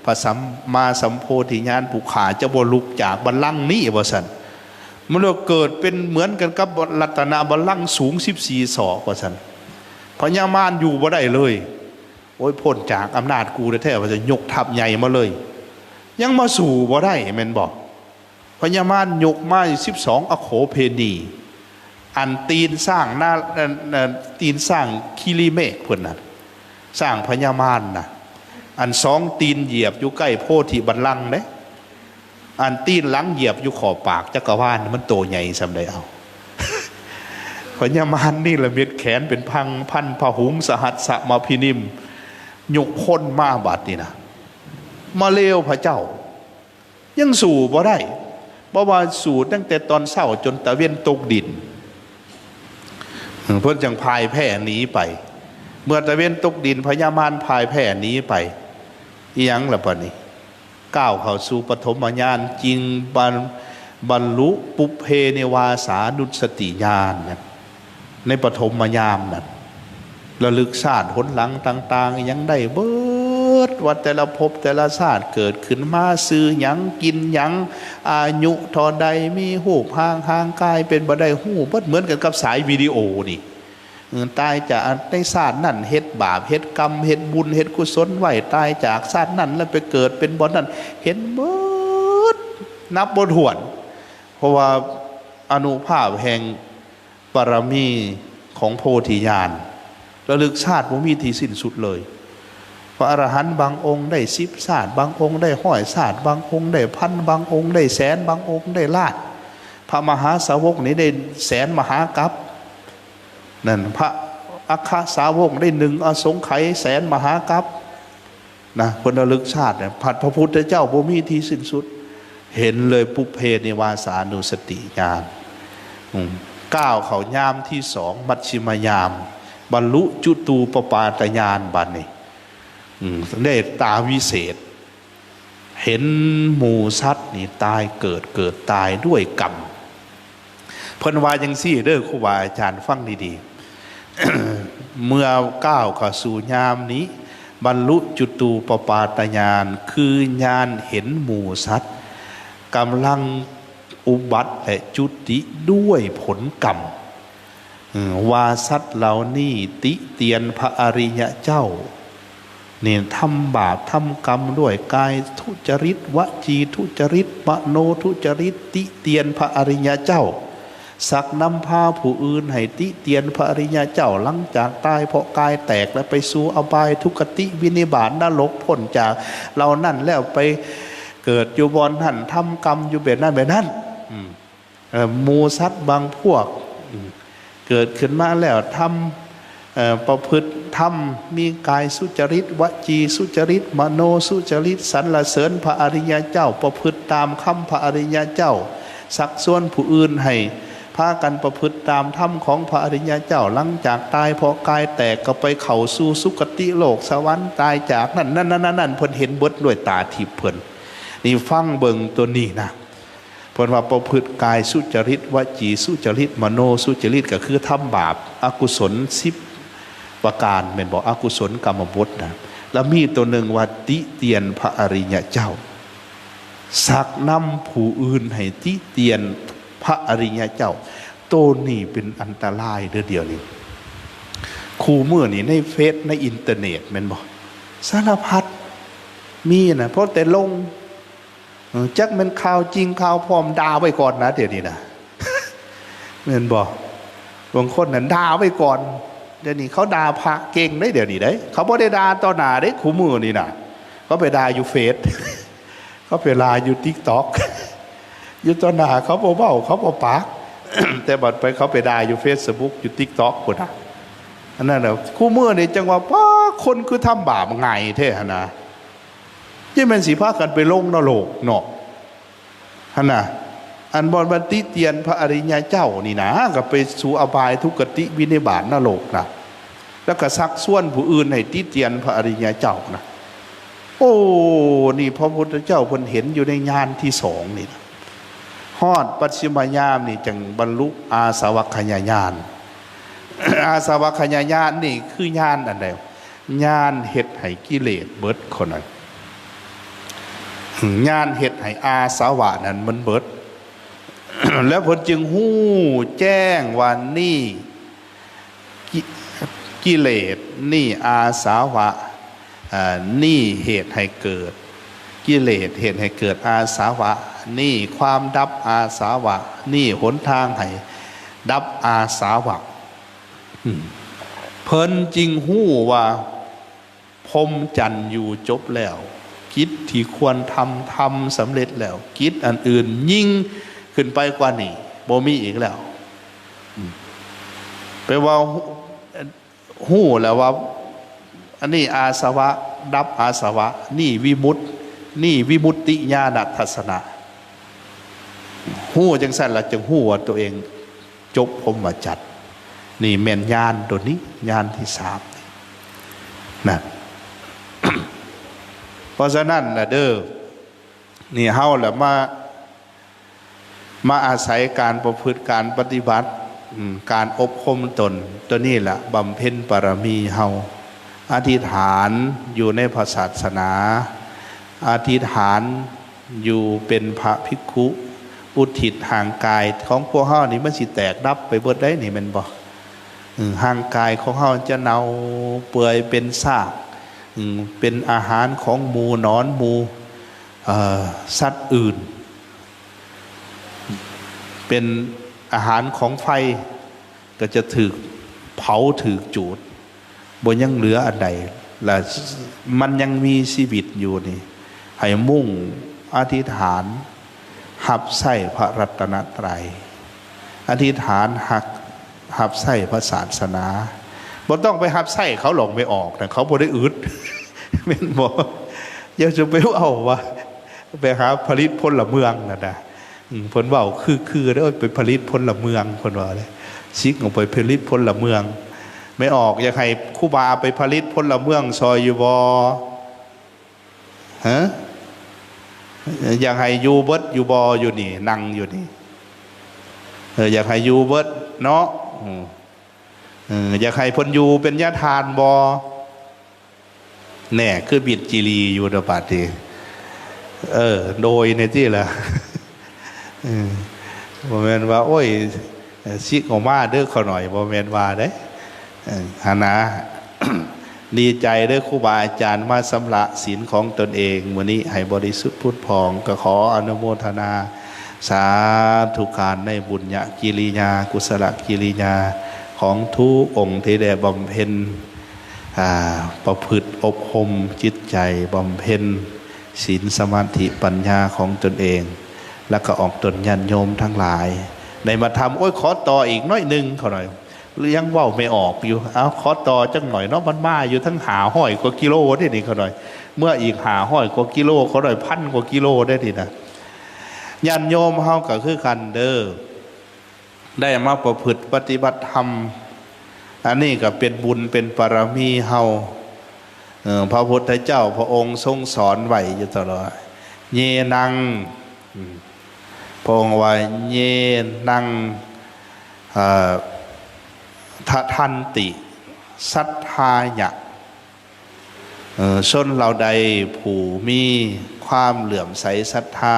ພະສຳມາສຳໂພທິຍານ, ຜູ້ຂ້າຈະບໍ່ລຸກຈາກບັນລັງນີ້, ວ່າຊັ້ນ. ມັນເລີຍເກີດເປັນເໝືອນກັນກັບລັດຕະນະບັນລັງສູງສິບສີ່ສອກ, ວ່າຊັ້ນ. ພະຍາມານຢູ່ບໍ່ໄດ້ເລີຍ. ໂອ້ຍ, ພົ້ນຈາກອຳນາດກູແທ້ໆ, ວ່າຊັ້ນ, ຍົກທັບໃຫຍ່ມາເລີຍ. ຍັງມາສູ້ບໍ່ໄດ້, ແມ່ນບໍ່? ພະຍາມານຍົກມາສິບສອງອະໂຂເພນີ, ອັນຕີນຊ້າງນາ ອັນ ອັນຕີນຊ້າງຄີລີເມກພຸ້ນນະ, ຊ້າງພະຍາມານນະ, ອັນສອງຕີນຢຽບຢູ່ໃກ້ໂພທິບັນລັງເດ້, ອັນຕີນຫຼັງຢຽບຢູ່ຂອບປາກຈັກກະວານ, ມັນໂຕໃຫຍ່ສ່ຳໃດເອົາ. ພະຍາມານເນລະມິດແຂນເປັນພັນ ພັນພະຫຸງ ສະຫັດສະມາພິນິມ, ຍົກພົນມາບາດນີ້ນະ ມາເລວພະເຈົ້າ ຍັງສູ້ບໍ່ໄດ້ ເພາະວ່າສູ້ຕັ້ງແຕ່ຕອນເຊົ້າຈົນຕາເວັນຕົກດິນ ເພິ່ນຈັ່ງພ່າຍແພ້ໜີໄປ. ເມື່ອຕາເວັນຕົກດິນ ພະຍາມານພ່າຍແພ້ໜີໄປ ອີຫຍັງລະບາດນີ້? ກ້າວເຂົ້າສູ່ປະຖົມມະຍານ ຈຶ່ງບັນ ບັນລຸປຸບເພນິວາສານຸສະຕິຍານນະ ໃນປະຖົມມະຍາມນັ້ນ ລະລຶກຊາດຫົນຫຼັງຕ່າງໆ ອີຫຍັງໄດ້ເບິດ ວ່າແຕ່ລະພົບແຕ່ລະຊາດເກີດຂຶ້ນມາຊື່ຫຍັງ ກິນຫຍັງ ອາຍຸເທົ່າໃດ ມີຮູບຮ່າງຮ່າງກາຍເປັນແບບໃດ ຮູ້ເບິດ ເໝືອນກັນກັບສາຍວິດີໂອນີ້. ເອີ ຕາຍຈາກໃນຊາດນັ້ນເຮັດບາບເຮັດກຳ ເຮັດບຸນເຮັດກຸສົນໄວ້ ຕາຍຈາກຊາດນັ້ນແລ້ວໄປເກີດເປັນບ່ອນນັ້ນ ເຫັນເບິດ ນັບບໍ່ຖ້ວນ ເພາະວ່າອານຸພາບແຫ່ງບາລະມີຂອງໂພທິຍານ ລະລຶກຊາດບໍ່ມີທີ່ສິ້ນສຸດເລີຍ. ພະອະລະຫັນບາງອົງໄດ້ສິບຊາດ ບາງອົງໄດ້ຮ້ອຍຊາດ ບາງອົງໄດ້ພັນ ບາງອົງໄດ້ແສນ ບາງອົງໄດ້ລ້ານ. ພະມະຫາສາວົກນີ້ໄດ້ແສນມະຫາກັບ. ນັ້ນ ພະອັກຄະສາວົກໄດ້ໜຶ່ງອະສົງໄຂແສນມະຫາກັບນະ ເພິ່ນລະລຶກຊາດນະ ພັດພະພຸດທະເຈົ້າບໍ່ມີທີ່ສິ້ນສຸດ ເຫັນເລີຍປຸບເພນິວາສານຸສະຕິຍານ ອືມ ກ້າວເຂົ້າຍາມທີສອງ ມັດຊິມະຍາມ ບັນລຸຈຸຕູປະປາດຕະຍານ ບາດນີ້ ອືມ ໄດ້ຕາວິເສດ ເຫັນໝູ່ສັດນີ້ຕາຍເກີດ ເກີດຕາຍດ້ວຍກຳ. ເພິ່ນວ່າຈັ່ງຊີ້ເດີ ຄູບາອາຈານ ຟັງດີໆ ເມື່ອກ້າວເຂົ້າສູ່ຍາມນີ້ ບັນລຸຈຸຕູປະປາດຕະຍານ ຄືຍານເຫັນໝູ່ສັດກຳລັງອຸບັດ ແລະ ຈຸຕິດ້ວຍຜົນກຳ. ເອີ ວ່າສັດເຫຼົ່ານີ້ຕິຕຽນພະອະລິຍະເຈົ້າ ນີ້ທຳບາບທຳກຳດ້ວຍກາຍທຸຈະລິດ ວະຈີທຸຈະລິດ ມະໂນທຸຈະລິດ ຕິຕຽນພະອະລິຍະເຈົ້າ ຊັກນຳພາຜູ້ອື່ນໃຫ້ຕິຕຽນພະອະລິຍະເຈົ້າ ຫຼັງຈາກຕາຍເພາະກາຍແຕກ ແລະ ໄປສູ່ອະບາຍ ທຸກຄະຕິ ວິນິບາດ ນະລົກ ພົ້ນຈາກເຫຼົ່ານັ້ນແລ້ວໄປເກີດຢູ່ບ່ອນນັ້ນ ທຳກຳຢູ່ແບບນັ້ນແບບນັ້ນ. ອືມ ເອີ ໝູ່ສັດບາງພວກ ອືມ ເກີດຂຶ້ນມາແລ້ວທຳ ເອີ ປະພຶດທຳ ມີກາຍສຸຈະລິດ ວະຈີສຸຈະລິດ ມະໂນສຸຈະລິດ ສັນລະເສີນພະອະລິຍະເຈົ້າ ປະພຶດຕາມຄຳພະອະລິຍະເຈົ້າ ຊັກຊວນຜູ້ອື່ນໃຫ້ພາກັນປະພຶດຕາມທຳຂອງພະອະລິຍະເຈົ້າ ຫຼັງຈາກຕາຍເພາະກາຍແຕກກໍໄປເຂົ້າສູ່ສຸຄະຕິໂລກສະຫວັນ ຕາຍຈາກນັ້ນ ນັ້ນໆໆ ເພິ່ນເຫັນເບິດດ້ວຍຕາທິບເພິ່ນ. ນີ້ຟັງເບິ່ງໂຕນີ້ນະ. ເພິ່ນວ່າປະພຶດກາຍສຸຈະລິດ ວະຈີສຸຈະລິດ ມະໂນສຸຈະລິດ ກໍຄືທຳບາບອະກຸສົນສິບປະການ ແມ່ນບໍ່? ອະກຸສົນກຳມະບົດນະ ລະມີໂຕໜຶ່ງວ່າຕິຕຽນພະອະລິຍະເຈົ້າ ຊັກນຳຜູ້ອື່ນໃຫ້ຕິຕຽນພະອະລິຍະເຈົ້າ. ໂຕນີ້ເປັນອັນຕະລາຍເດີ ດຽວນີ້ ຄູ່ມື້ນີ້ໃນເຟສ ໃນອິນເຕີເນັດ ແມ່ນບໍ່? ສາລະພັດມີນະ ພໍແຕ່ລົງ ເອີ ຈັກແມ່ນຂ່າວຈິງຂ່າວປອມ ດ່າໄວ້ກ່ອນນະ ດຽວນີ້ນະ ແມ່ນບໍ່? ບາງຄົນນັ້ນດ່າໄວ້ກ່ອນ. ດຽວນີ້ເຂົາດ່າພະເກັ່ງເດ້ ດຽວນີ້ເດ້ ເຂົາບໍ່ໄດ້ດ່າຕໍ່ໜ້າເດ້ ຄູ່ມື້ນີ້ນະ ເຂົາໄປດ່າຢູ່ເຟສ ເຂົາໄປດ່າຢູ່ຕິກຕັອກ ຢູ່ຕໍ່ໜ້າເຂົາບໍ່ເວົ້າ ເຂົາບໍ່ປາກ ແຕ່ບັດໄປເຂົາໄປດ່າຢູ່ເຟສບຸກ ຢູ່ຕິກຕັອກພຸ້ນນະ. ອັນນັ້ນນະ ຄູ່ມື້ນີ້ຈັ່ງວ່າ ປ້າ ຄົນຄືທຳບາບງ່າຍແທ້ຫັ້ນນະ. ຈະແມ່ນຊິພາກັນໄປລົງນະລົກເນາະ ຫັ້ນນະ. ອັນບ່ອນວ່າຕິຕຽນພະອະລິຍະເຈົ້ານີ້ນະ ກໍໄປສູ່ອະບາຍ ທຸກຄະຕິ ວິນິບາດ ນະລົກນະ ແລ້ວກໍຊັກຊວນຜູ້ອື່ນໃຫ້ຕິຕຽນພະອະລິຍະເຈົ້ານະ. ໂອ້ ນີ້ພະພຸດທະເຈົ້າເພິ່ນເຫັນຢູ່ໃນຍານທີສອງນີ້ນະ. ຮອດປັດຊິມະຍາມນີ້ຈຶ່ງບັນລຸອາສະວັກຂະຍາຍານ. ອາສະວັກຂະຍາຍານນີ້ຄືຍານອັນໃດ? ຍານເຮັດໃຫ້ກິເລດເບິດຄົນນັ້ນ ຍານເຮັດໃຫ້ອາສະວະນັ້ນມັນເບິດ ແລ້ວເພິ່ນຈຶ່ງຮູ້ແຈ້ງວ່ານີ້ ກິ ກິເລດ ນີ້ອາສະວະ ເອີ ນີ້ເຫດໃຫ້ເກີດ ກິເລດເຫດໃຫ້ເກີດອາສະວະ ນີ້ຄວາມດັບອາສະວະ ນີ້ຫົນທາງໃຫ້ດັບອາສະວະ. ອືມ ເພິ່ນຈຶ່ງຮູ້ວ່າ ພົມຈັນຢູ່ຈົບແລ້ວ ກິດທີ່ຄວນທຳ ທຳສຳເລັດແລ້ວ ກິດອັນອື່ນຍິ່ງຂຶ້ນໄປກວ່ານີ້ບໍ່ມີອີກແລ້ວ. ອືມ ແປວ່າ ຮູ້ແລ້ວວ່າ ອັນນີ້ອາສະວະ ດັບອາສະວະ ນີ້ວິມຸດ ນີ້ວິມຸດຕິຍານະທັດສະນະ. ຮູ້ຈັ່ງຊັ້ນລະຈຶ່ງຮູ້ວ່າຕົວເອງຈົບພົມມະຈັນ. ນີ້ແມ່ນຍານຕົວນີ້ ຍານທີສາມນີ້ນະ. ເພາະສະນັ້ນນະເດີ ນີ້ເຮົາລະມາ ມາອາໄສການປະພຶດ ການປະຕິບັດ ອາ ການອົບຮົມຕົນ ຕົວນີ້ລະບຳເພັນບາລະມີເຮົາ ອະທິຖານຢູ່ໃນພະສາສະໜາ ອະທິຖານຢູ່ເປັນພະພິກຂຸ ອຸທິດຮ່າງກາຍຂອງພວກເຮົານີ້ ມັນຊິແຕກດັບໄປເບິດໄດ໋ນີ້ ແມ່ນບໍ່? ເອີ ຮ່າງກາຍຂອງເຮົາຈະເນົ່າເປື່ອຍເປັນຊາກ ເປັນອາຫານຂອງໝູໜອນ ໝູ ເອີ ສັດອື່ນ ເປັນອາຫານຂອງໄຟ ກໍຈະຖືກເຜົາ ຖືກຈູດ ບໍ່ຍັງເຫຼືອອັນໃດ ແລະ ມັນຍັງມີຊີວິດຢູ່ນີ້ ໃຫ້ມຸ່ງອະທິຖານຮັບໃຊ້ພະລັດຕະນະໄຕ ອະທິຖານຮັກ ຮັບໃຊ້ພະສາສະໜາ. ບໍ່ຕ້ອງໄປຮັບໃຊ້ເຂົາຫຼອກ ແມ່ອອກນະ ເຂົາບໍ່ໄດ້ອຶດ ແມ່ນບໍ່? ຢ່າຈະໄປເວົ້າວ່າໄປຫາຜະລິດພົນລະເມືອງຫັ້ນນະ. ອືມ ເພິ່ນເວົ້າຄືໆເດີ ໄປຜະລິດພົນລະເມືອງ ເພິ່ນວ່າເດ້ ສິກອອກໄປຜະລິດພົນລະເມືອງ. ແມ່ອອກ ຢາກໃຫ້ຄູບາໄປຜະລິດພົນລະເມືອງຊ່ອຍຢູ່ບໍ່? ຮະ? ຢາກໃຫ້ຢູ່ເບິດຢູ່ບໍ່? ຢູ່ນີ້ ນັ່ງຢູ່ນີ້ ເອີ ຢາກໃຫ້ຢູ່ເບິດເນາະ. ອືມ ເອີ ຢາກໃຫ້ເພິ່ນຢູ່ເປັນຍາທ່ານບໍ່? ແນ່ ຄືບິດຈີລີຢູ່ເນາະບາດນີ້ ເອີ ໂດຍແນ່ຕິລະ ເອີ ບໍ່ແມ່ນວ່າ ໂອ້ຍ ຊິກອອກມາເດີຂ້ານ້ອຍ ບໍ່ແມ່ນວ່າເດ້ ເອີ ຫັ້ນນະ. ດີໃຈເດີ ຄູບາອາຈານມາຊຳລະສິນຂອງຕົນເອງມື້ນີ້ໃຫ້ບໍລິສຸດຜຸດຜ່ອງ ກໍຂໍອະນຸໂມທະນາ ສາທຸການໃນບຸນຍະກິລິຍາ ກຸສະລະກິລິຍາຂອງທຸກອົງທີ່ໄດ້ບຳເພັນ ອາ ປະພຶດອົບຮົມຈິດໃຈ ບຳເພັນສິນສະມາທິປັນຍາຂອງຕົນເອງ ແລ້ວກໍອອກຕົນຍາດໂຍມທັງຫຼາຍ ໄດ້ມາທຳ ໂອ້ຍ ຂໍຕໍ່ອີກໜ້ອຍໜຶ່ງ ເຂົາໜ້ອຍ ຫຼືຍັງເວົ້າບໍ່ອອກຢູ່ ເອົາ ຂໍຕໍ່ຈັກໜ້ອຍເນາະ ມັນມາຢູ່ທັງຫ້າຮ້ອຍກວ່າກິໂລເດ້ນີ້ ເຂົາໜ້ອຍ ເມືອອີກຫ້າຮ້ອຍກວ່າກິໂລ ເຂົາໜ້ອຍ ພັນກວ່າກິໂລເດ້ນີ້ນະ. ຍາດໂຍມເຮົາກໍຄືກັນເດີ ໄດ້ມາປະພຶດປະຕິບັດທຳ ອັນນີ້ກໍເປັນບຸນເປັນບາລະມີເຮົາ ເອີ ພະພຸດທະເຈົ້າພະອົງຊົງສອນໄວ້ຢູ່ຕະຫຼອດ ເຍນັງ ອືມ ພະອົງວ່າ ເຍນັງ ເອີ ທະທັນຕິ ສັດທາຍະ ເອີ ຊົນເຫຼົ່າໃດຜູ້ມີຄວາມເຫຼື້ອມໃສສັດທາ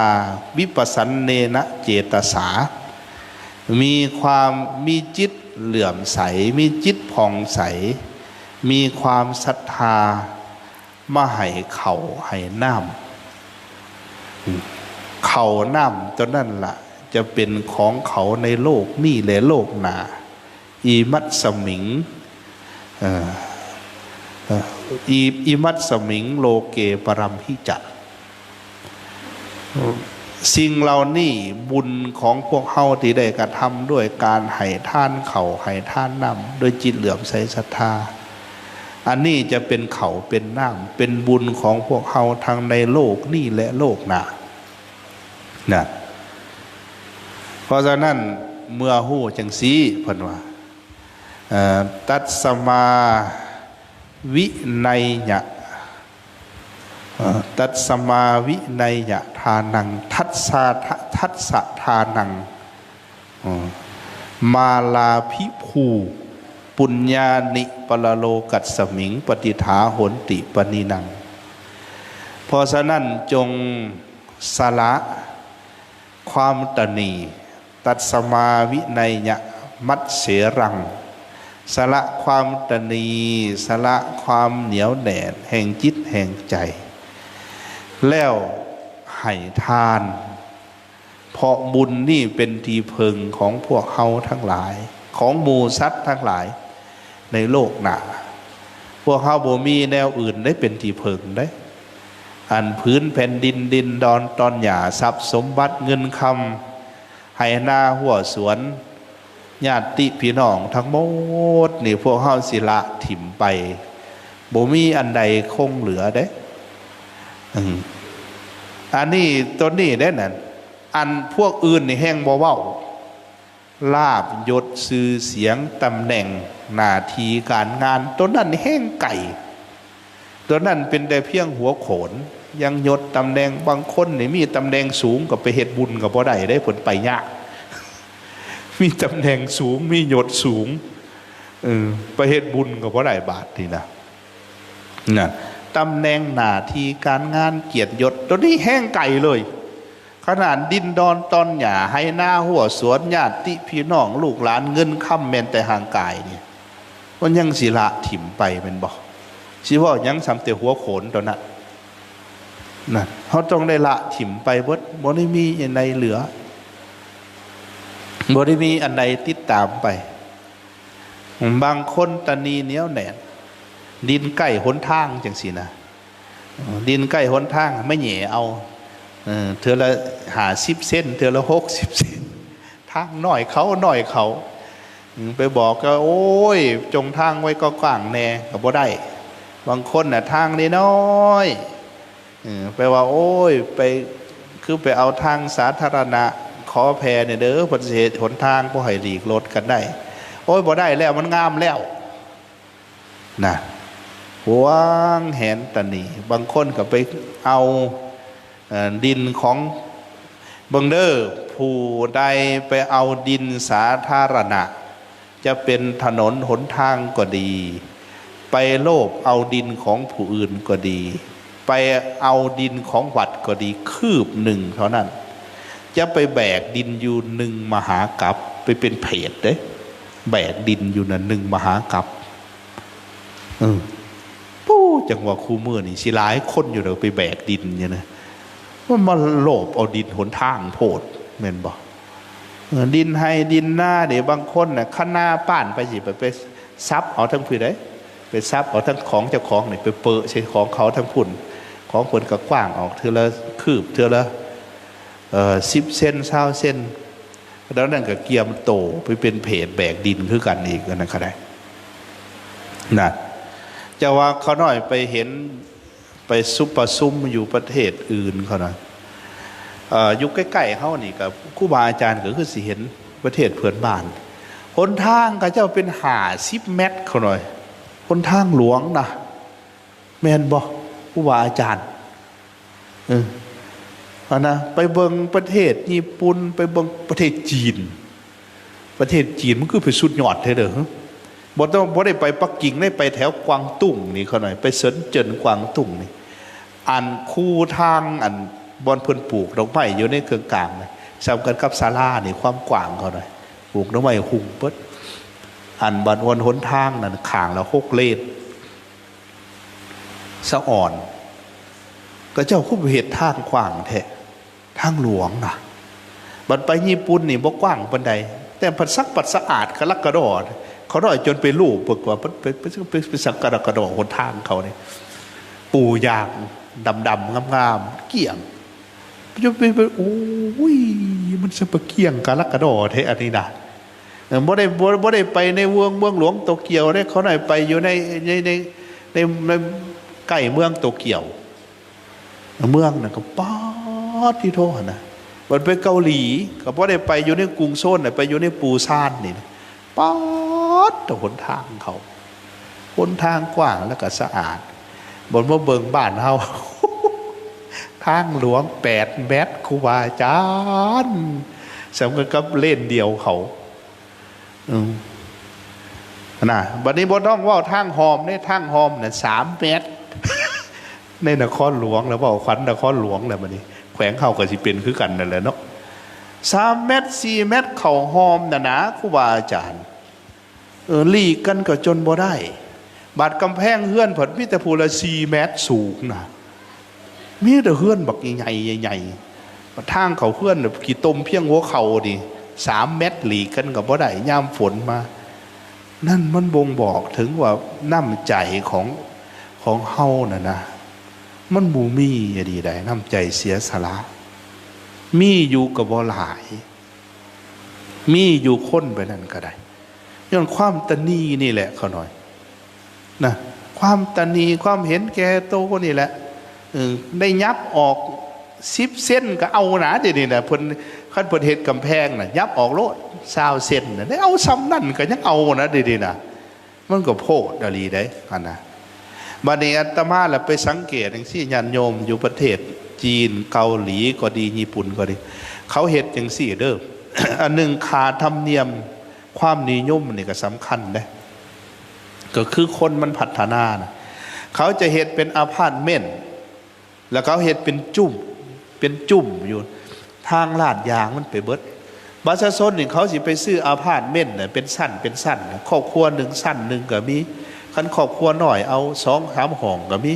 ວິປັດສະເນນະເຈຕະສາ ມີຄວາມ ມີຈິດເຫຼື້ອມໃສ ມີຈິດຜ່ອງໃສ ມີຄວາມສັດທາ ມາໃຫ້ເຂົ້າໃຫ້ນ້ຳ ເຂົ້ານ້ຳຕົວນັ້ນລະ ຈະເປັນຂອງເຂົາໃນໂລກນີ້ແລະໂລກໜ້າ. ອິມັດສະມິງ ເອີ ເອີ ອິ ອິມັດສະມິງໂລເກປະລັມຫິຈະ ສິ່ງເຫຼົ່ານີ້ ບຸນຂອງພວກເຮົາທີ່ໄດ້ກະທຳດ້ວຍການໃຫ້ທານເຂົ້າໃຫ້ທານນ້ຳ ດ້ວຍຈິດເຫຼື້ອມໃສສັດທາ ອັນນີ້ຈະເປັນເຂົ້າເປັນນ້ຳ ເປັນບຸນຂອງພວກເຮົາທັງໃນໂລກນີ້ແລະໂລກໜ້າ. ນະ ເພາະສະນັ້ນເມື່ອຮູ້ຈັ່ງຊີ້ ເພິ່ນວ່າ ເອີ ຕັດສະມາວິໄນຍະ ເອີ ຕັດສະມາວິໄນຍະທານັງ ທັດສະ ທັດສະທານັງ ເອີ ມາລາພິພູ ປຸນຍານິປະລະໂລກັດສະມິງ ປະຕິຖາໂຫນຕິປະນິນັງ. ເພາະສະນັ້ນ ຈົ່ງສະຫຼະຄວາມຕະໜີ ຕັດສະມາວິໄນຍະມັດເສລັງ ສະຫຼະຄວາມຕະໜີ ສະຫຼະຄວາມໜຽວແໜ້ນແຫ່ງຈິດແຫ່ງໃຈ ແລ້ວໃຫ້ທານ ເພາະບຸນນີ້ເປັນທີ່ເພິ່ງຂອງພວກເຮົາທັງຫຼາຍ ຂອງໝູ່ສັດທັງຫຼາຍໃນໂລກໜ້າ. ພວກເຮົາບໍ່ມີແນວອື່ນໄດ້ເປັນທີ່ເພິ່ງເດ້. ອັນຜືນແຜ່ນດິນດິນດອນຕອນຫຍ້າ ຊັບສົມບັດເງິນຄຳ ໄຮ່ນາຮົ້ວສວນ ຍາດຕິພີ່ນ້ອງທັງໝົດນີ້ ພວກເຮົາຊິລະຖິ້ມໄປ ບໍ່ມີອັນໃດຄົງເຫຼືອເດ້. ອືມ ອັນນີ້ ຕົວນີ້ເດ້ນັ້ນ ອັນພວກອື່ນນີ້ແຮ່ງບໍ່ເວົ້າ. ລາບຍົດຊື່ສຽງຕຳແໜ່ງໜ້າທີ່ການງານ ຕົວນັ້ນແຮ່ງໄກ. ຕົວນັ້ນເປັນແຕ່ພຽງຫົວໂຂນ ຍັງຍົດຕຳແໜ່ງ. ບາງຄົນນີ້ມີຕຳແໜ່ງສູງກໍໄປເຮັດບຸນກໍບໍ່ໄດ້ເດ້ ເພິ່ນໄປຍາກ. ມີຕຳແໜ່ງສູງ ມີຍົດສູງ ເອີ ໄປເຮັດບຸນກໍບໍ່ໄດ້ບາດນີ້ນະ. ນັ້ນ ຕຳແໜ່ງໜ້າທີ່ການງານກຽດຍົດ ຕົວນີ້ແຮ່ງໄກເລີຍ. ຂະໜາດດິນດອນຕອນຫຍ້າ ໄຮ່ນາຮົ້ວສວນ ຍາດຕິພີ່ນ້ອງລູກຫຼານ ເງິນຄຳແມ່ນແຕ່ຮ່າງກາຍນີ້ ມັນຍັງຊິລະຖິ້ມໄປແມ່ນບໍ່? ຊິເວົ້າຫຍັງ ສ່ຳແຕ່ຫົວໂຂນຕົວນັ້ນ. ນັ້ນ ເຮົາຕ້ອງໄດ້ລະຖິ້ມໄປເບິດ ບໍ່ໄດ້ມີອັນໃດເຫຼືອ ບໍ່ໄດ້ມີອັນໃດຕິດຕາມໄປ. ບາງຄົນຕະໜີໜຽວແໜ້ນ ດິນໃກ້ຫົນທາງຈັ່ງຊີ້ນະ ດິນໃກ້ຫົນທາງມາແຫຍ່ເອົາ ເອີ ເທື່ອລະຫ້າສິບເຊັນ ເທື່ອລະຫົກສິບເຊັນ ທາງນ້ອຍເຂົາ ນ້ອຍເຂົາ ໄປບອກກໍ ໂອ້ຍ ຈົ່ງທາງໄວ້ກວ້າງໆແດ່ ກໍບໍ່ໄດ້. ບາງຄົນນະ ທາງນ້ອຍໆ ເອີ ໄປວ່າ ໂອ້ຍ ໄປ ຄືໄປເອົາທາງສາທາລະນະ ຂໍແຜ່ແດ່ເດີ ເພິ່ນຊິເຮັດຫົນທາງ ບໍ່ໃຫ້ຫຼີກລົດກັນໄດ້. ໂອ້ຍ ບໍ່ໄດ້ແລ້ວ ມັນງາມແລ້ວ ນະ ຫວງແຫນຕະໜີ. ບາງຄົນກໍໄປເອົາ ເອີ ດິນຂອງ ເບິ່ງເດີ ຜູ້ໃດໄປເອົາດິນສາທາລະນະ ຈະເປັນຖະໜົນຫົນທາງກໍດີ ໄປໂລບເອົາດິນຂອງຜູ້ອື່ນກໍດີ ໄປເອົາດິນຂອງວັດກໍດີ ຄືບໜຶ່ງເທົ່ານັ້ນ ຈະໄປແບກດິນຢູ່ໜຶ່ງມະຫາກັບ ໄປເປັນເຜດເດ້ ແບກດິນຢູ່ນັ້ນໜຶ່ງມະຫາກັບ. ເອີ ປູ້ ຈັ່ງວ່າຄູ່ມື້ນີ້ຊິຫຼາຍຄົນຢູ່ເດີ ໄປແບກດິນຢູ່ນະ ມັນມາໂລບເອົາດິນຫົນທາງໂພດ ແມ່ນບໍ່? ເອີ ດິນໄຮ່ດິນນາເດ້ ບາງຄົນນະ ຄັນນາປານໄປຊິ ໄປ ໄປສັບເອົາທາງພີ້ເດ້ ໄປສັບເອົາທາງຂອງເຈົ້າຂອງນີ້ ໄປເປິະໃສ່ຂອງເຂົາທາງພຸ້ນ. ຂອງເພິ່ນກໍກວ້າງອອກເທື່ອລະຄືບ ເທື່ອລະ ເອີ ສິບເຊັນ ຊາວເຊັນ. ແລ້ວນັ້ນກໍກຽມໂຕໄປເປັນເຜດແບກດິນຄືກັນອີກ ອັນນັ້ນກໍໄດ້ ນັ້ນ. ເຈົ້າວ່າຂ້ານ້ອຍໄປເຫັນ ໄປສຸມປະຊຸມຢູ່ປະເທດອື່ນ ຂ້ານ້ອຍ ເອີ ຢູ່ໃກ້ໆເຮົານີ້ ກໍຄູບາອາຈານກໍຄືຊິເຫັນປະເທດເພື່ອນບ້ານ ຫົນທາງເຂົາເຈົ້າເປັນຫ້າສິບແມັດ ຂ້ານ້ອຍ ຫົນທາງຫຼວງນະ ແມ່ນບໍ່ ຄູບາອາຈານ? ເອີ ອັນນະ ໄປເບິ່ງປະເທດຍີ່ປຸ່ນ ໄປເບິ່ງປະເທດຈີນ ປະເທດຈີນມັນຄືໄປສຸດຍອດແທ້ເດີ. ບໍ່ຕ້ອງ ບໍ່ໄດ້ໄປປັກກິ່ງເດ້ ໄປແຖວກວາງຕຸ້ງນີ້ ຂ້ານ້ອຍ ໄປເຊິນເຈິນກວາງຕຸ້ງນີ້ ອັນຄູທາງ ອັນບ່ອນເພິ່ນປູກດອກໄມ້ຢູ່ໃນເຄິ່ງກາງນະ ສ່ຳກັນກັບສາລານີ້ ຄວາມກວ້າງ ຂ້ານ້ອຍ ປູກດອກໄມ້ຫຸ້ມເບິດ. ອັນບາດບ່ອນຫົນທາງນັ້ນ ຂ້າງລະຫົກເລນ ສະອອນ ເຂົາເຈົ້າຄືບໍ່ເຮັດທາງກວ້າງແທ້? ທາງຫຼວງນະ ບັດໄປຍີ່ປຸ່ນນີ້ບໍ່ກວ້າງປານໃດ ແຕ່ພັດສັກພັດສະອາດກະລັກກະດໍ. ເຂົານ້ອຍຈົນໄປລູບເບິ່ງວ່າມັນເປັນ ເປັນ ເປັນ ເປັນ ເປັນສັງກະລັກກະດໍຫົນທາງເຂົານີ້ ປູຢາງດຳໆງາມໆ ກ້ຽງ ໂອ້ຍ ມັນສະປະກ້ຽງກະລັກກະດໍແທ້ອັນນີ້ນະ. ເອີ ບໍ່ໄດ້ ບໍ່ ບໍ່ໄດ້ໄປໃນເມືອງ ເມືອງຫຼວງໂຕກຽວເດ້ ເຂົານ້ອຍໄປຢູ່ໃນ ໃນ ໃນ ໃນ ໃນໃກ້ເມືອງໂຕກຽວ ເມືອງນັ້ນກໍ ປາດຕິໂທຫັ້ນນະ. ບັດໄປເກົາຫຼີກໍບໍ່ໄດ້ໄປຢູ່ໃນກຸງໂຊນນະ ໄປຢູ່ໃນປູຊານນີ້ ປາດໂທ ຫົນທາງເຂົາ ຫົນທາງກວ້າງແລ້ວກໍສະອາດ. ບັດມາເບິ່ງບ້ານເຮົາ ທາງຫຼວງແປດແມັດ ຄູບາອາຈານ ສ່ຳກັນກັບເລນດຽວເຂົາ. ອືມ ນະ ບັດນີ້ບໍ່ຕ້ອງເວົ້າທາງຮ່ອມເດ້ ທາງຮ່ອມນະສາມແມັດ ໃນນະຄອນຫຼວງ ແລ້ວເວົ້າຂວັນນະຄອນຫຼວງແລ້ວ ບັດນີ້ແຂວງເຮົາກໍຊິເປັນຄືກັນນັ້ນແຫຼະເນາະ ສາມແມັດ ສີ່ແມັດ ເຂົ້າຮ່ອມນະນະ ຄູບາອາຈານ. ເອີ ຫຼີກກັນກໍຈົນບໍ່ໄດ້ ບາດກຳແພງເຮືອນພັດມີແຕ່ຜູ້ລະສີ່ແມັດສູງນະ. ມີແຕ່ເຮືອນບັກໃຫຍ່ໆ ທາງເຂົ້າເຮືອນນະ ຂີ້ຕົມພຽງຫົວເຂົ່ານີ້ ສາມແມັດ ຫຼີກກັນກໍບໍ່ໄດ້ຍາມຝົນມາ. ນັ້ນມັນບົ່ງບອກເຖິງວ່ານ້ຳໃຈຂອງ ຂອງເຮົານັ້ນນະ ມັນບໍ່ມີອີ່ຫຼີໃດ໋ ນ້ຳໃຈເສຍສະຫຼະ. ມີຢູ່ກໍບໍ່ຫຼາຍ ມີຢູ່ຄົນໄປນັ້ນກໍໄດ້ ຍ້ອນຄວາມຕະໜີນີ້ແຫຼະ ຂ້ານ້ອຍ ນະ. ຄວາມຕະໜີ ຄວາມເຫັນແກ່ໂຕນີ້ແຫຼະ. ເອີ ໄດ້ຫຍັບອອກສິບເຊັນກໍເອົານະ ດຽວນີ້ນະ. ເພິ່ນ ຄັນເພິ່ນເຮັດກຳແພງນະ ຫຍັບອອກໂລດຊາວເຊັນນະ ໄດ້ເອົາສ່ຳນັ້ນກໍຍັງເອົານະ ດຽວນີ້ນະ. ມັນກໍໂພດອີ່ຫຼີເດ້ຫັ້ນນະ. ບັດນີ້ອາດຕະມາລະໄປສັງເກດຈັ່ງຊີ້ ຍາດໂຍມຢູ່ປະເທດຈີນ ເກົາຫຼີກໍດີ ຍີ່ປຸ່ນກໍດີ ເຂົາເຮັດຈັ່ງຊີ້ເດີ້. ອັນໜຶ່ງ ຄ່າທຳນຽມ ຄວາມນິຍົມນີ້ກໍສຳຄັນເດ້. ກໍຄືຄົນມັນພັດທະນານະ ເຂົາຈະເຮັດເປັນອາພາດເມັນ ແລ້ວເຂົາເຮັດເປັນຈຸ້ມ ເປັນຈຸ້ມຢູ່ ທາງລາດຢາງມັນໄປເບິດ. ປະຊາຊົນນີ້ເຂົາຊິໄປຊື້ອາພາດເມັນນະ ເປັນຊັ້ນເປັນຊັ້ນນະ ຄອບຄົວໜຶ່ງຊັ້ນໜຶ່ງກໍມີ ຄັນຄອບຄົວນ້ອຍເອົາສອງສາມຫ້ອງກໍມີ.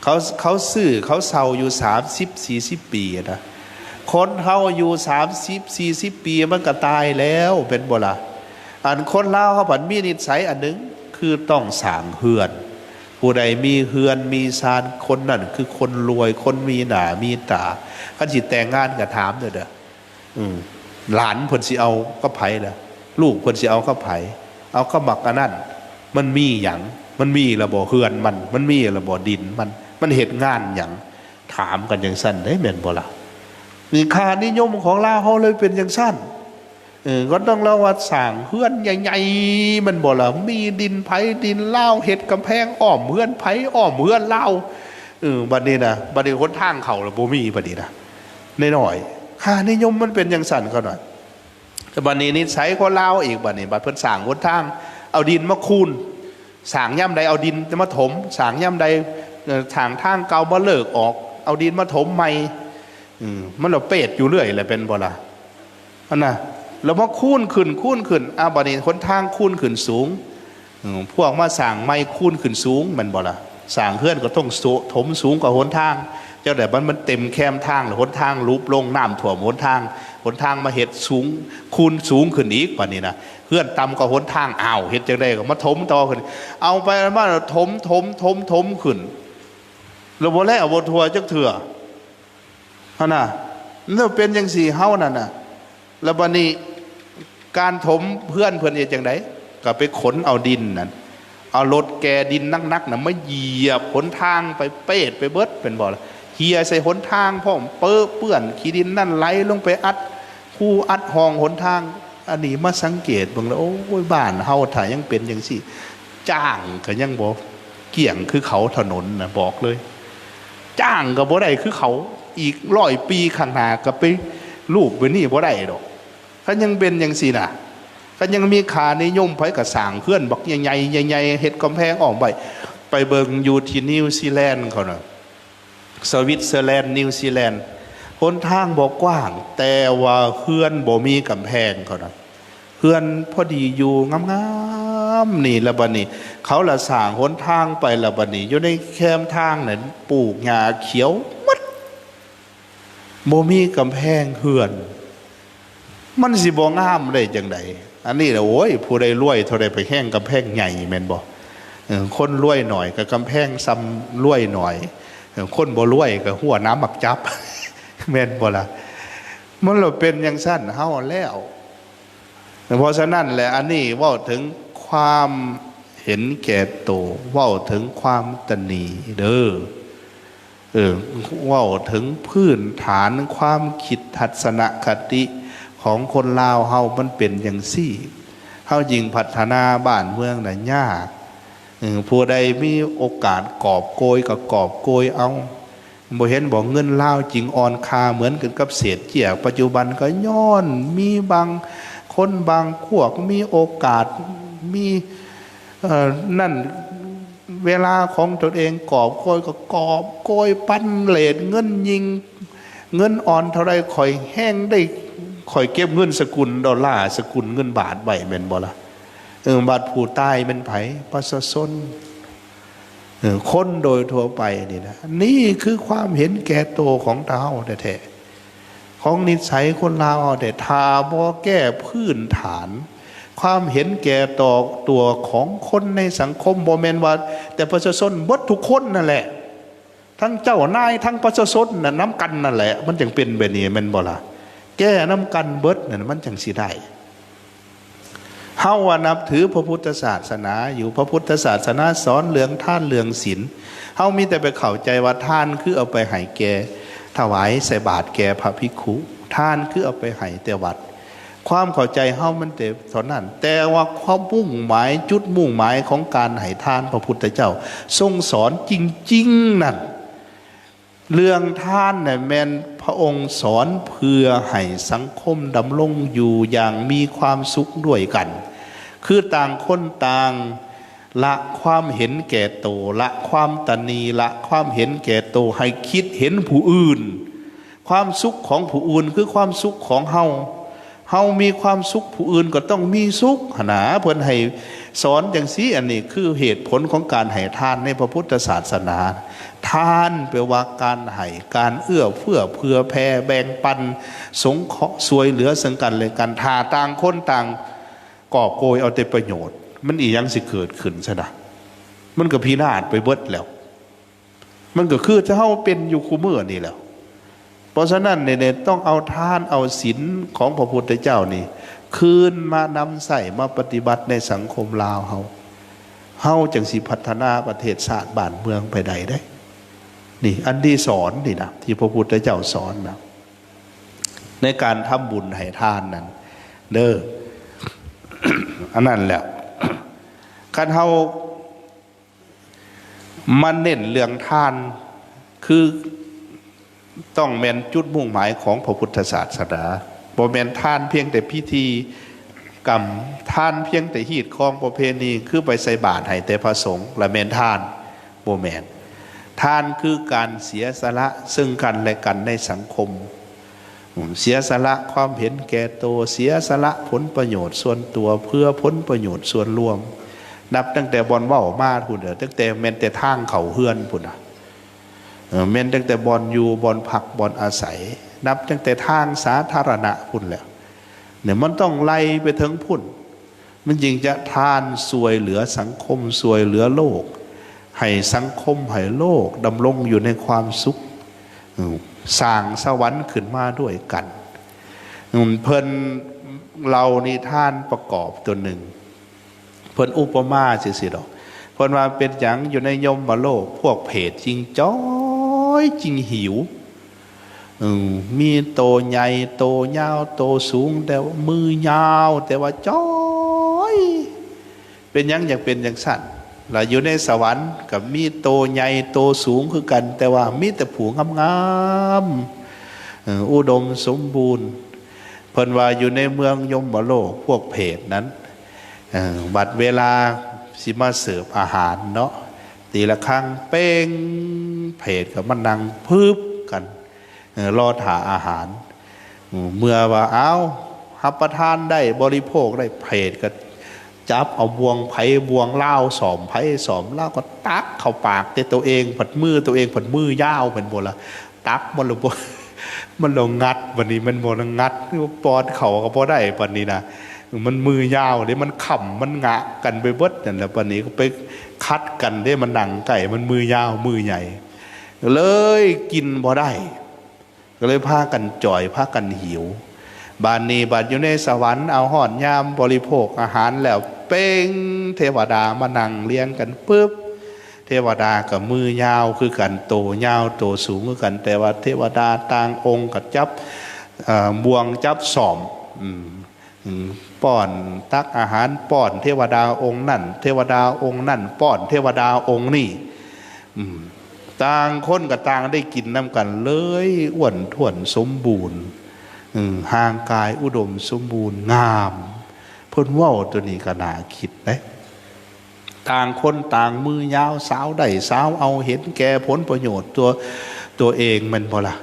ເຂົາ ເຂົາຊື້ເຂົາເຊົ່າຢູ່ສາມສິບສີ່ສິບປີນະ. ຄົນເຮົາຢູ່ສາມສິບສີ່ສິບປີມັນກໍຕາຍແລ້ວ ແມ່ນບໍ່ລະ? ອັນຄົນລາວເຮົາພັດມີນິໄສອັນໜຶ່ງ ຄືຕ້ອງສ້າງເຮືອນ. ຜູ້ໃດມີເຮືອນມີຊານ ຄົນນັ້ນຄືຄົນລວຍ ຄົນມີໜ້າມີຕາ. ຄັນຊິແຕ່ງງານກໍຖາມເດີ້ ເອີ ຫຼານເພິ່ນຊິເອົາກັບໃຜລະ? ລູກເພິ່ນຊິເອົາກັບໃຜ? ເອົາກັບບັກອັນນັ້ນ. ມັນມີຫຍັງ? ມັນມີລະບໍ່ເຮືອນມັນ? ມັນມີລະບໍ່ດິນມັນ? ມັນເຮັດງານຫຍັງ? ຖາມກັນຈັ່ງຊັ້ນເດ້ ແມ່ນບໍ່ລະ? ນີ້ ຄ່ານິຍົມຂອງລາວເຮົາເລີຍເປັນຈັ່ງຊັ້ນ. ເອີ ກໍຕ້ອງລະວ່າສ້າງເຮືອນໃຫຍ່ໆ ແມ່ນບໍ່ລະ? ມີດິນໃຜດິນລາວ ເຮັດກຳແພງອ້ອມເຮືອນໃຜອ້ອມເຮືອນລາວ. ເອີ ບັດນີ້ນະ ບັດນີ້ຫົນທາງເຂົ້າລະບໍ່ມີ ບັດນີ້ນະ ນ້ອຍໆ. ຄ່ານິຍົມມັນເປັນຈັ່ງຊັ້ນເຂົານະ. ແຕ່ບັດນີ້ນິໄສຄົນລາວອີກ ບັດນີ້ ບັດເພິ່ນສ້າງຫົນທາງ ເອົາດິນມາຄູນ. ສ້າງຍາມໃດເອົາດິນມາຖົມ ສ້າງຍາມໃດ ເອີ ສ້າງທາງເກົ່າມາເລີກອອກ ເອົາດິນມາຖົມໃໝ່. ອືມ ມັນລະເປດຢູ່ເລື້ອຍແຫຼະ ແມ່ນບໍ່ລະ? ອັນນະ ລະມາຄູນຂຶ້ນ ຄູນຂຶ້ນ. ອາ ບັດນີ້ຫົນທາງຄູນຂຶ້ນສູງ ອືມ ພວກມາສ້າງໃໝ່ຄູນຂຶ້ນສູງ ແມ່ນບໍ່ລະ? ສ້າງເຮືອນກໍຕ້ອງໂສະ ຖົມສູງກວ່າຫົນທາງ. ຈັ່ງໃດມັນ ມັນເຕັມແຄມທາງ ແລ້ວຫົນທາງຫຼຸບລົງ ນ້ຳຖ້ວມຫົນທາງ ຫົນທາງມາເຮັດສູງ ຄູນສູງຂຶ້ນອີກ ບັດນີ້ນະ. ເຮືອນຕ່ຳກວ່າຫົນທາງ ອ້າວ ເຮັດຈັ່ງໃດກໍມາຖົມຕໍ່ຂຶ້ນ. ເອົາໄປເອົາມາ ຖົມ ຖົມ ຖົມ ຖົມຂຶ້ນ ແລ້ວບໍ່ແລ້ວບໍ່ທົ່ວຈັກເທື່ອ. ຫັ້ນນະ ມັນເປັນຈັ່ງຊີ້ ເຮົານັ້ນນະ. ແລ້ວບັດນີ້ການຖົມເຮືອນເພິ່ນເຮັດຈັ່ງໃດ? ກໍໄປຂົນເອົາດິນນັ້ນ ເອົາລົດແກ່ດິນໜັກໆນະ ມາຢຽບຫົນທາງໄປເປດໄປເບິດ ແມ່ນບໍ່ລະ? ເຫ່ຍໃສ່ຫົນທາງພ້ອມ ເປິເປື້ອນຂີ້ດິນນັ້ນໄຫຼລົງໄປອັດຮູອັດຮ່ອງຫົນທາງ. ອັນນີ້ມາສັງເກດເບິ່ງແລ້ວ ໂອ້ຍ ບ້ານເຮົາຖ້າຍັງເປັນຈັ່ງຊີ້ ຈ້າງກໍຍັງບໍ່ກ້ຽງຄືເຂົາ ຖະໜົນນະ ບອກເລີຍ. ຈ້າງກໍບໍ່ໄດ້ຄືເຂົາ. ອີກຮ້ອຍປີຂ້າງໜ້າກໍໄປລູບໄປນີ້ບໍ່ໄດ້ດອກ ຄັນຍັງເປັນຈັ່ງຊີ້ນະ. ຄັນຍັງມີຄ່ານິຍົມ ໃຜກໍສ້າງເຮືອນບັກໃຫຍ່ໆ ໃຫຍ່ໆ ເຮັດກຳແພງອ້ອມໄວ້. ໄປເບິ່ງຢູ່ທີ່ນິວຊີແລນເຂົານະ ສະວິດເຊີແລນ ນິວຊີແລນ ຫົນທາງບໍ່ກວ້າງ ແຕ່ວ່າເຮືອນບໍ່ມີກຳແພງເຂົານະ. ເຮືອນພໍດີຢູ່ງາມໆ ນີ້ລະບັດນີ້ ເຂົາລະສ້າງຫົນທາງໄປລະບັດນີ້ ຢູ່ໃນແຄມທາງນັ້ນປູກຫຍ້າຂຽວໝົດ ບໍ່ມີກຳແພງເຮືອນ ມັນຊິບໍ່ງາມໄດ້ຈັ່ງໃດ? ອັນນີ້ລະ ໂອ້ຍ ຜູ້ໃດລວຍເທົ່າໃດໄປແຮງກຳແພງໃຫຍ່ແມ່ນບໍ່? ເອີ ຄົນລວຍໜ້ອຍກໍກຳແພງສ່ຳລວຍໜ້ອຍ ເອີ ຄົນບໍ່ລວຍກໍຮົ້ວນ້ຳໝາກຈັບ ແມ່ນບໍ່ລະ? ມັນລະເປັນຈັ່ງຊັ້ນ ເຮົາແລ້ວ. ເພາະສະນັ້ນແຫຼະ ອັນນີ້ເວົ້າເຖິງຄວາມເຫັນແກ່ໂຕ ເວົ້າເຖິງຄວາມຕະໜີເດີ້ ເອີ ເວົ້າເຖິງພື້ນຖານຄວາມຄິດທັດສະນະຄະຕິຂອງຄົນລາວເຮົາ ມັນເປັນຈັ່ງຊີ້ ເຮົາຍິ່ງພັດທະນາບ້ານເມືອງນະຍາກ. ເອີ ຜູ້ໃດມີໂອກາດກອບໂກຍກໍກອບໂກຍເອົາ. ບໍ່ເຫັນບໍ່ ເງິນລາວຈຶ່ງອ່ອນຄ່າເໝືອນກັນກັບເສດເຈ້ຍປັດຈຸບັນ ກໍຍ້ອນມີບາງຄົນບາງພວກມີໂອກາດ ມີ ເອີ ນັ້ນ ເວລາຂອງຕົນເອງກອບໂກຍກໍກອບໂກຍປັນເລດເງິນຍິ່ງ ເງິນອ່ອນເທົ່າໃດຂ້ອຍແຮງໄດ້ ຂ້ອຍເກັບເງິນສະກຸນດອນລາ ສະກຸນເງິນບາດໄວ້ແມ່ນບໍ່ລະ? ເອີ ບາດຜູ້ຕາຍແມ່ນໃຜ? ປະຊາຊົນ. ເອີ ຄົນໂດຍທົ່ວໄປນີ້ນະ ນີ້ຄືຄວາມເຫັນແກ່ໂຕຂອງເຮົາແທ້ໆ ຂອງນິໄສຄົນລາວເຮົາແທ້. ຖ້າບໍ່ແກ້ພື້ນຖານຄວາມເຫັນແກ່ຕໍ່ຕົວຂອງຄົນໃນສັງຄົມ ບໍ່ແມ່ນວ່າແຕ່ປະຊາຊົນ ເບິດທຸກຄົນນັ້ນແຫຼະ ທັງເຈົ້ານາຍ ທັງປະຊາຊົນນະ ນຳກັນນັ້ນແຫຼະ ມັນຈຶ່ງເປັນແບບນີ້ແມ່ນບໍ່ລະ? ແກ້ນຳກັນເບິດນັ້ນ ມັນຈັ່ງຊິໄດ້. ເຮົາວ່ານັບຖືພະພຸດທະສາສະໜາຢູ່, ພະພຸດທະສາສະໜາສອນເລື່ອງທານເລື່ອງສິນ. ເຮົາມີແຕ່ໄປເຂົ້າໃຈວ່າທານຄືເອົາໄປໃຫ້ແກ່, ຖວາຍໃສ່ບາດແກ່ພະພິກຂຸ, ທານຄືເອົາໄປໃຫ້ແຕ່ວັດ. ຄວາມເຂົ້າໃຈເຮົາມັນແຕ່ເທົ່ານັ້ນ, ແຕ່ວ່າຄວາມມຸ່ງໝາຍ, ຈຸດມຸ່ງໝາຍຂອງການໃຫ້ທານ ພະພຸດທະເຈົ້າຊົງສອນຈິງໆນັ້ນ, ເລື່ອງທານນັ້ນແມ່ນພະອົງສອນເພື່ອໃຫ້ສັງຄົມດຳລົງຢູ່ຢ່າງມີຄວາມສຸກດ້ວຍກັນ, ຄືຕ່າງຄົນຕ່າງລະຄວາມເຫັນແກ່ໂຕ, ລະຄວາມຕະໜີ, ລະຄວາມເຫັນແກ່ໂຕ, ໃຫ້ຄິດເຫັນຜູ້ອື່ນ. ຄວາມສຸກຂອງຜູ້ອື່ນຄືຄວາມສຸກຂອງເຮົາ, ເຮົາມີຄວາມສຸກ ຜູ້ອື່ນກໍຕ້ອງມີສຸກຫັ້ນນາ. ເພິ່ນໃຫ້ສອນຈັ່ງຊີ້. ອັນນີ້ຄືເຫດຜົນຂອງການໃຫ້ທານໃນພະພຸດທະສາສະໜາ. ທານແປວ່າການໃຫ້, ການເອື້ອເຟື້ອເຜື່ອແຜ່ແບ່ງປັນ, ສົງເຄາະຊ່ວຍເຫຼືອເຊິ່ງກັນແລະກັນ. ຖ້າຕ່າງຄົນຕ່າງກອບໂກຍເອົາແຕ່ປະໂຫຍດ, ມັນອີຫຍັງຊິເກີດຂຶ້ນຊະນະ? ມັນກໍພິນາດໄປເບິດແລ້ວ. ມັນກໍຄືທີ່ເຮົາເປັນຢູ່ຄູ່ມື້ນີ້ແຫຼະ. ເພາະສະນັ້ນນີ້ ຕ້ອງເອົາທານເອົາສິນຂອງພະພຸດທະເຈົ້ານີ້ ຄືນມານຳໃຊ້ມາປະຕິບັດໃນສັງຄົມລາວເຮົາ, ເຮົາຈັ່ງຊິພັດທະນາປະເທດຊາດບ້ານເມືອງໄປໄດ້ເດ້. ນີ້ອັນທີ່ສອນນີ້ນະ ທີ່ພະພຸດທະເຈົ້າສອນນະ ໃນການທຳບຸນໃຫ້ທານນັ້ນເດີ. ອັນນັ້ນແຫຼະ ຄັນເຮົາ ມາເນັ້ນເລື່ອງທານ ຄືຕ້ອງແມ່ນຈຸດມຸ່ງໝາຍຂອງພະພຸດທະສາສະໜາ. ບໍ່ແມ່ນທານພຽງແຕ່ພິທີກຳ, ທານພຽງແຕ່ຮີດຄອງປະເພນີ ຄືໄປໃສ່ບາດໃຫ້ແຕ່ພະສົງ ລະແມ່ນທານ, ບໍ່ແມ່ນ. ທານຄືການເສຍສະຫຼະເຊິ່ງກັນແລະກັນໃນສັງຄົມ. ເສຍສະຫຼະຄວາມເຫັນແກ່ໂຕ, ເສຍສະຫຼະຜົນປະໂຫຍດສ່ວນຕົວເພື່ອຜົນປະໂຫຍດສ່ວນລວມ. ນັບຕັ້ງແຕ່ບ່ອນເວົ້າມາພຸ້ນເດີ, ຕັ້ງແຕ່ແມ່ນແຕ່ທາງເຂົ້າເຮືອນພຸ້ນນະ, ເອີ ແມ່ນຕັ້ງແຕ່ບ່ອນຢູ່, ບ່ອນພັກ, ບ່ອນອາໄສ, ນັບຕັ້ງແຕ່ທາງສາທາລະນະພຸ້ນແຫຼະ. ນີ້ມັນຕ້ອງໄລ່ໄປເຖິງພຸ້ນ. ມັນຈຶ່ງຈະທານຊ່ວຍເຫຼືອສັງຄົມ, ຊ່ວຍເຫຼືອໂລກ, ໃຫ້ສັງຄົມ, ໃຫ້ໂລກດຳລົງຢູ່ໃນຄວາມສຸກ, ສ້າງສະຫວັນຂຶ້ນມາດ້ວຍກັນ. ເພິ່ນເລົ່ານິທານປະກອບຕົວໜຶ່ງ, ເພິ່ນອຸປະມາຈັ່ງຊີ້ດອກ. ເພິ່ນວ່າເປັນຫຍັງຢູ່ໃນຍົມມະໂລກ ພວກເຜດຈຶ່ງຈ່ອຍ, ຈຶ່ງຫິວ? ເອີ ມີໂຕໃຫຍ່ ໂຕຍາວ ໂຕສູງ ແຕ່ມືຍາວ ແຕ່ວ່າຈ່ອຍ. ເປັນຫຍັງຈັ່ງເປັນຈັ່ງຊັ້ນ? ລະຢູ່ໃນສະຫວັນກໍມີໂຕໃຫຍ່ໂຕສູງຄືກັນ, ແຕ່ວ່າມີແຕ່ຜູ້ງາມໆ ເອີ ອຸດົມສົມບູນ. ເພິ່ນວ່າຢູ່ໃນເມືອງຍົມມະໂລກ ພວກເຜດນັ້ນ ເອີ ບັດເວລາຊິມາເສີບອາຫານເນາະ, ຕີລະຄັງເປ້ງ, ເຜດກໍມານັ່ງປຶບກັນ ເອີ ລໍຖ້າອາຫານ. ເມື່ອວ່າ ອ້າວ ຮັບປະທານໄດ້ ບໍລິໂພກໄດ້, ເຜດກໍຈັບເອົາບ່ວງໃຜບ່ວງລາວ, ສ້ອມໃຜສ້ອມລາວ, ກໍຕັກເຂົ້າປາກແຕ່ໂຕເອງ, ພັດມືໂຕເອງພັດມືຍາວແມ່ນບໍ່ລະ? ຕັກມັນລະບໍ່ ມັນລະງັດບັດນີ້ແມ່ນບໍ່ລະ? ງັດປ້ອນເຂົ້າກໍບໍ່ໄດ້ບັດນີ້ນະ, ມັນມືຍາວເດ້, ມັນຄ້ຳມັນງະກັນໄປເບິດນັ້ນລະ. ບັດນີ້ກໍໄປຂັດກັນເດ້, ມານັ່ງໃກ້ ມັນມືຍາວມືໃຫຍ່ ເລີຍກິນບໍ່ໄດ້, ກໍເລີຍພາກັນຈ່ອຍ ພາກັນຫິວ. ບາດນີ້ບັດຢູ່ໃນສະຫວັນ ເອົາຮອດຍາມບໍລິໂພກອາຫານແລ້ວ ເປ້ງ ເທວະດາມານັ່ງລຽງກັນປຶບ, ເທວະດາກໍມືຍາວຄືກັນ, ໂຕຍາວໂຕສູງຄືກັນ, ແຕ່ວ່າເທວະດາຕ່າງອົງກໍຈັບ ເອີ ບ່ວງຈັບສ້ອມ ອືມ ອືມ ປ້ອນ ຕັກອາຫານປ້ອນເທວະດາອົງນັ້ນ, ເທວະດາອົງນັ້ນປ້ອນເທວະດາອົງນີ້. ອືມ ຕ່າງຄົນກໍຕ່າງໄດ້ກິນນຳກັນ ເລີຍອ້ວນທ້ວນສົມບູນ, ອືມ ຮ່າງກາຍອຸດົມສົມບູນ ງາມ. ເພິ່ນເວົ້າໂຕນີ້ກໍໜ້າຄິດເດ້. ຕ່າງຄົນຕ່າງມືຍາວ, ສາວໄດ້ສາວເອົາ, ເຫັນແກ່ຜົນປະໂຫຍດຕົວ ຕົວເອງ ແມ່ນບໍ່ລະ?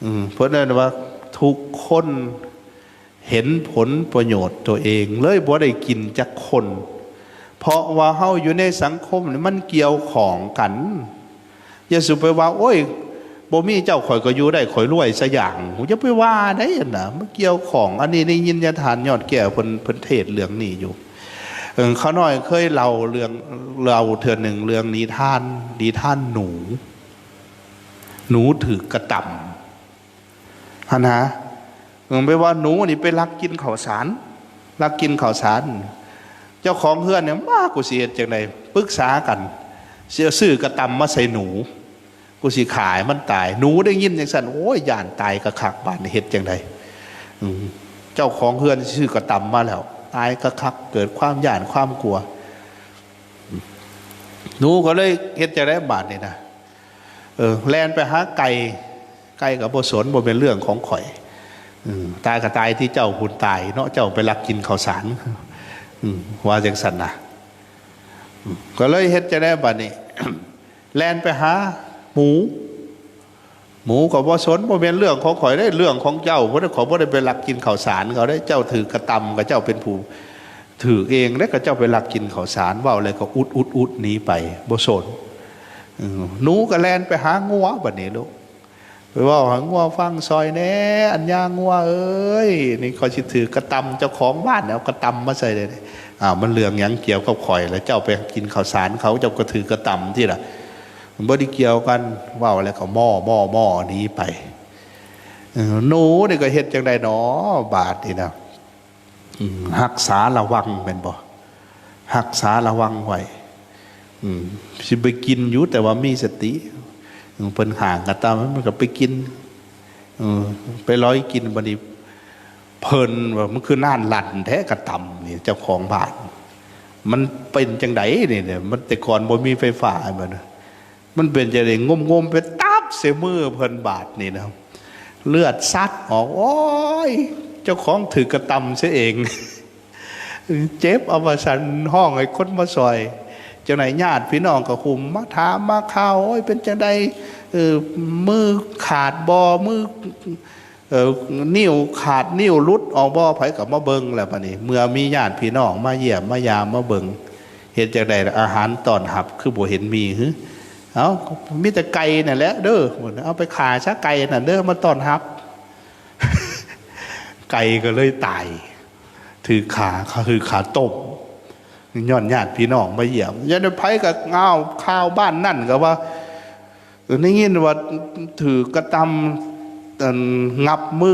ອືມ ເພິ່ນເອີ້ນວ່າທຸກຄົນ ເຫັນຜົນປະໂຫຍດຕົວເອງ ເລີຍບໍ່ໄດ້ກິນຈັກຄົນ. ເພາະວ່າເຮົາຢູ່ໃນສັງຄົມນີ້ ມັນກ່ຽວຂ້ອງກັນ. ຢ່າສູ່ໄປວ່າ ໂອ້ຍ ບໍ່ມີເຈົ້າຂ້ອຍກໍຢູ່ໄດ້, ຂ້ອຍລວຍຊະຢ່າງ. ຢ່າໄປວ່າໄດ໋ຫັ້ນນະ, ມັນກ່ຽວຂ້ອງ. ອັນນີ້ໄດ້ຍິນຍາທ່ານຍອດແກ້ວເພິ່ນ ເພິ່ນເທດເລື່ອງນີ້ຢູ່. ເອີ ຂ້ານ້ອຍເຄີຍເລົ່າເລື່ອງ ເລົ່າເທື່ອໜຶ່ງ ເລື່ອງນິທານ ນິທານໜູ ໜູຖືກກະຕຳ. ຫັ້ນນະ ເອີ ໄປວ່າໜູນີ້ໄປລັກກິນເຂົ້າສານ, ລັກກິນເຂົ້າສານ. ເຈົ້າຂອງເຮືອນນີ້ ມາ ກູຊິເຮັດຈັ່ງໃດ? ປຶກສາກັນ ຊິເອົາຊື້ກະຕຳມາໃສ່ໜູ ກູຊິຂ້າໃຫ້ມັນຕາຍ. ໜູໄດ້ຍິນຈັ່ງຊັ້ນ ໂອ້ຍ ຢ້ານຕາຍຄັກໆ ບາດນີ້ເຮັດຈັ່ງໃດ? ອືມ ເຈົ້າຂອງເຮືອນຊື້ກະຕຳມາແລ້ວ ຕາຍຄັກໆ ເກີດຄວາມຢ້ານຄວາມກົວ. ໜູກໍເລີຍເຮັດຈັ່ງໃດບາດນີ້ນະ? ເອີ ແລ່ນໄປຫາໄກ່ ໄກ່ກໍບໍ່ສົນ ບໍ່ແມ່ນເລື່ອງຂອງຂ້ອຍ. ອືມ ຕາຍກໍຕາຍທີ່ເຈົ້າພຸ້ນຕາຍເນາະ ເຈົ້າໄປລັກກິນເຂົ້າສານ. ອືມ ວ່າຈັ່ງຊັ້ນນະ. ອືມ ກໍເລີຍເຮັດຈັ່ງໃດບາດນີ້? ແລ່ນໄປຫາໝູ ໝູກໍບໍ່ສົນ ບໍ່ແມ່ນເລື່ອງຂອງຂ້ອຍເດ້ ເລື່ອງຂອງເຈົ້າພຸ້ນ ຂ້ອຍບໍ່ໄດ້ໄປລັກກິນເຂົ້າສານເຂົາເດ້ ເຈົ້າຖືກກະຕຳ ກໍເຈົ້າເປັນຜູ້ຖືກເອງເດ້ ກໍເຈົ້າໄປລັກກິນເຂົ້າສານ. ເວົ້າແລ້ວກໍອຸດໆໆ ໜີໄປ ບໍ່ສົນ. ອືມ ໜູກໍແລ່ນໄປຫາງົວບາດນີ້ລູກ ໄປເວົ້າໃຫ້ງົວຟັງ ຊ່ອຍແດ່ ອັນຍາງົວເອີຍ ນີ້ຂ້ອຍຊິຖືກກະຕຳ ເຈົ້າຂອງບ້ານເອົາກະຕຳມາໃສ່ເດ້. ອ້າວ ມັນເລື່ອງຫຍັງກ່ຽວກັບຂ້ອຍລະ ເຈົ້າໄປກິນເຂົ້າສານເຂົາ ເຈົ້າກໍຖືກກະຕຳຕິລະ ມັນບໍ່ໄດ້ກ່ຽວກັນ. ເວົ້າແລ້ວກໍມໍ່ໆໆ ໜີໄປ. ເອີ ໜູນີ້ກໍເຮັດຈັ່ງໃດນໍບາດນີ້ນະ? ອືມ ຮັກສາລະວັງແມ່ນບໍ່? ຮັກສາລະວັງໄວ້. ອືມ ຊິໄປກິນຢູ່ ແຕ່ວ່າມີສະຕິ. ອືມ ເພິ່ນຫ້າງກະຕຳ ມັນກໍໄປກິນ. ເອີ ໄປລອຍກິນ ບາດນີ້ເພິ່ນວ່າ ມັນຄືນານລັນແທ້ກະຕຳນີ້ ເຈົ້າຂອງບ້ານ ມັນເປັນຈັ່ງໃດນີ້? ມັນແຕ່ກ່ອນບໍ່ມີໄຟຟ້າ ມັນ ມັນເປັນຈັ່ງໃດ? ງົມໆ ໄປຕັບໃສ່ມືເພິ່ນບາດນີ້ນະ ເລືອດຊັດອອກ. ໂອ້ຍ ເຈົ້າຂອງຖືກກະຕຳເສຍເອງ ເຈັບເອົາວ່າຊັ້ນ ຮ້ອງໃຫ້ຄົນມາຊ່ອຍ. ຈັ່ງໃດຍາດພີ່ນ້ອງກໍຫຸ້ມມາຖາມມາຂ່າວ ໂອ້ຍ ເປັນຈັ່ງໃດ? ເອີ ມືຂາດບໍ່? ມື ເອີ ນິ້ວຂາດ ນິ້ວຫຼຸດອອກບໍ່? ໃຜກໍມາເບິ່ງແລ້ວບາດນີ້ ເມື່ອມີຍາດພີ່ນ້ອງມາຢ້ຽມມາຢາມມາເບິ່ງ ເຮັດຈັ່ງໃດລະ? ອາຫານຕ້ອນຮັບຄືບໍ່ເຫັນມີຫື? ເອົ້າ ມີແຕ່ໄກ່ນັ້ນແຫຼະເດີ ເອົາໄປຂ້າຊະ ໄກ່ນັ້ນເດີ ມາຕ້ອນຮັບ. ໄກ່ກໍເລີຍຕາຍ ຖືກຂ້າ ຄືຂ້າຕົ້ມ ຍ້ອນຍາດພີ່ນ້ອງມາຢ້ຽມ. ຍ້ອນໃຜກໍ ອ້າວ ຂ່າວບ້ານນັ້ນກໍວ່າ ເອີ ໄດ້ຍິນວ່າຖືກກະຕຳ ອັນ ຫງັບມື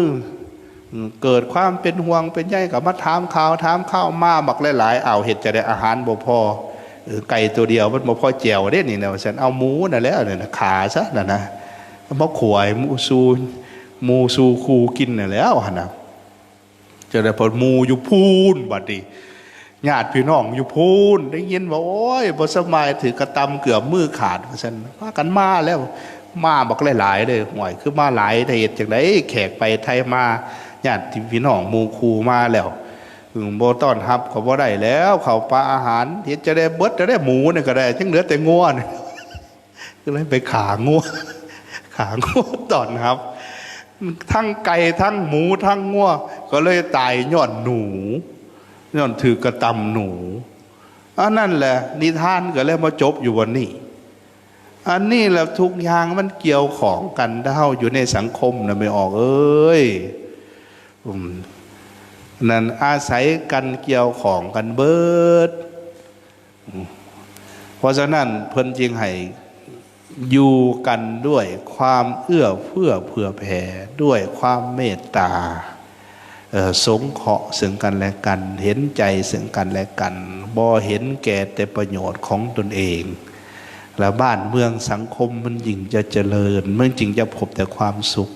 ເກີດຄວາມເປັນຫ່ວງເປັນໃຍ ກໍມາຖາມຂ່າວ ຖາມຂ່າວ ມາບັກຫຼາຍໆ. ອ້າວ ເຮັດຈັ່ງໃດ ອາຫານບໍ່ພໍ? ເອີ ໄກ່ຕົວດຽວມັນບໍ່ພໍແຈ່ວເດ້ນີ້ນະ ວ່າຊັ້ນ. ເອົາໝູນັ້ນແຫຼະ ນັ້ນນະ ຂ້າຊະນັ້ນນະ ມາຂົ້ວໃຫ້ໝູສູ່ ໝູສູ່ຄູ່ກິນນັ້ນແຫຼະຫັ້ນນະ. ຈັ່ງໃດ ເພິ່ນ ໝູຢູ່ພຸ້ນ ບັດນີ້ຍາດພີ່ນ້ອງຢູ່ພຸ້ນ ໄດ້ຍິນວ່າ ໂອ້ຍ ບໍ່ສະບາຍ ຖືກກະຕຳເກືອບມືຂາດ ວ່າຊັ້ນ. ພາກັນມາແລ້ວ ມາບັກຫຼາຍໆເລີຍ. ຫ້ວຍ ຄືມາຫຼາຍແທ້ ເຮັດຈັ່ງໃດ? ແຂກໄປໄທມາ ຍາດພີ່ນ້ອງໝູ່ຄູ່ມາແລ້ວ ບໍ່ຕ້ອນຮັບກໍບໍ່ໄດ້ແລ້ວ ເຂົ້າປາອາຫານ. ເຮັດຈັ່ງໃດ ເບິດແລ້ວເດ້ ໝູນີ້ກໍໄດ້ ຍັງເຫຼືອແຕ່ງົວ ກໍເລີຍໄປຂ້າງົວ ຂ້າງົວຕ້ອນຮັບ ທັງໄກ່ ທັງໝູ ທັງງົວ ກໍເລີຍຕາຍຍ້ອນໜູ ຍ້ອນຖືກກະຕຳໜູ. ອັນນັ້ນແຫຼະ ນິທານກໍເລີຍມາຈົບຢູ່ບ່ອນນີ້. ອັນນີ້ແຫຼະ ທຸກຢ່າງມັນກ່ຽວຂ້ອງກັນ ຖ້າເຮົາຢູ່ໃນສັງຄົມນະ ແມ່ອອກເອີຍ. ອືມ ນັ້ນອາໄສກັນ ກ່ຽວຂ້ອງກັນເບິດ. ເພາະສະນັ້ນເພິ່ນຈຶ່ງໃຫ້ຢູ່ກັນດ້ວຍຄວາມເອື້ອເຟື້ອເຜື່ອແຜ່ ດ້ວຍຄວາມເມດຕາ ເອີ ສົງເຄາະເຊິ່ງກັນແລະກັນ ເຫັນໃຈເຊິ່ງກັນແລະກັນ ບໍ່ເຫັນແກ່ແຕ່ປະໂຫຍດຂອງຕົນເອງ ແລະ ບ້ານເມືອງສັງຄົມມັນຍິ່ງຈະຈະເລີນ ມັນຈຶ່ງຈະພົບແຕ່ຄວາມສຸກ.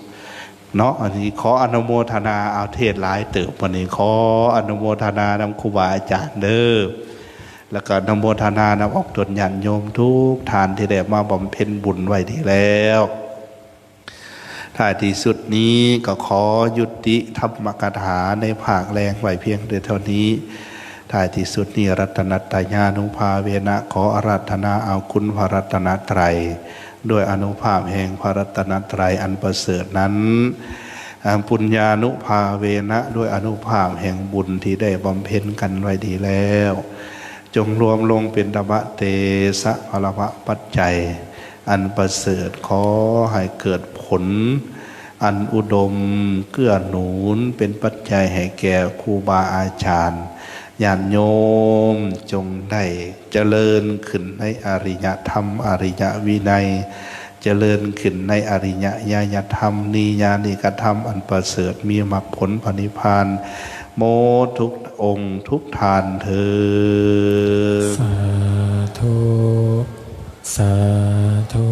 ເນາະ ອັນນີ້ຂໍອະນຸໂມທະນາ ເອົາ ເທດຫຼາຍເຕີບ ວັນນີ້ຂໍອະນຸໂມທະນານຳຄູບາອາຈານເດີ ແລ້ວກໍອະນຸໂມທະນານຳອອກຕົນຍາດໂຍມທຸກທ່ານທີ່ໄດ້ມາບຳເພັນບຸນໄວ້ດີແລ້ວ. ທ້າຍທີ່ສຸດນີ້ກໍຂໍຍຸຕິທຳມະກະຖາໃນພາກແລງໄວ້ພຽງແຕ່ເທົ່ານີ້. ທ້າຍທີ່ສຸດນີ້ ລັດຕະນະຕະຍານຸພາເວນະ ຂໍອາລາທະນາເອົາຄຸນພະລັດຕະນະໄຕ ດ້ວຍອານຸພາບແຫ່ງພະລັດຕະນະໄຕອັນປະເສີດນັ້ນ, ອາ ປຸນຍານຸພາເວນະ ດ້ວຍອານຸພາບແຫ່ງບຸນທີ່ໄດ້ບຳເພັນກັນໄວ້ດີແລ້ວ, ຈົ່ງລວມລົງເປັນທຳມະເຕຊະພະລະວະປັດໄຈອັນປະເສີດ, ຂໍໃຫ້ເກີດຜົນອັນອຸດົມເກື້ອໜູນ ເປັນປັດໄຈໃຫ້ແກ່ຄູບາອາຈານ ຍາດໂຍມ ຈົ່ງໄດ້ ຈະເລີນຂຶ້ນໃນອະລິຍະທຳ ອະລິຍະວິໄນ, ຈະເລີນຂຶ້ນໃນອະລິຍະຍາຍະທຳ ນິຍານິກະທຳອັນປະເສີດ, ມີມັກຜົນພະນິບພານ โมทุกองค์ทุกท่านเทอญ สาธุ สาธุ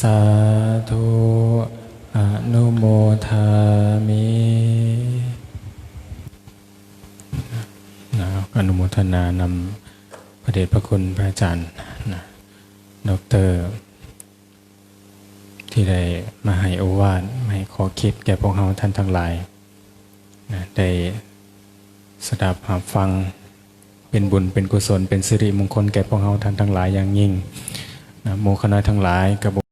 สาธุ อนุโมทามิ นะ อนุโมทนานำพระเดชพระคุณพระอาจารย์นะ ด็อกเตอร์ ที่ได้มาให้โอวาท มาให้ข้อคิดแก่พวกเราท่านทั้งหลายนะ ได้สดับรับฟัง เป็นบุญเป็นกุศล เป็นสิริมงคลแก่พวกเราท่านทั้งหลายอย่างยิ่งนะ หมู่ข้าน้อยทั้งหลายก็บ่